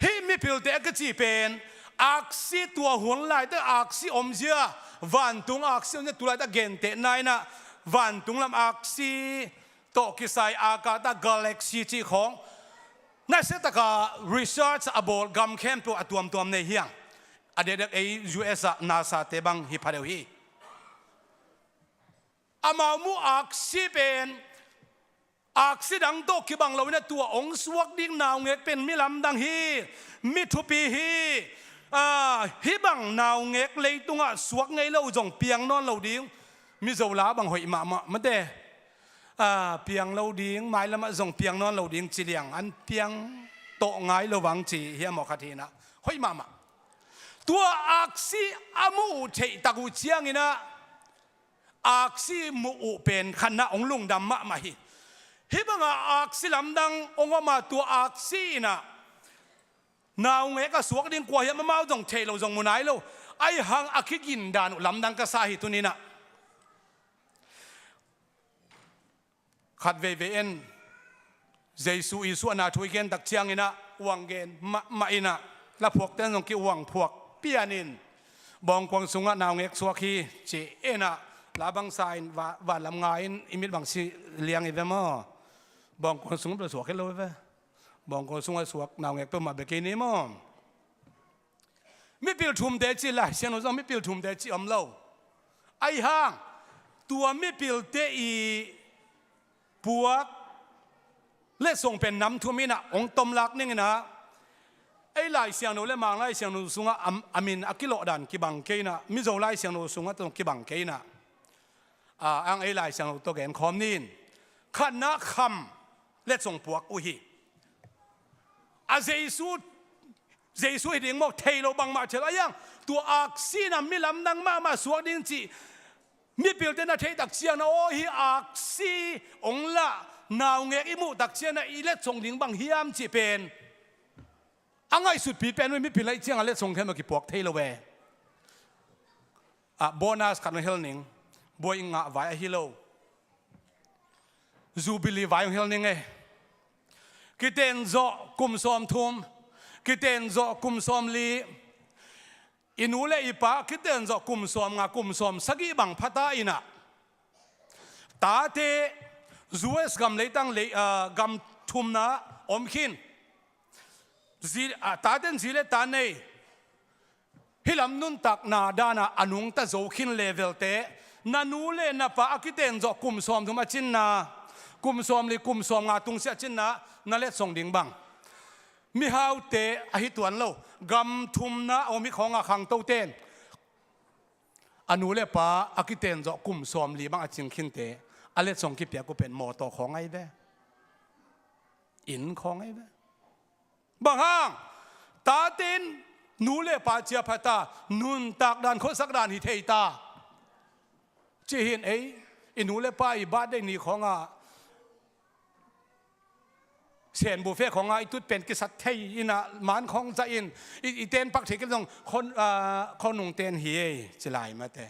hih mipilte a kici pen aksi, tua hun laitak aksi omzia, vantung aksi omzia, tu laitak gentehna in ah vantung lam aksi tawh kisai a kata galaxy cih khawng nasia taka research a bawl gam khempeuh a tuamtuam nei hi hang. A dekdek ei U S ah NASA te bang hi pha deuh hi. Amau muh aksi pen aksi dang tawh kibang lo in ah tua hong suak ding naungek pen mi lamdang hi, mi thupi hi. A, hih bang naungek leitungah suak ngei lo zong piang nawn lo ding. Mizo la bang hoih mahmah mate. A, piang lo ding, mailamah zong piang nawn lo ding ci liang, an piang tawh ngai lo vang ci hiam aw khat hi in ah, hoih mahmah. Tua aksi a muh uh theih tak uh ciangin ah aksi muh uh pen khatna hong lungdam mahmah hi. Hih bangah aksi lamdang hong om a, tua aksi in ah naungek a suak ding kua hiam amau zong thei lo, zong mu nai lo. Ahi hang a kigindan uh lamdang ka sa hi tuni in ah. Khat veivei en, Jesu i suahna thu i gen tak ciangin ah uang gen mahmah in ah, laphuakte in zong ki-uang phuak pianin, bawngkuang sungah naungek suak hi ci in ah, la bang sa in va-, vanlam nga in i mit bang si liang i ve maw? Bawngkuang sungah bel suak hi lo i ve. Bawngkuang sungah suak naungek peuhmah bek kei ni maw? Mipil thumte ci, Lai Siangtho zong mipil thumte ci om lo. Ahi hang tua mipilte i puak letsong pen nam thum in ah hong tomlak ning in ah, ei Lai Siangtho le Mang Lai Siangtho sungah a, a min a kilawh dan kibang kei in ah, Mizo Lai Siangtho sungah tawh kibang kei in ah, a, ang ei Lai Siangtho tawh gen khawm ni in. Khatna kham letsong puak uh hi. A Jesu, Jesu hi ding maw, thei lo bangmah thei lo. Ahi hang tua aksi in ah mi lamdang mahmah suak ding cih mipilte na theih tak ciangin ah, aw, hih aksi hong lah naungek i muh tak ciangin ah i letsong ding bang hiam cih pen a ngaihsutpi pen uh hi. Mipil ahih ciangin a letsong khempeuh kipuak thei lo ve. A, bonus khat hong hel ning. Buai ngah vai ahi lo, Jubilee vai hong hel ning e. Kiten zawh kum sawmthum, kiten zawh kum sawmli, i nu le i pa kiten zawh kum sawmnga, kum sawmsagih bang pha ta in ah, tate U S gam leitang lei, ah, gam thumna om khin. Zi, ah, tate in zi le ta nei, hih lam nuntakna dan ah a nungta zo khin level te, na nu le na pa a kiten zawh kum sawmthum a cinna, kum sawmli, kum sawmnga tungsiah a cinna, na letsong ding bang. Mihaute ahi tuan lo, gam thumna a om hi khawng a khangtote in a nu le pa a kiten zawh kum sawmli bang a cing khinte a letsong kipiak uh pen mawtaw khawng ahi ve. Inn khawng ahi ve. Bang hang? Tate in nu le pa cia pha ta, nuntak dan, khuasak dan hi thei ta. Ci hi in ei, i nu le pa i birthday ni khawngah Sen buffet khawngah i tut pen kisat thei in ah, man khawng zah in, i, i ten pak thei kei zong khon, ah, khonung ten hi ei, ci lai mate.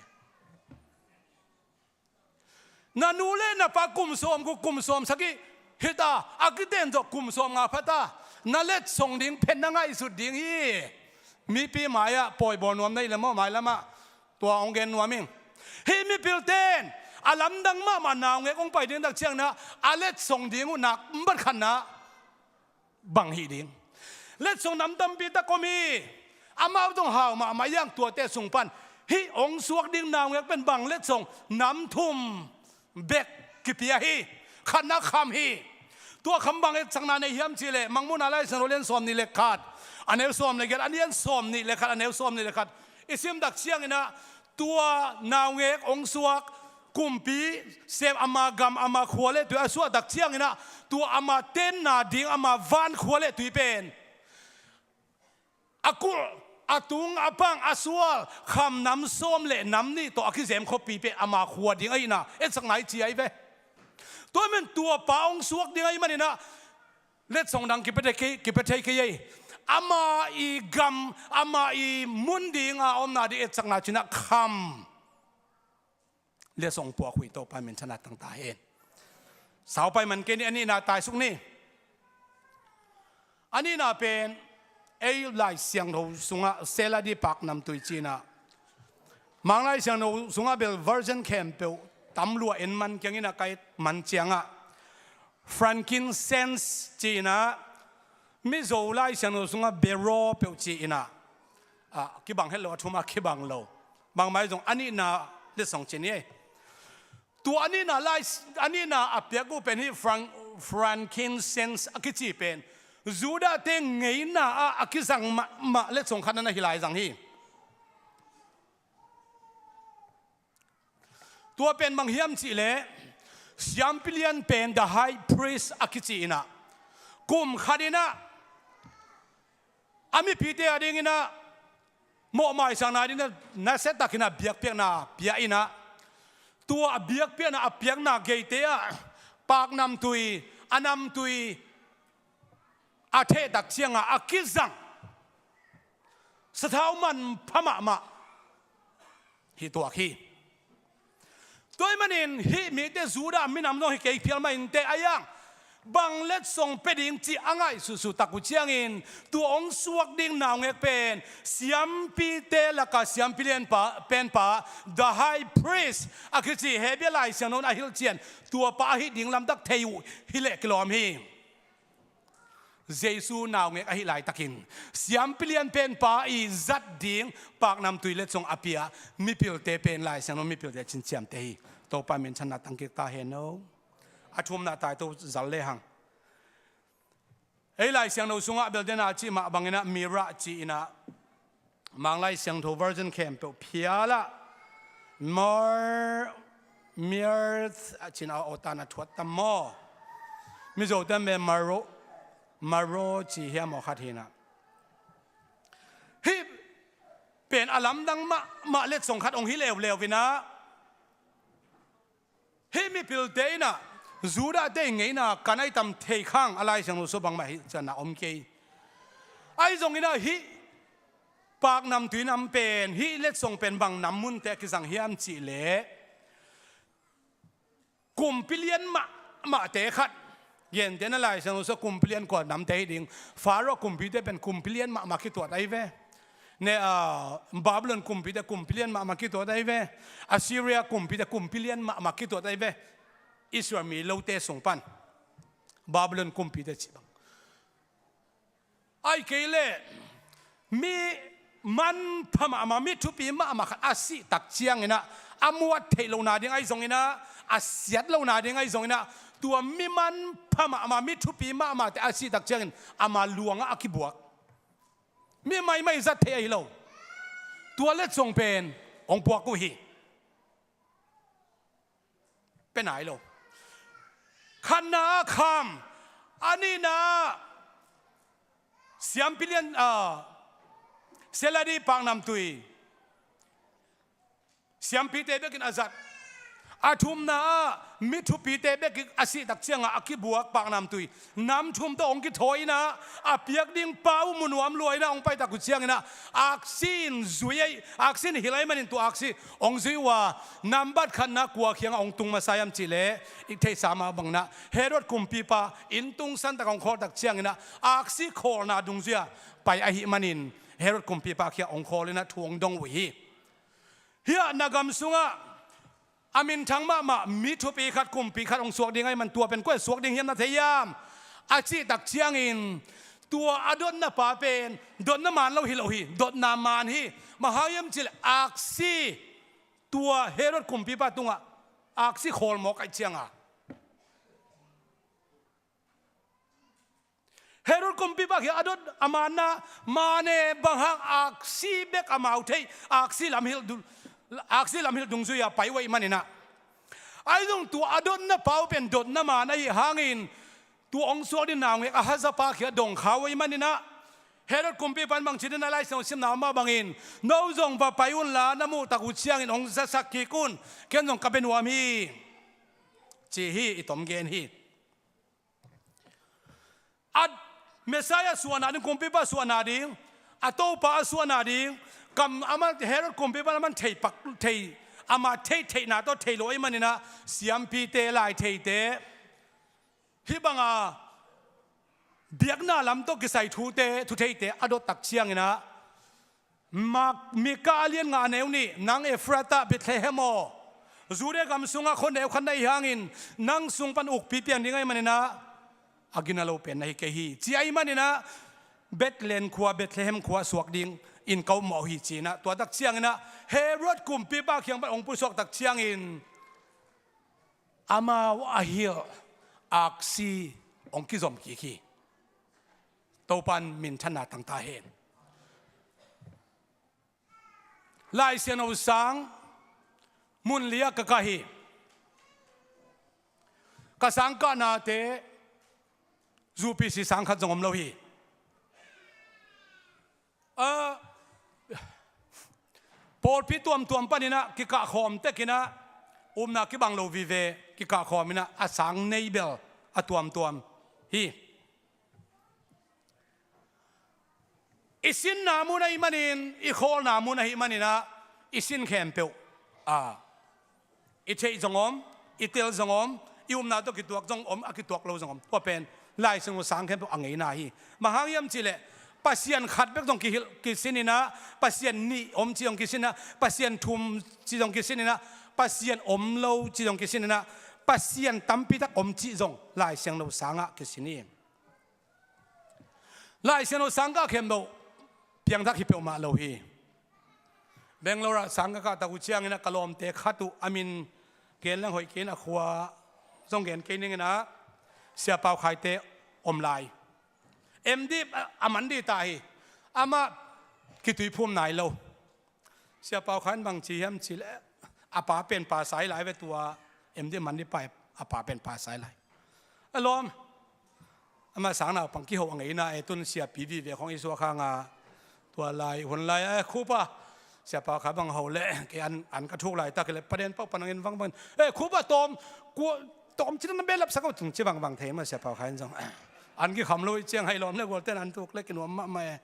Na nu le na pa kum sawm guk, kum sawm sagih hi ta, a kiten zawh kum sawm nga pha ta, na letsong ding pen na ngaihsut ding hi. Mipi mai-ah pawi bawl nuam na hih leh maw, mailamah tua hong gen nuam ing. Hih mipilte in a lamdang mahmah naungek hong pai ding tak ciangin ah, a letsong ding uh nak bat khatna bang hih ding. Letsong nam tampi tak om hi. Amau zong hau mahmah hi hang, tuate sung pan hih hong suak ding naungek pen bang letsong nam thum bek kipia hi. Khatna kham hi. Tua kham bang etsakna nei hiam cih leh, Mangmuhna Lai Siangtho lian sawm nih le khat, a neu sawm le giat, a lian sawm nih le khat, a neu sawm nih le khat i sim tak ciangin ah, tua naungek hong suak kumpi sem, ama gam, ama khua le tui a suah tak ciangin ah, tua ama tenna ding, ama van khua le tui pen a kulh, a tung, a pang, a sual, kham nam sawm le nam nih tawh a kizem khuapi pen ama khua ding ahihna etsakna i ci ahi ve. Tua ahih manin tua pa hong suak ding ahih manin ah, letsong dang kipia thei kei, kipia thei kei ei. Ama i gam, ama i mun dinga omna ding etsakna ci-in ah kham letsong puak uh hi. Topa minthanna tang ta hen. Sau pai man kei ni, a nihna taisuk ni. A nihna pen ei Lai Siangtho sungah Sela di Paknamtui ci-in ah, Mang Lai Siangtho sungah bel version khempeuh tam lua en man kiangin ah, ka et man ciangah frankincense ci-in ah, Mizo Lai Siangtho sungah bero peuh ci-in ah, ah, kibang het lo, a thum a kibang lo. Bangmah hi zong a nihna letsong ci ni ei. Tua a nihna lai, a nihna a piak uh pen hih fran-, frankincense a kici pen Judah-te ngeina ah a kizang mahmah letsong khat na hi lai zang hi. Tua pen bang hiam cih leh, siampi lian pen, the high priest a kici in ah, kum khat in ah a mipite a dingin ah mawhmaisakna dingin ah nasia takin ah biakpiakna pia in ah, tua a biakpiakna, a piakna geite ah paknamtui, a namtui a theh tak ciangah a kizang sathau manpha mahmah hi tuak hi. Tua ahih manin hih mite Judah minam zong hi kei phial mah inteh, a iang bang letsong pia ding cih a ngaihsutsuh tak uh ciangin, tua hong suak ding naungek pen siampite lakah siampi lianpa, penpa, the high priest a kici, Hebru Lai Siangtho in a hilhcian, tua pa ahih ding lamtak thei uh hi leh kilawm hi. Jesu naungek ahih laitakin siampi lian penpa i zat ding paknamtui letsong a pia mipilte pen Lai Siangtho mipilte cinciamte hi. Topa minthanna tangkik ta hen aw. A thumna taito zal lehang, ei Lai Siangtho sungah bel dena cih mah bangin ah myrrh ci-in ah, Mang Lai Siangtho version khempeuh phial ah myrrh, myrrh a cin a awtan a thuat tam maw? Mizo ten bel maro, maro ci hiam aw khat hi in ah. Hih pen a lamdang mahmah letsong khat hong hi leuleu in ah, hih mipilte in ah Judah-te i ngeina kan ahi tam thei khang, a Lai Siangtho sung bangmah hilhcianna om kei. Ahi zongin ah hih paknamtui nam pen, hih letsong pen bang nam munte a kizang hiam cih leh, kumpi lian mahmahte khat, gentehna Lai Siangtho sungah kumpi lian kua namte hi ding, Pharaoh kumpite pen kumpi lian mahmah kituat ahi ve. Ne, ah, Babylon kumpite kumpi lian mahmah kituat ahi ve. Assyria kumpite kumpi lian mahmah kituat ahi ve. Israel mi lote sung pan Babylon kumpite cih bang. Ahih kei leh mi manpha mahmah, mi thupi mahmah khat a sih tak ciangin ah, a muat theih lohna ding ahi zongin ah, a siat lohna ding ahi zongin ah, tua mi manpha mahmah, mi thupi mahmahte a sih tak ciangin ama luangah a kibuak, mi maimai zat theih ahi lo, tua letsong pen hong puak uh hi. Pe nai lo. Khatna ah kham, a nihna ah siampi lian, ah, Seladi paknamtui siampite bekin a zat. A thumna ah mi thupite bek a sih tak ciangah a kibuak paknamtui nam thum tawh hong kithawi inah, a piak ding pa uh mu nuam lua inah hong pai tak uh cianginah, aksi in zui ahi, aksi in hilh ahih manin tua aksi hong zui uh a, nambat khatna kua kiangah hong tung masa hiam cihleh, i theihsa mah banginah Herod kumpipa inn tungsan tak hong khawl tak cianginah aksi khawlna dungzui-a pai ahih manin Herod kumpipa kiangah hong khawl inah thu hong dong uh hi. Hiah na gam sungah a minthang mahmah mi thupi khat, kumpi khat hong suak ding ahih man tua pen kua in suak ding hiam na thei hiam? A cih tak ciangin tua a dotna pa pen dotna man lo hi lo hi, dotna man hi. Bang hang hiam cihleh aksi, tua Herod kumpipa tungah aksi khawl mawk ahih cianga Herod kumpipa kiang a dot a manna, mane bang hang aksi bek amau theih, aksi lamhilh du-, aksi lamhilh dungzui-a pai uh ahih maninah, ahi zong tua a dotna pa uh pen dotna man ahih hangin tua hong suak ding naungek a hazapa kiang a dong kha uh ahih maninah, Herod kumpipa in bang ci ding a, Lai Siangtho simna mah bangin, no zong va pai unla na muh tak uh ciangin hong zasak kik un, ken zong ka bia nuam hi, ci hi. I tom gen hi. A Messiah suahna ding, kumpipa suahna ding, a Topa a suahna ding, kam amah Herod kumpipa in amah thei pak, thei, amah theih theihna tawh thei lo ahih maninah, siampite, laitheite, hih banga biakna lam tawh kisai thute, thutheite a dot tak cianginah, Mak-, Mika a lian nga a neu nih, nang Efrata, Bethlehem aw, Judea gam sungah khuaneu khat na hih hangin, nang sung pan ukpi piang ding ahih maninah, a gina lo pen na hi kei hi, ci ahih maninah, Bethlehem khua, Bethlehem khua suak dingin ka upmawh hi, ci-inah, tua tak cianginah, Herod kumpipa kiang pan hong pusuak tak ciangin, amau a hilh aksi hong kizom kik hi. Topa in minthanna tang ta hen. Lai Siangtho sang mun li-ah ka kah hi. Ka sang kahnate U P C sang khat zong om lo hi. A, pawlpi tuamtuam paninah kikahkhawm tekinah, upna kibang lo vive, kikahkhawm inah a sang nei bel a tuamtuam hi. I sinna mun ahih manin, i khawlna mun ahih maninah, i sin khempeuh, a, i theih zong om, i tel zong om, i upna tawh kituak zong om, a kituak lo zong om. Tua pen Lai Siangtho sang khempeuh a ngeina hi. Bang hang hiam cihleh, Pasian khat bek zong kihilh, kisininah, Pasian nih om cih zong kisininah, Pasian thum cih zong kisininah, Pasian om lo cih zong kisininah, Pasian tampitak om cih zong Lai Siangtho sangah kisin hi. Lai Siangtho sang kah khempeuh piangthak hi peuhmah lo hi. Bangalore ah sang ka kah tak uh ciangin a ka lawmte khat uh, a min gen leng hoih kei in, a khua zong gen kei ning in a, Sia Pau Khaite om lai. M D a man dih ta hi. Amah kituiphum nai lo. Sia Pau Khai in bang ci hiam cih leh, a pa pen pasai lai ve tua, M D man dih pa, a pa pen pasai lai. A lawm, amah sang naupang kiho a ngeina e, tun siapi vive khong i suak hang a, tua lai hun lai a, khupa, Sia Pau Khai bang ho leh, kei an, an ka thuk laitak leh, paden pau panang in vang vang, e khupa tawm, kua, tawm cina na belap sak a tung ci vang vang thei mah Sia Pau Khai in zong. An kikham lo i ciang hai lawm leh gualten an thuk leh kinuam mahmah e.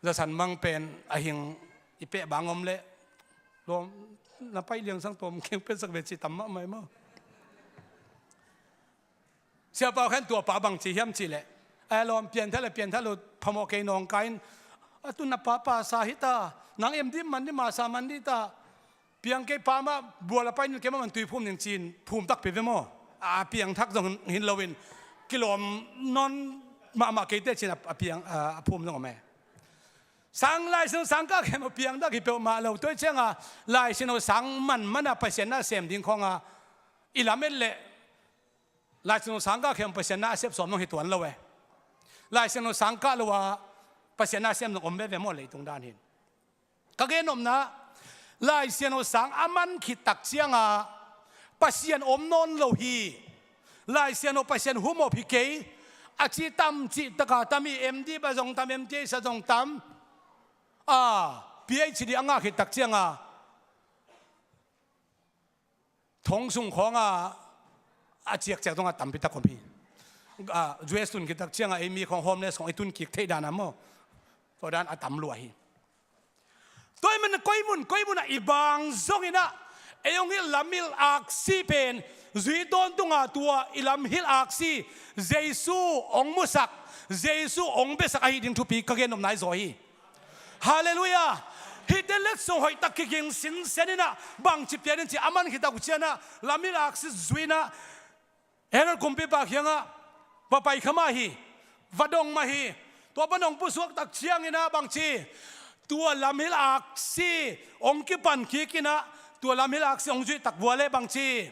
Zasan mang pen a hing i peh bang om leh, lawm, na pai liang sang tawm keng pen sak ve ci tam mahmah e maw. Sia Pau Khai in tua pa bang ci hiam cih leh, a lawm, piantha leh piantha lo, phamawh kei nawngkai in, a tun a pa pasa hi ta, nang M D man dih, masa man dih ta, piang kei pa mah bual a pai ning, kei mah man tui phum ning ci-in phum takpi ve maw. A piangthak zong hin lo in, kilawm nawn mahmah kei teh ci-in a, a piang, a, a phum zong om e. Sang Lai Siangtho sang kah khempeuh piangthak hi peuhmah lo. Tua i ciang a Lai Siangtho sang man man a Pasian na sem ding khong a i lamet leh, Lai Siangtho sang kah khempeuh Pasian na a sep sawm zong hi tuan lo e. Lai Siangtho sang kah lo a Pasian na sem zong om veve maw leitung dan hin. Ka gen nopna, Lai Siangtho sang a man khit tak ciang a Pasian om nawn lo hi. Lai Siangtho Pasian humop hi kei, a ci tam, cih tak a tam hi, M D a zong tam, M T S a zong tam. a PhD a ngah khit tak cianga thong sung khawnga a ciakciak zong a tampi tak om hi. A, US tun khit tak cianga ei mi khawng homeless khawng i tun kik theih dan a maw, tua dan a tam lua hi. Tua ahih manin koi mun koi munah i bang zonginah ei hong hilh lamhilh aksi pen zui tawntunga tua i lamhilh aksi Jesu hong musak, Jesu hong biasak ahi ding thupi ka gen nopna hi zaw hi. Halleluiah. Hihte letsong hoihtak kiging sinseninah bangci pian in ci a man khit tak uh cianah lamhilh aksi zuinah Herod kumpipa kiangah va pai kha mah hi, va dong mah hi. Tua pan hong pusuak tak cianginah bangci tua lamhilh aksi hong kipan kikinah tua lamhilh aksi hong zuih tak vua le bangci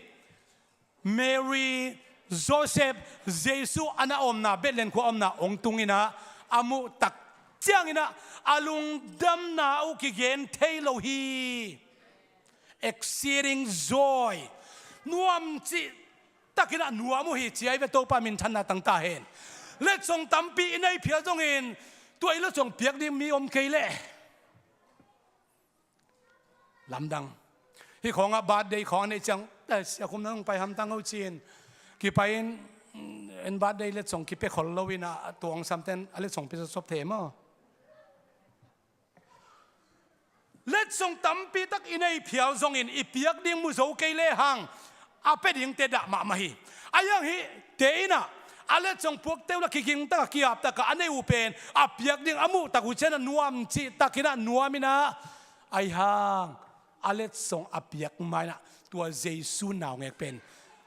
Mary, Joseph, Jesu a na omna Bethlehem khua omna hong tunginah a muh tak cianginah a lungdamna uh kigen thei lo hi. Exceeding joy. Nuam cih takinah nuam uh hi ci ahi ve, Topa minthanna tang ta hen. Letsong tampi i nei phial zongin tua i letsong piak ding mi om kei leh lamdang. Hih khawngah birthday khawng a neih ciang, eh, sia khum nang pai hamtang ho ci-in kipai-in, mm, en birthday letsong kipia khol loinah a tuang samten a letsong pia sawp thei maw? Letsong tampi tak i nei phial zongin i piak ding mu zo kei lehang a pia dingte dah mahmah hi. Ahi hang hihte innah a letsong puakte uh la kiging takah kiap takah a nei uh pen a piak ding a muh tak uh cianah nuam cih takinah nuaminah ahi hang a letsong a piak mainah tua Jesu naungek pen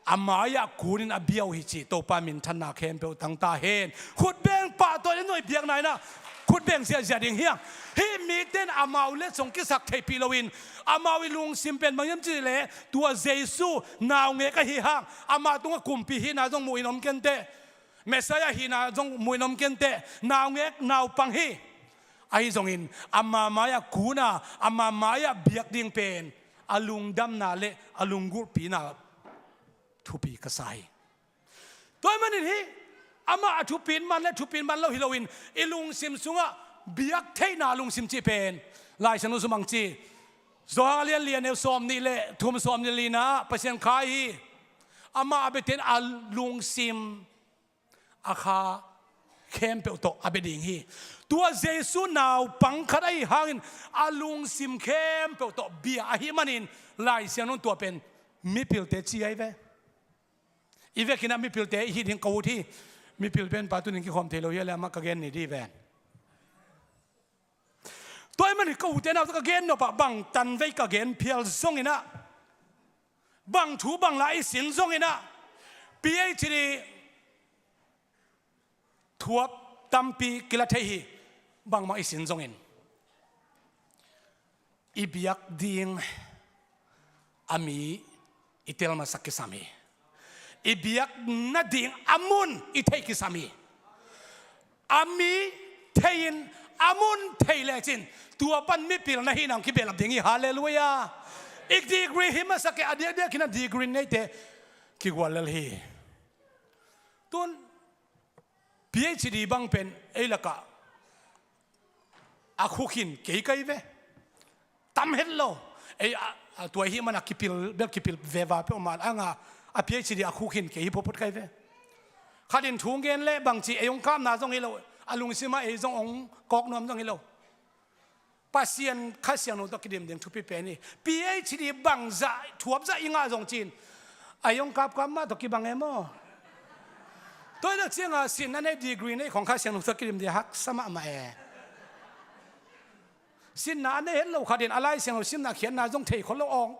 a mai-ah kunin a bia uh hi ci. Topa minthanna khempeuh tang ta hen. Khutbeng pahtawi le nuai biakna innah khutbeng ziahziah ding hi hang. Hih mite in amau letsong kisak theihpih loin amau i lungsim pen bang hiam cih leh tua Jesu naungek ahi hang amah tungah kumpi hihna zong muhin om kenteh, Messiah hihna zong muhin om kenteh, naungek naupang hi. Ahi zongin ama mai-ah kuna ama mai-ah biak ding pen a lungdamna le a lunggulhpihna thupi ka sa hi. Tua ahih manin hih amah a thupit man le thupit man lo hi loin i lungsim sungah biak theihna lungsim cih pen Lai Siangtho sung bang ci, Johan a lian li a neu sawm nih le thum, sawm nih le lina ah Pasian khai hi. Amah a biate in a lungsim a kha khempeuh tawh a bia ding hi. Tua Jesu naupang khat ahi hangin a lungsim khempeuh tawh bia ahih manin Lai Siangtho in tua pen mipilte ci ahi ve. I vekinah mipilte i hih ding ka ut hi. Mipil pen pa tunin kikhawm thei lo hi a le amah ka gen ni dih ven. Tua ahih manin ka ute nau tawh ka gen nopah bang tanvei ka gen phial zonginah bang thu bang la i sin zonginah PhD thuap tampi kila thei hi. Bangmah i sin zongin i biak ding a mi i tel masak kisam hi. I biak nading a mun i theih kisam hi. A mi thei-in a mun thei lecin tua pan mipil na hihna hong kibehlap ding hi. Halleluiah. I degree hi masak e, a diakdiak khin a degree neite kigual lel hi. Tun PhD bang pen ei lakah a khukhin kei kai ve. Tam het lo. Ei a, a tua hih mana kipil bel kipil veva peuhmah a nga a PhD a khukhin kei hi photphot kai ve. Khatin thu gen le bangci ei hong kapna zong hi lo, a lungsima ei zong hong kawk nuam zong hi lo. Pasian Kha Siangtho tawh kidim ding thupi pen hi. PhD bangzah thuapzah i ngah zong cin a hong kapkap mah tawh kibang e maw? Tua hi tak cianga sinna nei degree nei khong Kha Siangtho tawh kidim ding haksa mahmah e. Sinna a nei het lo khatin a Lai Siangtho simna khiatna zong thei khol lo awng.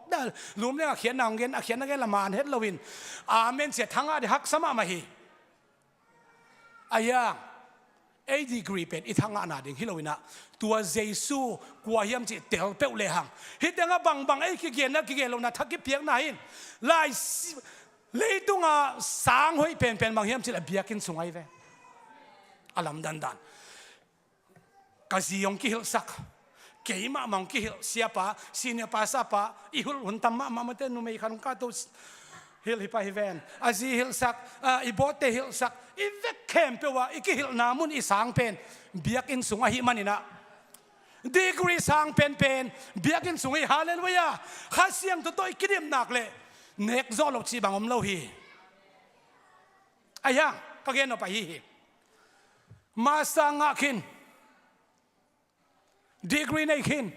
Lumleng a khiatna hong gen, a khiatna gen la man het loin amen cia thangah ding haksa mahmah hi. Ahi hang ei degree pen i thangahna ding hi loinah tua Jesu kua hiam cih tel peuh lehang hih tengah bangbang ei kigenna kigen lohna thak kipiakna hin lai leitunga sang hoih penpen bang hiam cih leh biakinn sung ahi ve. A lamdandan ka zi hong kihilhsak, keimah mah hong kihilh, siapa, senior pastor pa, i hilh hun tam mahmah mate, numei khat hong kahto hilh hi pah hi ven. A zi hilhsak, a, i bawtte hilhsak, i vek khempeuh ah i kihilhna mun i sang pen biakinn sung ahih maninah Degree sang penpen biakinn sung hi, halleluiah. Kha Siangtho tawh i kidim nak leh nek zawh loh cih bang om lo hi. Ahi hang ka gen nop ahi hi. Master ngah khin, degree nei khin,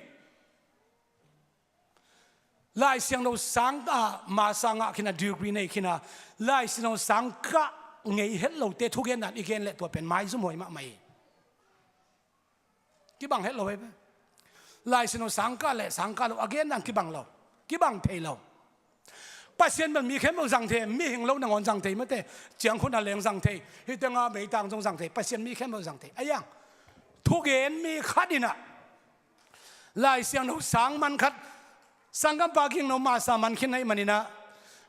Lai Siangtho sang a, master ngah khin a, degree nei khin a, Lai Siangtho sang kah ngei het lote thugen dan i gen leh tua pen maizum huai mahmah hi. Kibang het lo hi ve. Lai Siangtho sang kah leh sang kah lo a gen dan kibang lo, kibang thei lo. Pasian bel mi khempeuh zang thei, mihing lo nangawn zang thei mate, ciangkhut a leng zang thei, hih tengah meitang zong zang thei, Pasian mi khempeuh zang thei. Ahi hang thugen mi khat in ah Lai Siangtho sang man khat, sanggampa gingno master man khin ahih manin ah,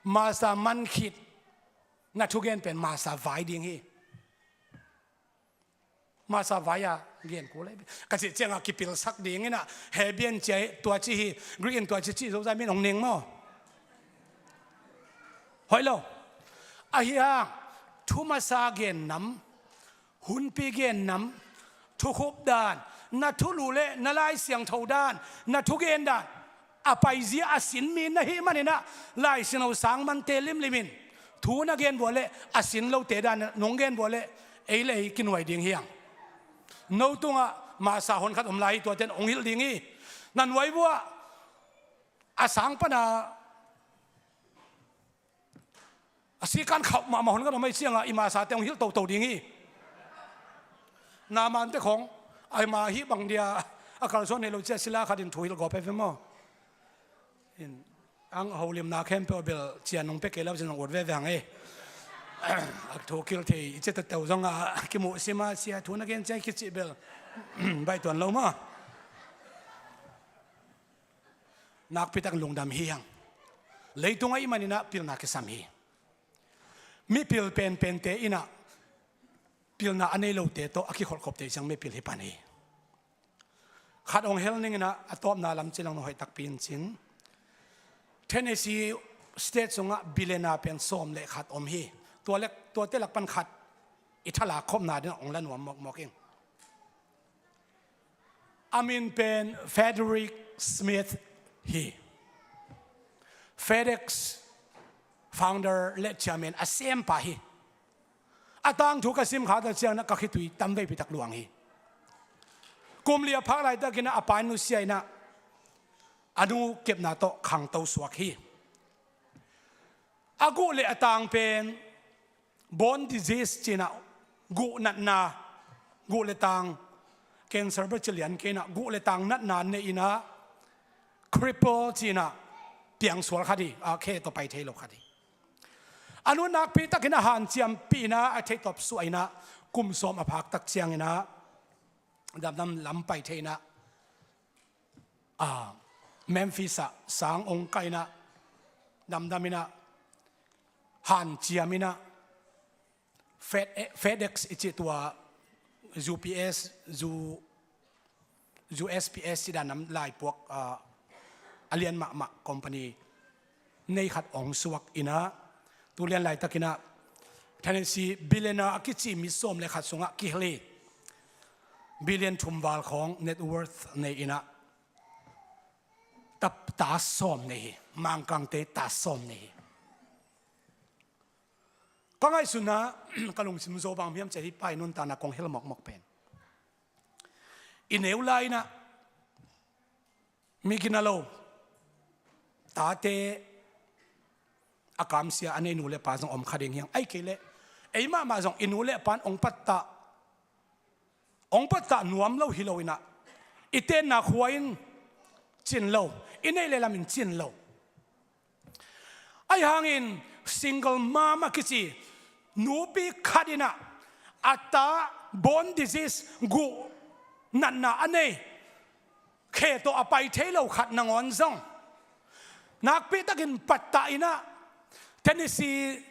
master man khit na thugen pen master vai ding hi. Master vai a gen kul hi. Ka cih ciangah kipilsak ding in ah, Hebrew in cia hi, tua ci hi, Greek in tua ci, cih zozai min hong ning maw? Hoih lo. Ahi hang thu masa gen nam, hunpi gen nam, thukhup dan, na thulu leh na Lai Siangtho dan, na thugen dan, a paizia a sin mi na hih manin ah, Lai Siangtho sang mante limlim in thu na gen vua leh a sin lote dan nong gen vua leh ei leh ei kinuai ding hi hang. No tungah master hon khat om lai hi, tuate in hong hilh ding hi. Na nuai vua a sang pana a sikan khauh mahmah hon khat om ahih ciangah i master te hong hilh toto ding hi. Na mante khong, a ma hih bang dia a kalsuan nei lo cia sila khat in thu hilh gawp hi ve maw? In, ang holimna khempeuh bel cia nong pia kei lo cin nong ut veve hang ei. A thu kil thei i cia tateu zong a kimuh sim a, cia thu na gen cia kicih bel baih tuan lo maw? Nakpi tak lungdam hi hang. Leitung ahih manin ah pilna kisam hi. Mipil penpente in ah pilna a nei lote tawh a kikholhkhopte ciang mipil hi pan hi. Khat hong hel ning in ah, a tawpna lam ci lang, na hoih takpi in cin. Tennessee State sungah billionaire pen sawm le khat om hi. Tua lek, tuate lak pan khat i thalak khopna dingin hong la nuam mawkmawk ing. A min pen Frederick Smith hi. FedEx founder le chairman a sempa hi. A tangthu ka sim kha tak ciangin ah ka khitui tam veipi tak luang hi. Kum li a phak laitakin ah a pa in nusia in ah a nu kepna tawh khangto suak hi. A guh le a tang pen bone disease ci-in ah, guh natna, guh le tang, cancer bek ci lian kei in ah, guh le tang natna nei in ah, cripple ci-in ah, piangsual khat hi, a khe tawh pai thei lo khat hi. A nu nakpi takin a hanciampih in ah, a theitawp suah in ah, kum sawm a phak tak ciangin ah, damdam lam pai thei in ah, a, Memphis ah sang hong kai in ah, damdam in ah, hanciam in ah, Fed, FedEx i cih tua, U P S, U, U S P S ci dan nam laipuak, a, a lian mahmah company nei khat hong suak in ah, tu lian laitakin ah Tennessee billionaire a kici mi sawm le khat sungah kihel hi. Billion thum val khawng net worth nei in ah, ta, ta sawm nei hi. Mangkangte ta sawm nei hi. Ka ngaihsutna, ka lungsim zaw bang hiam cih leh hih pa i nuntakna kong hel mawkmawk pen, i neu lai-in ah mi gina lo tate a kamsia a nei nu le pa zong om kha ding hi hang. Ahih kei leh ei mahmah zong i nu le pa in hong pattah, hong pattah nuam lo hi lo in ah, i tenna khua in cin lo, i neih le lam in cin lo. Ahi hangin single mom a kici nupi khat in ah, a ta bone disease, guh natna a nei, khe tawh a pai thei lo khat nangawn zong nakpi takin pattah in ah, Tennessee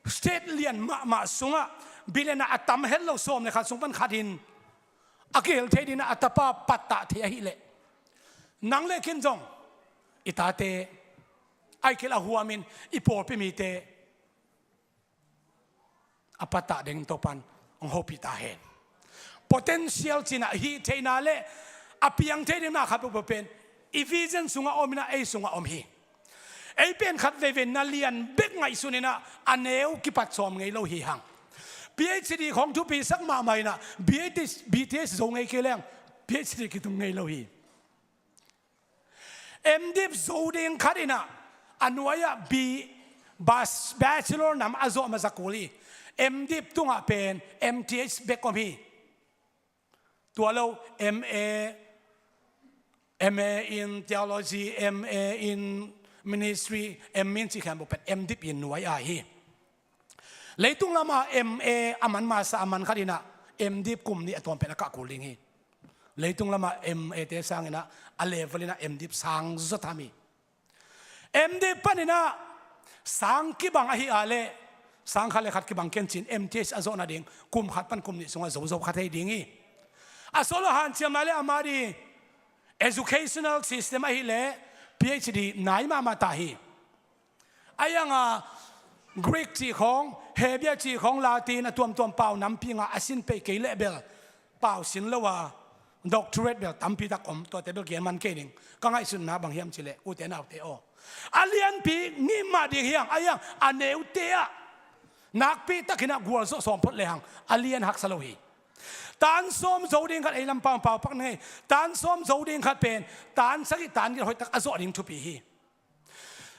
State lian mahmah sungah billionaire a tam het lo sawm le khat sung pan khat in a kihel thei ding in ah a tapa pattah thei ahih leh, nang le kei in zong i tate, ahih kei leh a huamin i pawlpi mite a pattah ding Topa'n hong hopih ta hen. Potential ci-in ah, hih theihna le A piang thei ding na khat peuhpeuh pen i vision sungah om inah ei sungah om hi. Ei pen khat veivei na lian bek ngaihsun inah a neu kipat sawm ngei lo hi hang. PhD khong thupi sak mahmah inah BTS, BTS zo ngei kei leng PhD kitung ngei lo hi. M.Div zo ding khat inah a nuai-ah B, bas-, bachelor nam a zawh ma zakul hi. M.Div tungah pen M.Th bek om hi. Tua lo, MA, MA in theology, MA in ministry, M.Min cih khempeuh pen M.Div in nuai-ah hi. Leitung lamah MA a man masa a man khat inah M.Div kum nih a tuam pen a kah kul ding hi. Leitung lamah MA te sang inah a level inah M.Div sang zaw tham hi. M.Div pan inah sang kibang ahi a leh sang khat le khat kibang kencin M.Th a zawh nading kum khat pan kum nih sungah zozo kha thei ding hi. A solo hanciam lai le amah di educational system ahih leh PhD nai mahmah ta hi. A ianga Greek cih khawng, Hebrew cih khawng, Latin a tuamtuam pau nampi nga a sin pei kei leh bel pau sin lo a doctorate bel tampi tak om, tuate bel gen man kei ning. Ka ngaihsutna bang hiam cih leh ute naute aw, a lianpi ngim mah ding hi hang, a iang a neute ah nakpi takin ah gualzawh sawm phot lehang a lian haksa lo hi. Tan sawm zo ding khat ei lampang paupak ning ei. Tan sawm zo ding khat pen tan sagih tan giat hoih tak a zawh ding thupi hi.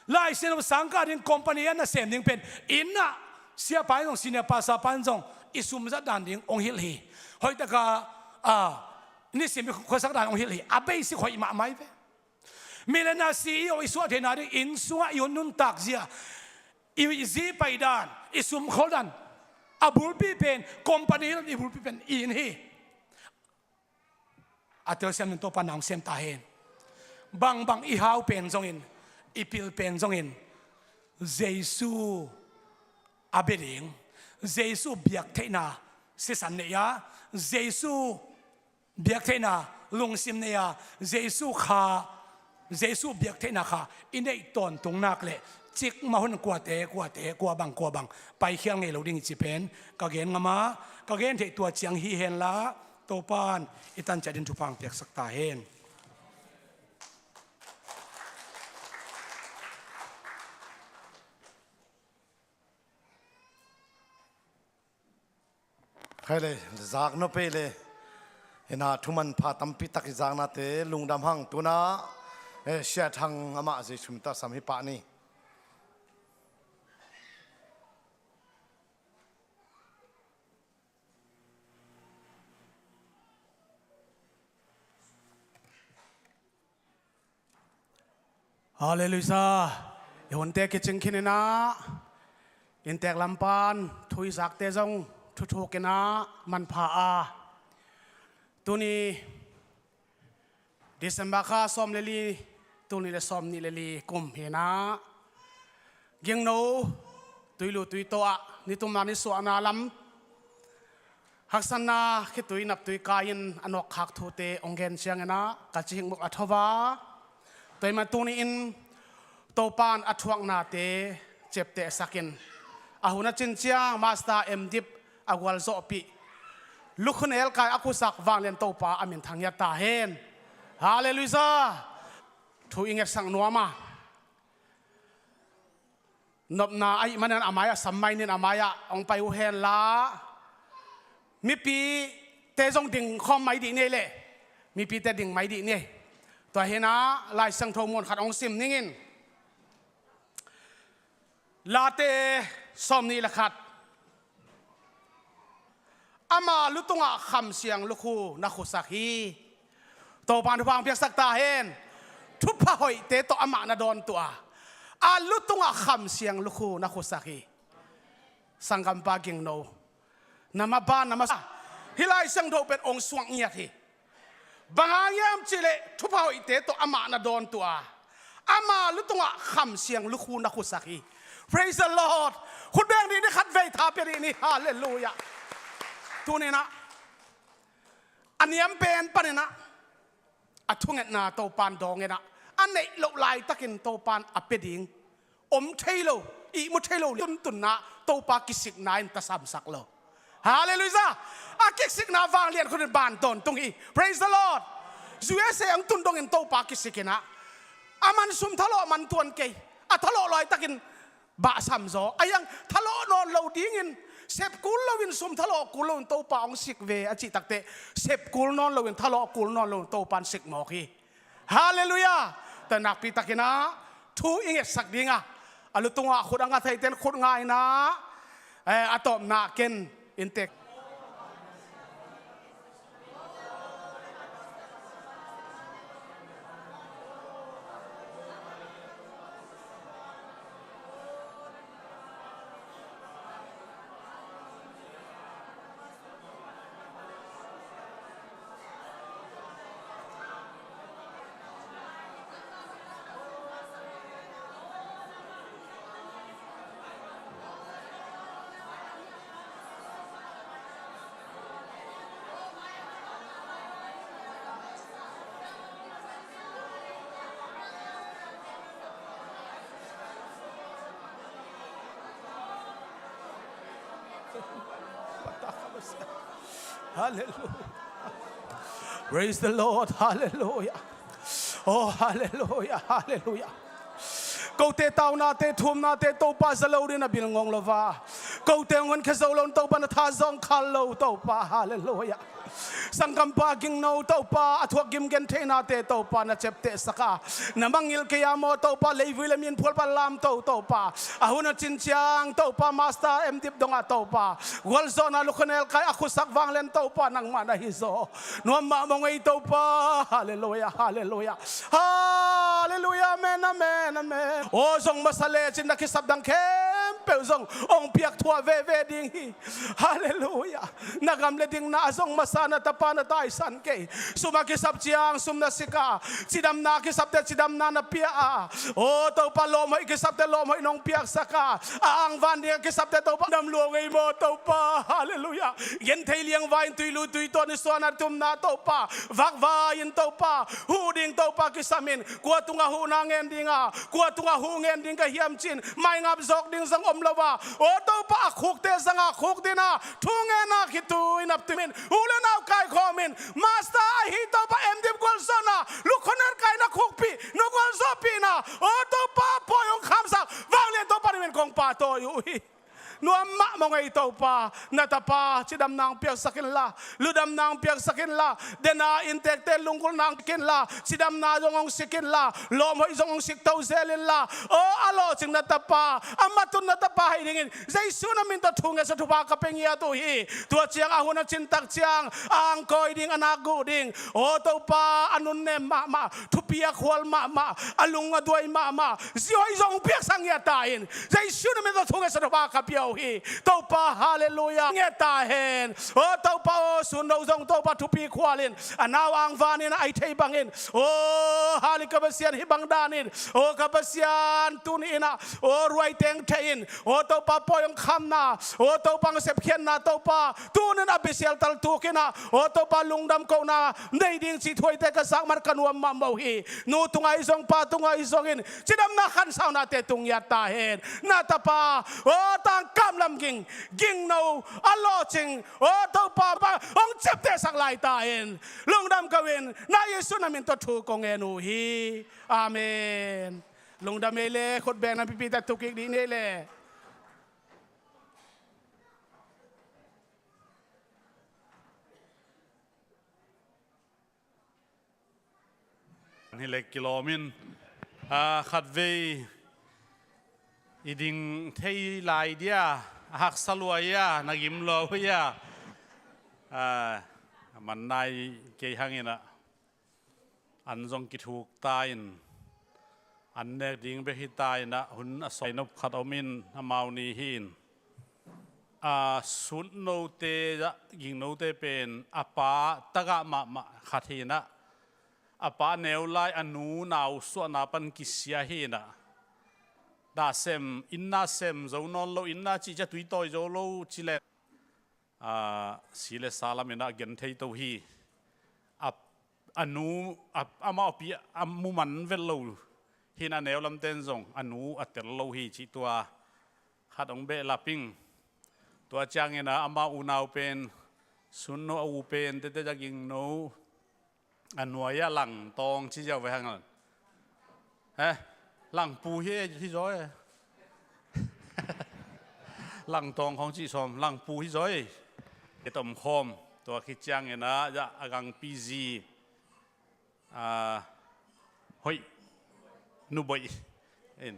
Lai Siangtho sangkah ding company a nasem ding pen inn ah siapa in zong, senior pastor pa in zong i sum zat dan ding hong hilh hi. Hoih taka, a, nisim i khuasak dan hong hilh hi. A basic hoih mahmah hi ve. Millionaire CEO i suah theihna ding inn sungah i hun nuntak zia, i zi pai dan, i sum khol dan, a bulpi pen company hilh, i bulpi pen inn hi. A telsiam in Topa na hong sem ta hen. Bangbang i hau pen zongin, i pil pen zongin, Jesu a bia ding, Jesu biak theihna sisan nei a, Jesu biak theihna lungsim nei a, Jesu kha, Jesu biak theihna kha i neih tawntung nak leh cikmah hun kuate, kuate, kua bang, kua bang paikhial ngei lo ding hi ci pen ka gen ngam a, ka gen theih tua ciang hi henla, Topa'n i tan ciat in thupha hong piaksak ta hen. Khai le, zak nop ei le. Hina thuman pha tampi tak i zaknate lungdam hang, tuna, eh, Siat Hang amah Jesu min tawh sam hi pah ni. Halleluiah. I hunte kicing khin inah, inntek lam pan thu i zakte zong thuthuk inah manpha a, tuni December kha sawm le li, tul nih le sawm nih le li kum hi inah, Gingno tuilu tuitaw ah nitumna nisuahna lam haksatna khitui naptui kai-in a nawkkhak thute hong gen ciangin ah ka cihing muk a tho a. Tua ahih man tuni-in Topa'n a thuaknate ciaptehsak in, a hun a cin ciang Master M.Div a gualzawhpih, lukhu nelkai a khusak Vanglian Topa a min thanghiat ta hen. Halleluiah. Thu i ngetsak nuam a, nopna ahih manin a mai-ah sam mai ning, a mai-ah hong pai uh henla, mipite zong ding khawm mai dih ni ei leh. Mipite ding mai dih ni ei. Tua hi inah Lai Siangtho mun khat hong sim ning in. Late sawm nih le khat. Ama lu tungah khamsiang lukhu na khusak hi. Topa'n thupha hong piaksak ta hen. Thupha hoihte tawh amah na dawntuah a, a lu tungah khamsiang lukhu na khusak hi. Sanggampa Gingno, na maban, na masa, hih Lai Siangtho pen hong suak ngiat hi. Bang hang hiam cih leh thupha hoihte tawh amah na dawntuah a, ama lu tungah khamsiang lukhu na khusak hi. Praise the Lord. Khut beng dih ni, khat vei tha pia dih ni. Halleluiah. Tuni inah a niam pen pan inah a thungetna Topa'n dawng inah, a neih loh laitakin Topa'n a pia ding, om thei lo, ihmu thei lo tuntunna Topa kisikna in tasamsak lo. Halleluiah. A kisikna Vanglian khut in ban tawntung hi. Praise the Lord. U S A ang tun dongin Topa kisik inah, a man sum thalawh man tuan kei, a thalawh laitakin bahsam zaw. A hiang thalawh nawn lo dingin sep kul loin, sum thalawh kul loin Topa hong sik ve a cih takteh, sep kul nawn loin, thalawh kul nawn loin Topa in sik mawk hi. Halleluiah. Tua nakpi takinah thu i ngetsak dinga, a lu tungah khut a nga theiten khut nga inah, eh, a tawpna ken in tek. Hallelujah. Praise the Lord. Hallelujah. Oh, hallelujah. Hallelujah. Kote taunate, thumnate Topa za lo ding a bil ngong lo va, kote hong honkhia zo lo in Topa na tha zong khal lo Topa. Hallelujah. Sanggampa gingno Topa, a thuak gim gentheihnate Topa na ciaptehsak a, na mangngilh kei a maw Topa, leivui le mi in phual pan lamto Topa, a hun a cin ciang Topa, master M.Div dongah Topa, gualzawhna lukhunel kai a khusak vanglian Topa nangmah na hi zaw. Nuam mahmah ung ei Topa. Hallelujah, hallelujah. Hallelujah, amen, amen, amen. Aw, zong masa lecin na kisap dang khempeuh zong hong piak thuah veve ding hi. Hallelujah. Na gam le dingna a zong masa na tapa na taisan kei. Sum a kisap ciang sum na sik a, cidamna a kisapte cidamna na pia a, aw Topa, lawmhoih kisapte lawmhoih nong piaksak a, a angvan ding a kisapte Topa, dam lua ung ei maw Topa. Hallelujah. Genthei liangvai in tuilu tuitawn i suahna tumna Topa, vakvai in Topa, huh ding Topa kisam in, kua tungah huhna ngen ding a, kua tungah huh ngen ding ka hiam cin, maingap zawk ding zong om lo a, aw Topa, a khukte zanga khuk ding a, thungetna khit thu in ap tim in, u le nau kaikhawm in, master ahi Topa, M.Div gualzawhna lukhunel kai na khukpih, na gualzawhpihna, aw Topa, pawi hong khamsak vanglian Topa na min kong pahtawi uh hi. Nuam mahmah ung ei Topa, na tapa cidamna hong piaksak inla, ludamna hong piaksak inla, dena inntekte lunggulhna hong sik inla, cidamna zong hong sik inla, lawmhoih zong hong sik to zel inla, aw a lawhcing na tapa, a matun na tapa hi dingin Jesu na min tawh thu ngetsak thupha ka pia ngiat uh hi. Tua ciang a hun a cin tak ciang a angkawi ding, a nak guh ding, aw Topa, a nunnem mahmah, thupi a khual mahmah, a lung a duai mahmah, zihoih zong piaksak ngiat ta in. Jesu na min tawh thu ngetsak thupha ka pia uh hi. Topa, hallelujah. Ngiat ta hen. Aw Topa aw, Sun No zong Topa thupi khual in, a nau angvan in a, a i thei bangin, aw hallelujah ka Pasian, hih bang dan in, aw ka Pasian, tuni in a, aw ruai teng thei in, aw Topa, pawi hong khamna, aw Topa, hong sepkhiatna Topa, tuni in a bisial tal tuk in a, aw Topa, lungdam kohna nei ding cih thuaite ka zak man ka nuam mahmah uh hi. Nu tungah hi zong, pa tungah hi zongin, cidamna khansaunate tung ngiat ta hen. Na tapa, aw tangkam lam ging, gingno, a lawhcing, aw Topa, pa hong ciaptehsak lai ta hen. Lungdam ko in, na Jesu na min tawh thu kong ngen uh hi. Amen. Lungdam ei le, khut beng na pipite tu kik dih ni ei le. Hi le kilawm in, a, khatvei i ding thei lai dia, a haksa lua ia, na gim lua ia, a, a man nai kei hang in a, an zong kithuk ta in, an nek ding bek hi ta in a, hun a sawt nop khat om in, amau ni hi in. A, Sun Note ah, gingnote pen a pa tagah mahmah khat hi in a, a pa neu lai a nu nau suahna pan kisia hi in a, dah sem, inn na sem zo nawn lo, inn na cih ciang tui tawi zo lo ci leng, a, si le sa lam in a gen thei to hi. A, a nu, a, amau pi a mu man vet lo hi in a, neu lamten zong a nu a tel lo hi cih tua khat hong behlap ing. Tua ciangin a, amau unau pen, Sun No a u pen tete a gingno A nuai-ah langtawng ci ziau ve hang. He? Langpu hi, hi zaw e. Langtawng khawng cih sawm, langpu hi zaw e. Kitom khawm, tua khit ciangin ah, a gangpi zi, a, hoih, Nu Boih in.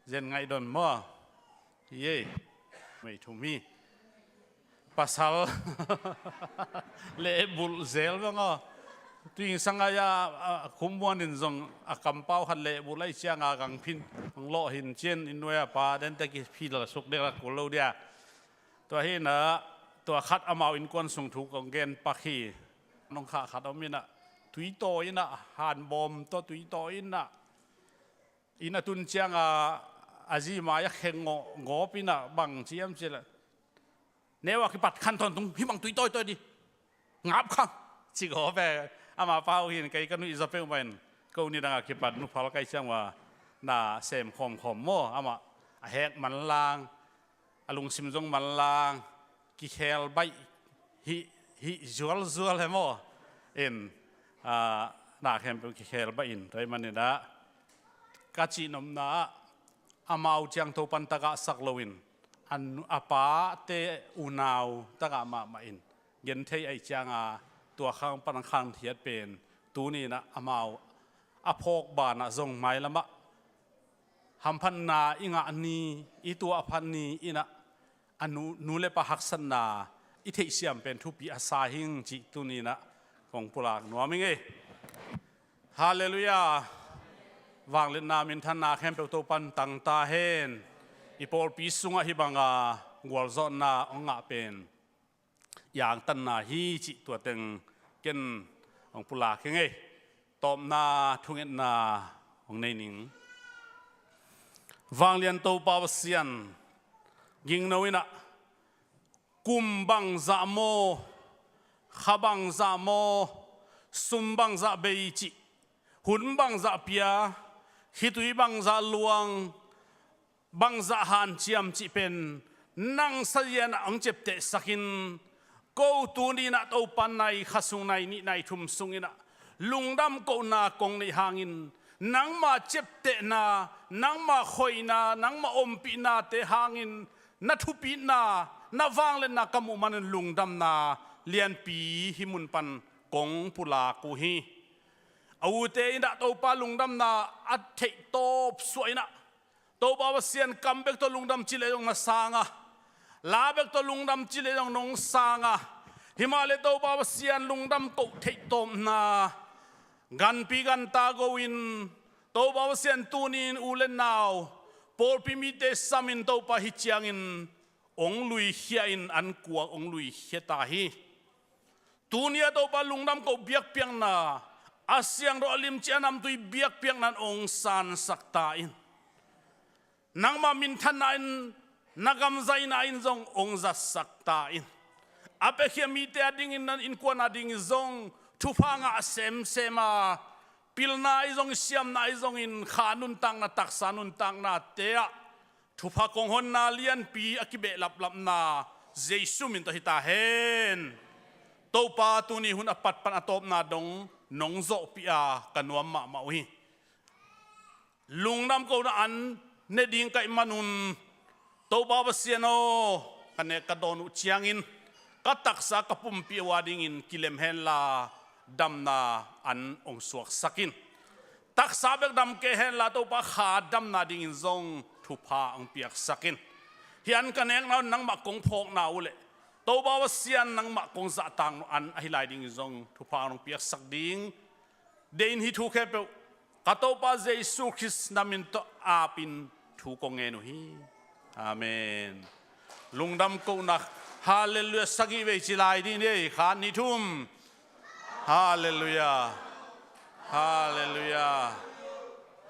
Zen Ngaih Don maw? Hi e. Mei thum hi. Pasal lehbulh zel bang aw. Tuing sang a, a, Khum Muan in zong a kampau khat lehbulh ahih ciang a gangphin hong lawh hin cin, inn nuai a pa dente kiphilh suk dek la kul lo dia. Tua hi in ah, tua khat amau innkuan sung thu kong gen pak hi. Nong khah khat om in ah, tui taw in ah, hanbawm tawh tui taw in ah, inn a tun ciang a, a zi mai-ah kheng ngawp, ngawp in ah, bang ci hiam cih leh, neu a kipat khan tawntung, hih bang tui tawitawi di, ngap khang, ci gawp e. Amah pau hi in, kei ka nuih zaw peuhmah in, ko ni dang a kipat nu phal ka hih ciang ua, na sem khawmkhawm maw, amah a hek manlang, a lungsim zong manlang, kikhel baih, hih, hih zualzual hi maw. In, a, na khempeuh kikhel baih in, tua ahih manin ah, ka cihnopna ah, amau ciang Topa'n tagah sak loin, a nu, a pate unau tagah mahmah in, genthei ahih ciang a, tua khang pan a khangthiat pen, tuni in ah amau a phawk ban ah zong mailam ah hamphatna i ngah ni, i tuahphat ni in ah, a nu, nu le pa haksatna i theihsiam pen thupi a sa hi ing cih tuni in ah kong pulak nuam ing e. Halleluiah. Vangliatna minthanna khempeuh Topa'n tang ta hen. I pawlpi sungah hih bang a gualzawhna hong ngah pen i angtanna hi cih tua teng ken hong pulak hi ing e. Tawpna thungetna hong nei ning. Vanglian Topa Pasian, gingno in ah, kum bangzah maw, kha bangzah maw, sum bangzah bei cih, hun bangzah pia, khitui bangzah luang, bangzah hanciam cih pen nang sazian ah hong ciaptehsak in, ko tuni in ah Topa nai kha sung, nai nih nai thum sung in ah lungdam kohna kong neih hangin, nangma ciaptehna, nangma khoihna, nangma ompihnate hangin, na thupitna, na vangliatna ka muh manin lungdamna lianpi hih mun pan kong pulak uh hi. A ute in ah Topa lungdamna a theih tawp suah in ah, Topa Pasian, kam bek tawh lungdam cih leh zong na sang a, la bek tawh lungdam cih leh zong nong sang a, himahleh Topa Pasian, lungdam koh theih tawpna ganpi ganta go in, Topa Pasian, tuni in u le nau, pawlpi mite sam in, Topa, hih ciangin hong luikhia in, an kuak hong luikhia ta hi. Tuni a Topa, lungdam koh biakpiakna, a siangtho a limci a namtui biakpiakna in hong sansak ta in. Nangma minthanna in, na gam zaina in zong hong zatsak ta in. A piakhia mite a dingin, na innkuan a dingin zong thupha ngah semsem a, pilna ahi zongin, siamna ahi zongin, kha nuntakna, taksa nuntaknate ah thupha kong honna lianpi a kibeh laplapna Jesu min tawh hi ta hen. Topa, tuni hun a pat pan a tawpna dong nong zawhpih a, ka nuam mahmah uh hi. Lungdam kohna an ne ding ka hih manun, Topa Pasian aw, ka nek ka dawn uh ciangin ka taksa ka pumpi uh a dingin kilem henla, damna an hong suaksak in. Taksa bek dam kei henla, Topa, kha damna dingin zong thupha hong piaksak in. Hih an ka nekna un nangmah kong phawkna uh leh, Topa Pasian, nangmah kong zahtakna uh an ahi lai dingin zong thupha hong piaksak ding. Deih in hih thu khempeuh ka Topa Jesu Khrist na min tawh apin thu kong ngen uh hi. Amen. Lungdam kohna, Halleluiah sagih vei ci lai ding ni ei, khat, nih, thum. Halleluiah. Halleluiah.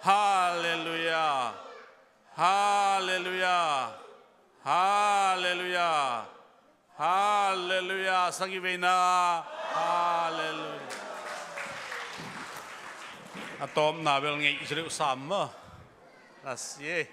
Halleluiah. Halleluiah. Halleluiah. Halleluiah. Sagih veina. Halleluiah. A tawpna bel ngeih ci leuh sam maw. A si e.